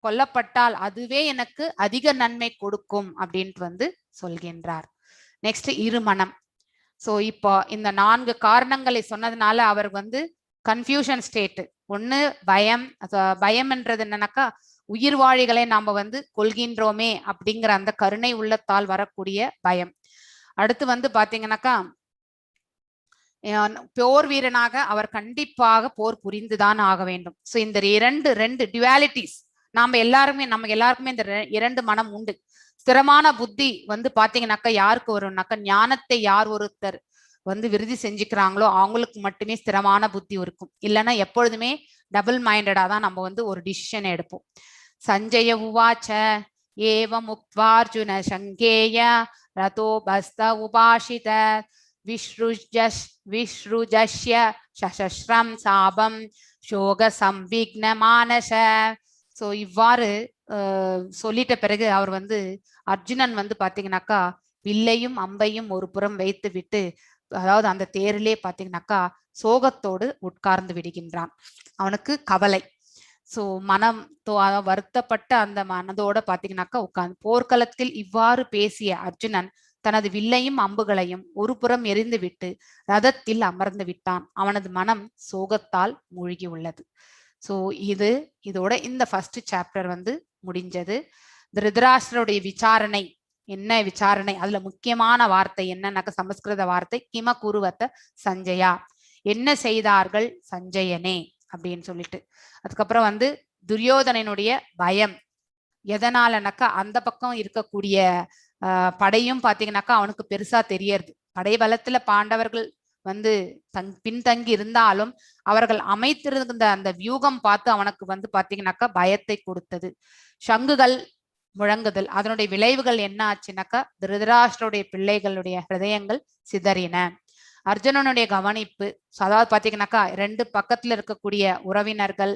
கொல்லப்பட்டால் அதுவே எனக்கு அதிக நன்மை கொடுக்கும் அப்படின்ட்டு வந்து சொல்கின்றார். நெக்ஸ்ட் இருமணம். சோ இப்போ இந்த 4 காரணங்களை சொன்னதுனால அவர் வந்து கன்ஃபியூஷன் ஸ்டேட். ஒண்ணு பயம், பயம்ன்றது என்னன்னாக்கா உயிர் வாழிகளை நாம வந்து கொல்கின்றோமே அப்படிங்கிற அந்த கருணை உள்ளத்தால் வரக்கூடிய பயம். அடுத்து வந்து பாத்தீங்கன்னாக்கா போர் வீரனாக அவர் கண்டிப்பாக போர் புரிந்துதான் ஆக வேண்டும். சோ இந்த இரண்டு ரெண்டு டியூவாலிட்டிஸ் நாம எல்லாருமே, நம்ம எல்லாருக்குமே இந்த இரண்டு மனம் உண்டு. ஸ்திரமான புத்தி வந்து பாத்தீங்கன்னாக்கா யாருக்கு வரும்னாக்கா, ஞானத்தை யார் ஒருத்தர் வந்து விருதி செஞ்சுக்கிறாங்களோ அவங்களுக்கு மட்டுமே ஸ்திரமான புத்தி இருக்கும். இல்லைன்னா எப்பொழுதுமே டபுள் மைண்டடா தான் நம்ம வந்து ஒரு டிசிஷன் எடுப்போம். சஞ்சய உவாச்ச ஏவம் உக்த்வார்ஜுன சங்கேய ரதோபஸ்த உபாஷித விஸ்ருஜஸ்ய சசஸ்ரம் சாபம் சோக சம்விக்ன மானச. சோ இவ்வாறு சொல்லிட்ட பிறகு அவர் வந்து அர்ஜுனன் வந்து பாத்தீங்கன்னாக்கா வில்லையும் அம்பையும் ஒரு புறம் வைத்து விட்டு, அதாவது அந்த தேரிலே பாத்தீங்கன்னாக்கா சோகத்தோடு உட்கார்ந்து விடுகின்றான். அவனுக்கு கவலை. சோ மனம் வருத்தப்பட்ட அந்த மனதோட பாத்தீங்கன்னாக்கா உட்கார்ந்து போர்க்களத்தில் இவ்வாறு பேசிய அர்ஜுனன் தனது வில்லையும் அம்புகளையும் ஒரு புறம் எறிந்து விட்டு ரதத்தில் அமர்ந்து விட்டான். அவனது மனம் சோகத்தால் மூழ்கி உள்ளது. சோ இதோட இந்த ஃபர்ஸ்ட் சாப்டர் வந்து முடிஞ்சது. திருதராஷ்டிரருடைய விசாரணை, என்ன விசாரணை, அதுல முக்கியமான வார்த்தை என்னன்னாக்க சமஸ்கிருத வார்த்தை கிம குருவத்த சஞ்சயா, என்ன செய்தார்கள் சஞ்சயனே அப்படின்னு சொல்லிட்டு. அதுக்கப்புறம் வந்து துரியோதனனுடைய பயம் எதனாலனாக்கா அந்த பக்கம் இருக்கக்கூடிய படையும் பாத்தீங்கன்னாக்கா அவனுக்கு பெருசா தெரியறது. படை பலத்துல பாண்டவர்கள் வந்து பின்தங்கி இருந்தாலும் அவர்கள் அமைத்திருந்த அந்த வியூகம் பார்த்து அவனுக்கு வந்து பாத்தீங்கன்னாக்கா பயத்தை கொடுத்தது. சங்குகள் முழங்குதல், அதனுடைய விளைவுகள் என்ன ஆச்சுனாக்கா திருதராஷ்டிரருடைய பிள்ளைகளுடைய ஹிருதயங்கள் சிதறின. அர்ஜுனனுடைய கவனிப்பு, அதாவது பாத்தீங்கன்னாக்கா ரெண்டு பக்கத்துல இருக்கக்கூடிய உறவினர்கள்,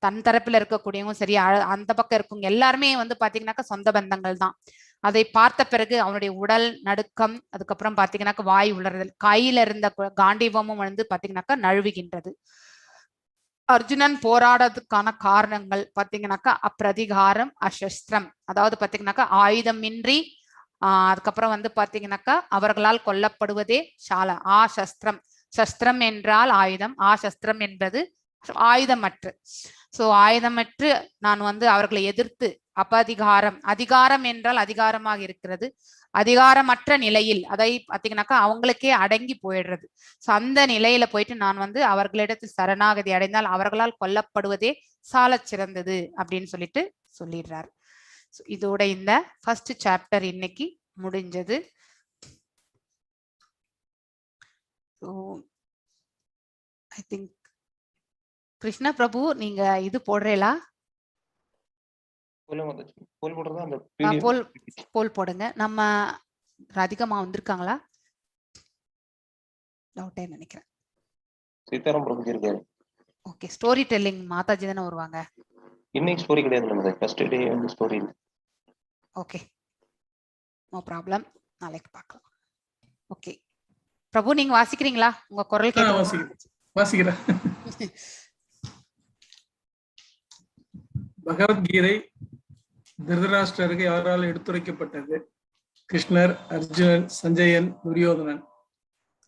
தன் தரப்புல இருக்கக்கூடியவங்க சரி, அந்த பக்கம் இருக்கவங்க எல்லாருமே வந்து பாத்தீங்கன்னாக்கா சொந்த பந்தங்கள் தான். அதை பார்த்த பிறகு அவனுடைய உடல் நடுக்கம், அதுக்கப்புறம் பாத்தீங்கன்னாக்கா வாய் உலர்தல், கையில இருந்த காண்டீபமும் வந்து பாத்தீங்கன்னாக்கா நழுவுகின்றது. அர்ஜுனன் போராடுறதுக்கான காரணங்கள் பாத்தீங்கன்னாக்கா அப்பிரதிகாரம், அசஸ்திரம், அதாவது பாத்தீங்கன்னாக்கா ஆயுதமின்றி, அதுக்கப்புறம் வந்து பாத்தீங்கன்னாக்கா அவர்களால் கொல்லப்படுவதே சால. ஆ சஸ்திரம், சஸ்திரம் என்றால் ஆயுதம், ஆ சஸ்திரம் என்பது ஆயுதமற்று. சோ ஆயுதமற்று நான் வந்து அவர்களை எதிர்த்து அபதிகாரம், அதிகாரம் என்றால் அதிகாரமாக இருக்கிறது, அதிகாரமற்ற நிலையில் அதை பாத்தீங்கன்னாக்கா அவங்களுக்கே அடங்கி போயிடுறது. சோ அந்த நிலையில போயிட்டு நான் வந்து அவர்களிடத்தில் சரணாகதி அடைந்தால் அவர்களால் கொல்லப்படுவதே சால சிறந்தது அப்படின்னு சொல்லிட்டு சொல்லிடுறாரு. இதோட இந்த ஃபர்ஸ்ட் சாப்டர் இன்னைக்கு முடிஞ்சது. I think Krishna Prabhu நீங்க இது போடுறீங்களா? போல் போல் போடுங்க. நம்ம ராதிகமா வந்திருக்காங்களா? டவுட்டே நினைக்கிறேன். சீதாராம் பிரபுஜி இருக்காரு. ஓகே, ஸ்டோரி டெல்லிங் மாதாஜி தானே வருவாங்க. இன்னைக்கு ஸ்டோரி கிடையாது, நம்ம ஃபர்ஸ்ட் டே வந்து ஸ்டோரி இல்ல. ஓகே, நோ ப்ராப்ளம், நாளைக்கு பார்க்கலாம். ஓகே பிரபு, நீங்க வாசிக்கிறீங்களா? உங்க குரல் கேட்டு வாசிக்கிறேன். பகவத்கீதை திருதராஷ்டிரருக்கு யாரால் எடுத்துரைக்கப்பட்டது? கிருஷ்ணர், அர்ஜுனன், சஞ்சயன், துரியோதனன்.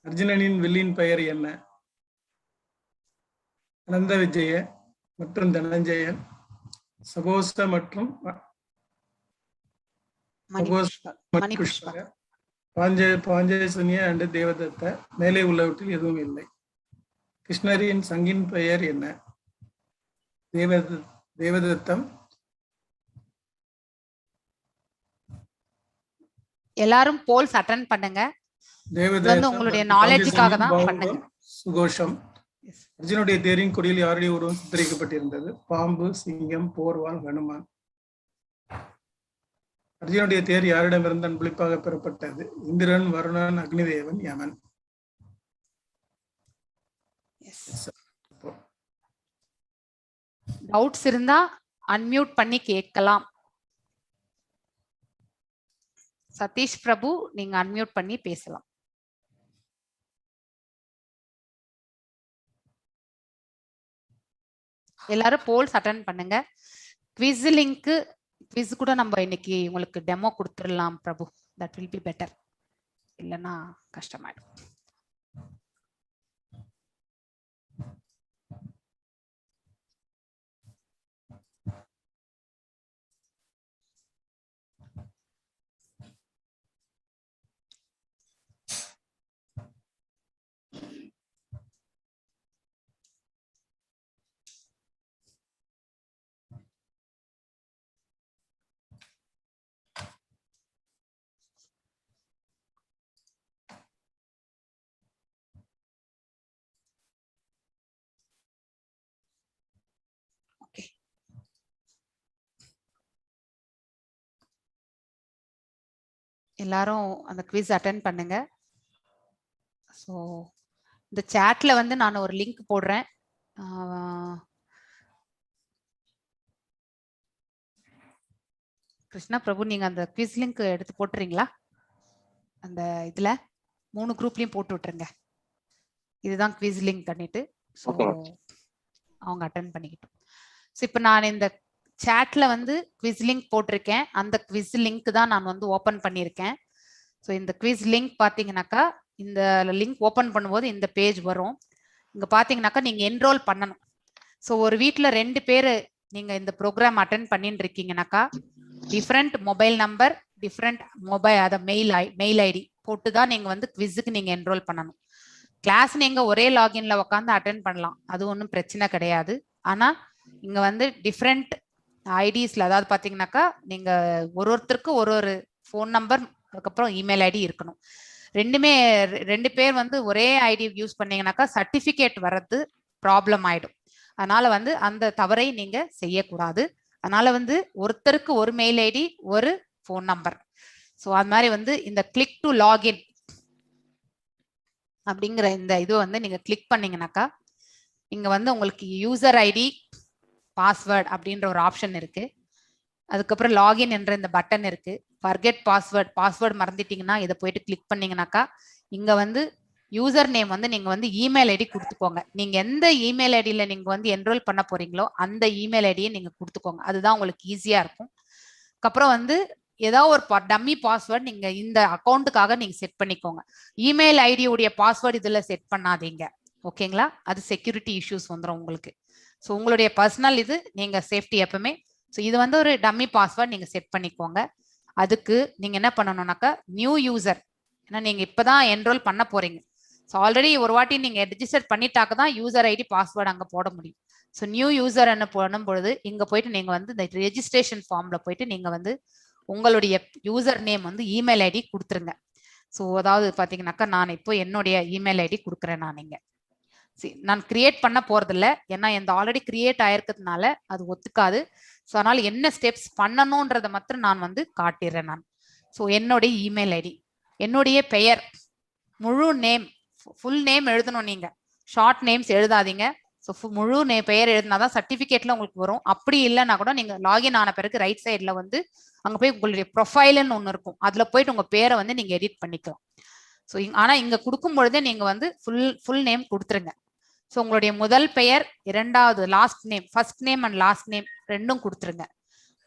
அர்ஜுனனின் வில்லின் பெயர் என்ன? அனந்த விஜய மற்றும் தனஞ்சயன், சகோச மற்றும் பாஞ்சசன்ய அண்ட் தேவதத்த. மேலே உள்ளவற்றில் எதுவும் இல்லை. கிருஷ்ணரின் சங்கின் பெயர் என்ன? தேவதத்தம். எல்லாரும் போல்ஸ் அட்டெண்ட் பண்ணுங்க. தேவதத்தம் உங்களுடைய நாலேஜுக்காக தான் பண்ணுங்க. சுகோஷம். அர்ஜுனுடைய தேரின் கொடியில் யாருடைய உருவம் சித்தரிக்கப்பட்டிருந்தது? பாம்பு, சிங்கம், போர்வாள், ஹனுமான். அர்ஜுனுடைய தேர் யாரிடமிருந்து அன்பளிப்பாக பெறப்பட்டது? இந்திரன், வருணன், அக்னிதேவன், யமன். டவுட்ஸ் இருந்தா அன்மியூட் பண்ணி கேட்கலாம். சதீஷ் பிரபு நீங்க அன்மியூட் பண்ணி பேசலாம். எல்லாரும் போல்ஸ் அட்டெண்ட் பண்ணுங்க. குவிஸ் லிங்க், குவிஸ் கூட நம்ம இன்னைக்கு உங்களுக்கு டெமோ கொடுத்துடலாம் Prabhu. That will be better. இல்லைன்னா கஷ்டமாயிடும். எல்லாரும் அந்த குவிஸ் அட்டன் பண்ணுங்க. ஸோ இந்த சேட்ல வந்து நான் ஒரு லிங்க் போடுறேன். கிருஷ்ணா பிரபு, நீங்க அந்த குவிஸ் லிங்க் எடுத்து போட்டுறீங்களா? அந்த இதுல மூணு குரூப்லயும் போட்டு விட்டுருங்க. இதுதான் குவிஸ் லிங்க் பண்ணிட்டு. So Okay, ma'am. அவங்க அட்டன் பண்ணிக்கிட்டும். ஸோ இப்போ நான் இந்த சேட்ல வந்து குவிஸ் லிங்க் போட்டிருக்கேன். அந்த குவிஸ் லிங்க் தான் நான் வந்து ஓப்பன் பண்ணியிருக்கேன். ஸோ இந்த குவிஸ் லிங்க் பார்த்தீங்கன்னாக்கா, இந்த லிங்க் ஓப்பன் பண்ணும்போது இந்த பேஜ் வரும். இங்க பார்த்தீங்கன்னாக்கா நீங்க என்ரோல் பண்ணணும். ஸோ ஒரு வீட்டில் ரெண்டு பேர் நீங்க இந்த ப்ரோக்ராம் அட்டன் பண்ணிட்டு இருக்கீங்கனாக்கா, different mobile number, different mobile அதை மெயில் ஐடி போட்டு தான் நீங்க வந்து குவிஸுக்கு நீங்க என்ரோல் பண்ணணும். கிளாஸ் நீங்க ஒரே லாகின்ல உட்காந்து அட்டன் பண்ணலாம், அது ஒன்றும் பிரச்சனை கிடையாது. ஆனா இங்க வந்து டிஃப்ரெண்ட் ஐடிஸ்ல, அதாவது பாத்தீங்கன்னாக்கா நீங்க ஒரு ஒருத்தருக்கு ஒரு ஒரு ஃபோன் நம்பர், அதுக்கப்புறம் இமெயில் ஐடி இருக்கணும். ரெண்டுமே ரெண்டு பேர் வந்து ஒரே ஐடி யூஸ் பண்ணீங்கன்னாக்கா சர்டிபிகேட் வர்றது ப்ராப்ளம் ஆயிடும். அதனால வந்து அந்த தவறை நீங்க செய்யக்கூடாது. அதனால வந்து ஒருத்தருக்கு ஒரு மெயில் ஐடி, ஒரு ஃபோன் நம்பர். ஸோ அது மாதிரி வந்து இந்த கிளிக் டு லாகின் அப்படிங்கிற இந்த இது வந்து நீங்க கிளிக் பண்ணீங்கன்னாக்கா, இங்க வந்து உங்களுக்கு யூசர் ஐடி, பாஸ்வேர்ட் அப்படின்ற ஒரு ஆப்ஷன் இருக்கு. அதுக்கப்புறம் லாகின் என்ற இந்த பட்டன் இருக்கு. ஃபர்கெட் பாஸ்வேர்ட், பாஸ்வேர்டு மறந்துட்டீங்கன்னா இதை போயிட்டு கிளிக் பண்ணீங்கன்னாக்கா, இங்க வந்து யூசர் நேம் வந்து நீங்க வந்து இமெயில் ஐடி கொடுத்துக்கோங்க. நீங்க எந்த இமெயில் ஐடியில நீங்க வந்து என்ரோல் பண்ண போறீங்களோ அந்த இமெயில் ஐடியை நீங்க கொடுத்துக்கோங்க. அதுதான் உங்களுக்கு ஈஸியா இருக்கும். அதுக்கப்புறம் வந்து ஏதாவது ஒரு டம்மி பாஸ்வேர்ட் நீங்க இந்த அக்கௌண்ட்டுக்காக நீங்க செட் பண்ணிக்கோங்க. இமெயில் ஐடியுடைய பாஸ்வேர்டு இதுல செட் பண்ணாதீங்க, ஓகேங்களா? அது செக்யூரிட்டி இஷ்யூஸ் வந்துடும் உங்களுக்கு. ஸோ உங்களுடைய பர்சனல் இது நீங்க சேஃப்டி எப்பவுமே. ஸோ இது வந்து ஒரு டம்மி பாஸ்வேர்ட் நீங்க செட் பண்ணிக்கோங்க. அதுக்கு நீங்க என்ன பண்ணணும்னாக்கா, நியூ யூசர், ஏன்னா நீங்க இப்பதான் என்ரோல் பண்ண போறீங்க. ஸோ ஆல்ரெடி ஒரு வாட்டி நீங்க ரெஜிஸ்டர் பண்ணிட்டாக்க தான் யூசர் ஐடி, பாஸ்வேர்டு அங்க போட முடியும். ஸோ நியூ யூசர் என்ன பண்ணும் பொழுது இங்க போயிட்டு நீங்க வந்து இந்த ரெஜிஸ்ட்ரேஷன் ஃபார்ம்ல போயிட்டு நீங்க வந்து உங்களுடைய யூசர் நேம் வந்து இமெயில் ஐடி கொடுத்துருங்க. ஸோ அதாவது பாத்தீங்கன்னாக்கா நான் இப்போ என்னுடைய இமெயில் ஐடி கொடுக்குறேன். நான் இங்க நான் கிரியேட் பண்ண போறதில்ல, ஏன்னா இந்த ஆல்ரெடி கிரியேட் ஆயிருக்கிறதுனால அது ஒத்துக்காது. ஸோ அதனால என்ன ஸ்டெப்ஸ் பண்ணணுன்றதை மட்டும் நான் வந்து காட்டிடுறேன் நான். ஸோ என்னுடைய இமெயில் ஐடி, என்னுடைய பெயர், முழு நேம், ஃபுல் நேம் எழுதணும். நீங்க ஷார்ட் நேம்ஸ் எழுதாதீங்க. ஸோ முழு பெயர் எழுதினாதான் சர்டிஃபிகேட்ல உங்களுக்கு வரும். அப்படி இல்லைன்னா கூட நீங்க லாகின் ஆன பிறகு ரைட் சைட்ல வந்து அங்க போய் உங்களுடைய ப்ரொஃபைலுன்னு ஒன்று இருக்கும். அதுல போயிட்டு உங்க பேரை வந்து நீங்க எடிட் பண்ணிக்கலாம். ஸோ ஆனா இங்க கொடுக்கும் பொழுதே நீங்க வந்து ஃபுல் ஃபுல் நேம் கொடுத்துருங்க. ஸோ உங்களுடைய முதல் பெயர், இரண்டாவது last name, first name and last name ரெண்டும் கொடுத்துருங்க.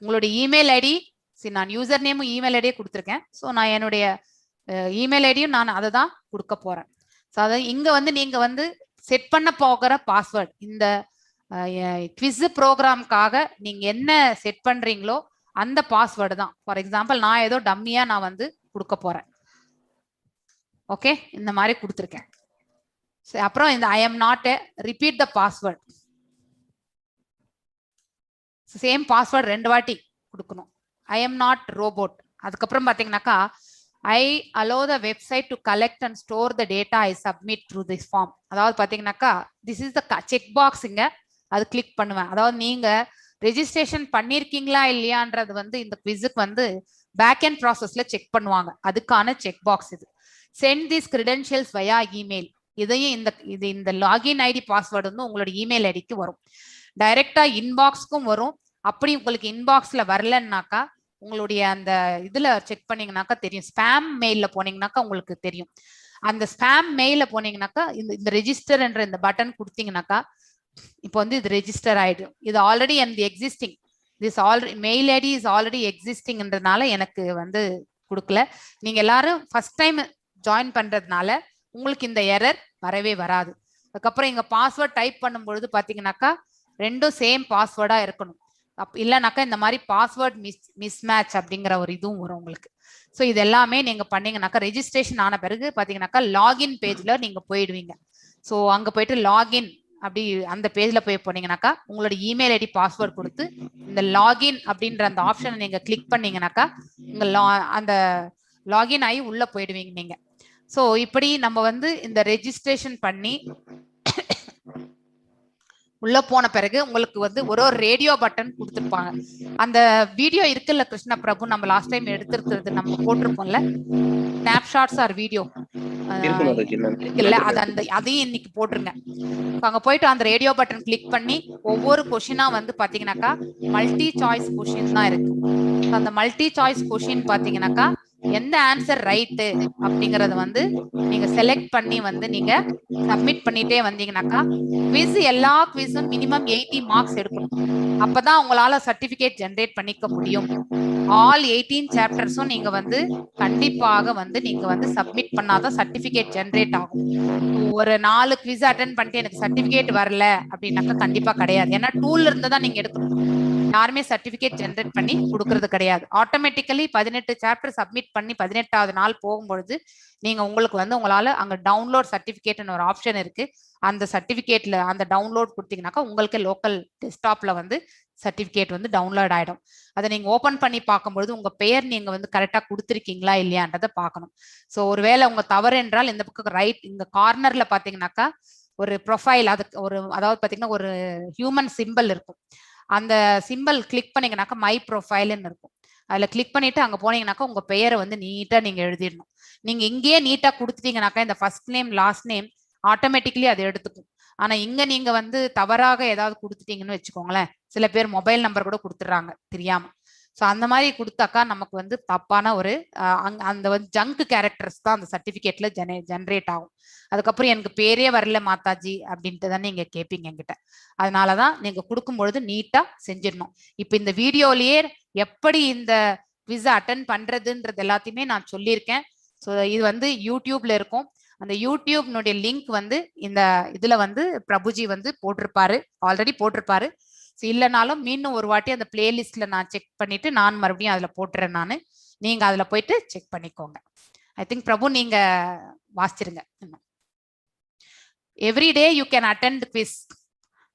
உங்களுடைய இமெயில் ஐடி, சரி நான் யூசர் நேமும் இமெயில் ஐடியே கொடுத்துருக்கேன். ஸோ நான் என்னுடைய இமெயில் ஐடியும் நான் அதை தான் கொடுக்க போறேன். ஸோ அதை இங்க வந்து நீங்க வந்து செட் பண்ண போகிற பாஸ்வேர்ட், இந்த குவிஸ் ப்ரோக்ராம்காக நீங்க என்ன செட் பண்றீங்களோ அந்த பாஸ்வேர்டு தான். ஃபார் எக்ஸாம்பிள் நான் ஏதோ டம்மியா நான் வந்து கொடுக்க போறேன். ஓகே, இந்த மாதிரி கொடுத்துருக்கேன். சரி, அப்புறம் இந்த I am not repeat the password, same password ரெண்டு வாட்டி கொடுக்கணும். I am not robot. அதுக்கப்புறம் பாத்தீங்கன்னாக்கா I allow the website to collect and store the data I submit through this form. அதாவது பாத்தீங்கன்னாக்கா this is the check பாக்ஸுங்க, அது click பண்ணுவேன். அதாவது நீங்க ரெஜிஸ்ட்ரேஷன் பண்ணிருக்கீங்களா இல்லையான்றது வந்து இந்த குவிஸுக்கு வந்து பேக் எண்ட் ப்ராசஸ்ல செக் பண்ணுவாங்க. அதுக்கான செக் பாக்ஸ் இது. Send this credentials via email. இதையும் இந்த இது இந்த லாகின் ஐடி பாஸ்வேர்டு வந்து உங்களோட இமெயில் ஐடிக்கு வரும். டைரக்டா இன்பாக்ஸ்க்கும் வரும். அப்படி உங்களுக்கு இன்பாக்ஸ்ல வரலன்னாக்கா உங்களுடைய அந்த இதுல செக் பண்ணீங்கன்னாக்கா தெரியும். ஸ்பேம் மெயில்ல போனீங்கன்னாக்கா உங்களுக்கு தெரியும். அந்த ஸ்பேம் மெயில போனீங்கன்னாக்கா இந்த இந்த ரெஜிஸ்டர் என்ற இந்த பட்டன் கொடுத்தீங்கன்னாக்கா இப்போ வந்து இது ரெஜிஸ்டர் ஆயிடும். இது ஆல்ரெடி அந்த existing, this already mail ID is already எக்ஸிஸ்டிங்ன்றதுனால எனக்கு வந்து கொடுக்கல. நீங்க எல்லாரும் ஃபர்ஸ்ட் டைம் ஜாயின் பண்றதுனால உங்களுக்கு இந்த எரர் வரவே வராது. அதுக்கப்புறம் இங்க பாஸ்வேர்ட் டைப் பண்ணும் பொழுது பாத்தீங்கன்னாக்கா ரெண்டும் சேம் பாஸ்வேர்டா இருக்கணும். இல்லைனாக்கா இந்த மாதிரி பாஸ்வேர்ட் மிஸ் மேட்ச் அப்படிங்கிற ஒரு இதுவும் வரும் உங்களுக்கு. ஸோ இது எல்லாமே நீங்க பண்ணீங்கன்னாக்கா ரெஜிஸ்ட்ரேஷன் ஆன பிறகு பாத்தீங்கன்னாக்கா லாகின் பேஜ்ல நீங்க போயிடுவீங்க. ஸோ அங்க போயிட்டு லாகின் அப்படி அந்த பேஜ்ல போய் போனீங்கன்னாக்கா உங்களோட இமெயில் ஐடி, பாஸ்வேர்ட் கொடுத்து இந்த லாகின் அப்படின்ற அந்த ஆப்ஷனை நீங்க கிளிக் பண்ணீங்கன்னாக்கா உங்க அந்த லாகின் ஆகி உள்ள போயிடுவீங்க நீங்க. ஸோ இப்படி நம்ம வந்து இந்த ரெஜிஸ்ட்ரேஷன் பண்ணி உள்ள போன பிறகு உங்களுக்கு வந்து ஒரு ஒரு ரேடியோ பட்டன் கொடுத்துருப்பாங்க. அந்த வீடியோ இருக்குல்ல கிருஷ்ண பிரபு, நம்ம லாஸ்ட் டைம் எடுத்திருக்கிறது நம்ம போட்டிருப்போம்ல, ஸ்னாப்ஷாட்ஸ் ஆர் வீடியோ இருக்கு மாதாஜி நான் இருக்குல்ல, அது அந்த அதையும் இன்னைக்கு போட்டுருங்க. அங்க போயிட்டு அந்த ரேடியோ பட்டன் கிளிக் பண்ணி ஒவ்வொரு கொஷினா வந்து பாத்தீங்கன்னாக்கா மல்டி சாய்ஸ் கொஷின் தான் இருக்கு. So, அந்த மல்டி சாய்ஸ் கொஷின் பாத்தீங்கன்னாக்கா எந்த ஆன்சர் ரைட்டு அப்படிங்கறத வந்து நீங்க செலக்ட் பண்ணி வந்து நீங்க சப்மிட் பண்ணிட்டே வந்தீங்கன்னாக்கா குவிஸ், எல்லா குவிஸும் மினிமம் 80 மார்க்ஸ் எடுக்கணும். அப்பதான் உங்களால சர்டிபிகேட் ஜென்ரேட் பண்ணிக்க முடியும். ஆல் 18 சாப்டர்ஸும் நீங்க வந்து கண்டிப்பாக வந்து நீங்க வந்து சப்மிட் பண்ணாதான் சர்டிபிகேட் ஜென்ரேட் ஆகும். ஒரு 4 குவிஸ் அட்டன் பண்ணிட்டு எனக்கு சர்டிபிகேட் வரல அப்படின்னாக்கா கண்டிப்பா கிடையாது. ஏன்னா டூல்ல இருந்து தான் நீங்க எடுக்கணும். யாருமே சர்டிபிகேட் ஜென்ரேட் பண்ணி கொடுக்கறது கிடையாது. ஆட்டோமேட்டிக்கலி 18 சாப்டர் சப்மிட் பண்ணி 18வது நாள் போகும்பொழுது நீங்க உங்களுக்கு வந்து உங்களால அங்க டவுன்லோட் சர்டிபிகேட்னு ஒரு ஆப்ஷன் இருக்கு. அந்த சர்டிபிகேட்ல அந்த டவுன்லோட் கொடுத்தீங்கன்னாக்கா உங்களுக்கு லோக்கல் டெஸ்க்டாப்ல வந்து சர்டிபிகேட் வந்து டவுன்லோட் ஆயிடும். அதை நீங்க ஓபன் பண்ணி பார்க்கும்பொழுது உங்க பெயர் நீங்க வந்து கரெக்டா கொடுத்துருக்கீங்களா இல்லையான்றதை பார்க்கணும். ஸோ ஒருவேளை உங்க தவறு என்றால் இந்த பக்கம் ரைட் இந்த கார்னர்ல பாத்தீங்கன்னாக்கா ஒரு ப்ரொஃபைல், அதுக்கு ஒரு அதாவது பாத்தீங்கன்னா ஒரு ஹியூமன் சிம்பல் இருக்கும். அந்த சிம்பல் கிளிக் பண்ணீங்கன்னாக்கா my ப்ரொஃபைல்னு இருக்கும். அதுல கிளிக் பண்ணிட்டு அங்க போனீங்கன்னாக்கா உங்க பெயரை வந்து நீட்டா நீங்க எழுதிடணும். நீங்க இங்கேயே நீட்டா கொடுத்துட்டீங்கன்னாக்கா இந்த first name last name automatically அதை எடுத்துக்கும். ஆனா இங்க நீங்க வந்து தவறாக ஏதாவது கொடுத்துட்டீங்கன்னு வச்சுக்கோங்களேன், சில பேர் மொபைல் நம்பர் கூட கொடுத்துட்றாங்க தெரியாம. ஸோ அந்த மாதிரி கொடுத்தாக்கா நமக்கு வந்து தப்பான ஒரு அந்த வந்து ஜங்க் கேரக்டர்ஸ் தான் அந்த சர்டிபிகேட்ல ஜென்ரேட் ஆகும். அதுக்கப்புறம் எனக்கு பேரே வரல மாதாஜி அப்படின்ட்டு தான் நீங்க கேட்பீங்க என்கிட்ட. அதனாலதான் நீங்க கொடுக்கும் பொழுது நீட்டா செஞ்சிடணும். இப்ப இந்த வீடியோலயே எப்படி இந்த குவிஸை அட்டன் பண்றதுன்றது எல்லாத்தையுமே நான் சொல்லியிருக்கேன். ஸோ இது வந்து யூடியூப்ல இருக்கும். அந்த யூடியூப்னுடைய லிங்க் வந்து இந்த இதுல வந்து பிரபுஜி வந்து போட்டிருப்பாரு, ஆல்ரெடி போட்டிருப்பாரு. ஸோ இல்லைனாலும் மீண்டும் ஒரு வாட்டி அந்த பிளேலிஸ்ட்ல நான் செக் பண்ணிட்டு நான் மறுபடியும் அதுல போட்டுறேன். நான் நீங்க அதுல போயிட்டு செக் பண்ணிக்கோங்க. I think பிரபு நீங்க வாசிச்சிருங்க. Every day you can attend quiz.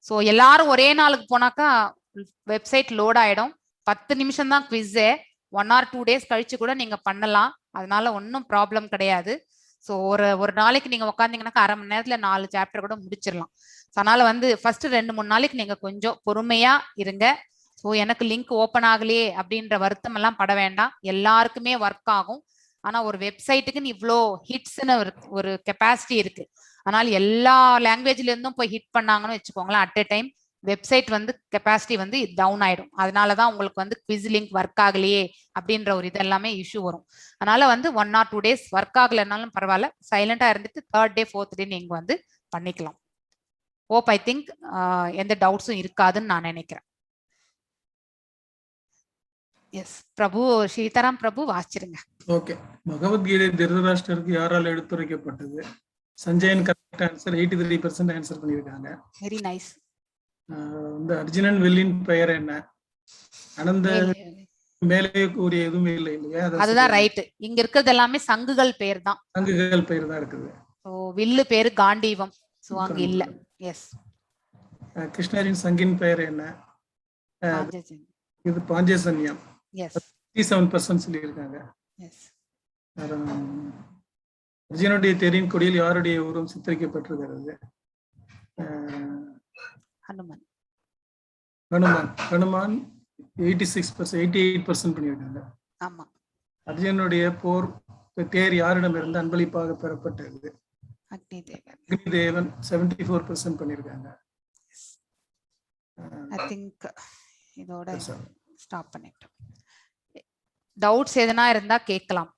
So எல்லாரும் ஒரே நாளுக்கு போனாக்கா வெப்சைட் லோட் ஆயிடும். 10 நிமிஷம் தான் குவிஸ்ஸே. 1 ஆர் 2 டேஸ் கழிச்சு கூட நீங்க பண்ணலாம். அதனால ஒன்றும் ப்ராப்ளம் கிடையாது. ஸோ ஒரு ஒரு நாளைக்கு நீங்க உட்காந்தீங்கன்னாக்கா அரை மணி நேரத்துல 4 சாப்டர் கூட முடிச்சிடலாம். ஸோ அதனால வந்து ஃபர்ஸ்ட் 2-3 நாளைக்கு நீங்க கொஞ்சம் பொறுமையா இருங்க. ஸோ எனக்கு லிங்க் ஓப்பன் ஆகலையே அப்படின்ற வருத்தம் எல்லாம் பட வேண்டாம். எல்லாருக்குமே ஒர்க் ஆகும். ஆனா ஒரு வெப்சைட்டுக்குன்னு இவ்வளோ ஹிட்ஸ்ன்னு ஒரு கெப்பாசிட்டி இருக்கு. ஆனால் எல்லா லாங்குவேஜ்ல இருந்தும் போய் ஹிட் பண்ணாங்கன்னு வச்சுக்கோங்களேன், அட் எ டைம் வெப்சைட் வந்து கெப்பாசிட்டி வந்து டவுன் ஆயிடும். அதனாலதான் உங்களுக்கு வந்து குவிஸ் லிங்க் ஒர்க் ஆகலையே அப்படின்ற ஒரு இதெல்லாமே இஷ்யூ வரும். அதனால வந்து 1 ஆர் 2 டேஸ் ஒர்க் ஆகலைன்னாலும் பரவாயில்ல, சைலண்டா இருந்துட்டு 3rd டே 4th டே நீங்க வந்து பண்ணிக்கலாம். ஹோப் I think எந்த டவுட்ஸும் இருக்காதுன்னு நான் நினைக்கிறேன். எஸ் பிரபு, சீதாராம் பிரபு வாசிச்சிருங்க. ஓகே. பகவத்கீதை திருதராஷ்டருக்கு யாரால் எடுத்துரைக்கப்பட்டது? சஞ்சயன் கரெக்ட் ஆன்சர், 83% ஆன்சர் பண்ணியிருக்காங்க. Very nice. வந்து அர்ஜுனன் வில்லின் பெயர் என்ன? அனந்த மேலே கூறிய எதுவுமே இல்லை இல்லையா? அதான் அதுதான் சரி. ரைட். இங்க இருக்கிறது எல்லாமே சங்குகள் பேர் தான். சங்குகள் பெயர் தான் இருக்குது. ஸோ வில்லு பேரு காண்டீவம். ஸோ அங்க இல்ல. எஸ். கிருஷ்ணரின் சங்கின் பெயர் என்ன? இது பாஞ்சசன்யம். எஸ். 57% சொல்லியிருக்காங்க. எஸ். அப்புறம் அர்ஜுனனுடைய தேரின் கொடியில் யாருடைய உருவம் சித்தரிக்கப்பட்டிருக்கிறது? ஹனுமன். ஹனுமான். ஹனுமான் 86%, 88% பண்ணியிருக்காங்க. அர்ஜுனனுடைய போர் தேர் யாரிடமிருந்து அன்பளிப்பாக பெறப்பட்டது? அக்னி தேவன். அக்னி தேவன் 74% பண்ணியிருக்காங்க. I think இதோட Yes, sir. Stop பண்ணிட்டோம். டவுட்ஸ் எதனா இருந்தா கேட்கலாம்.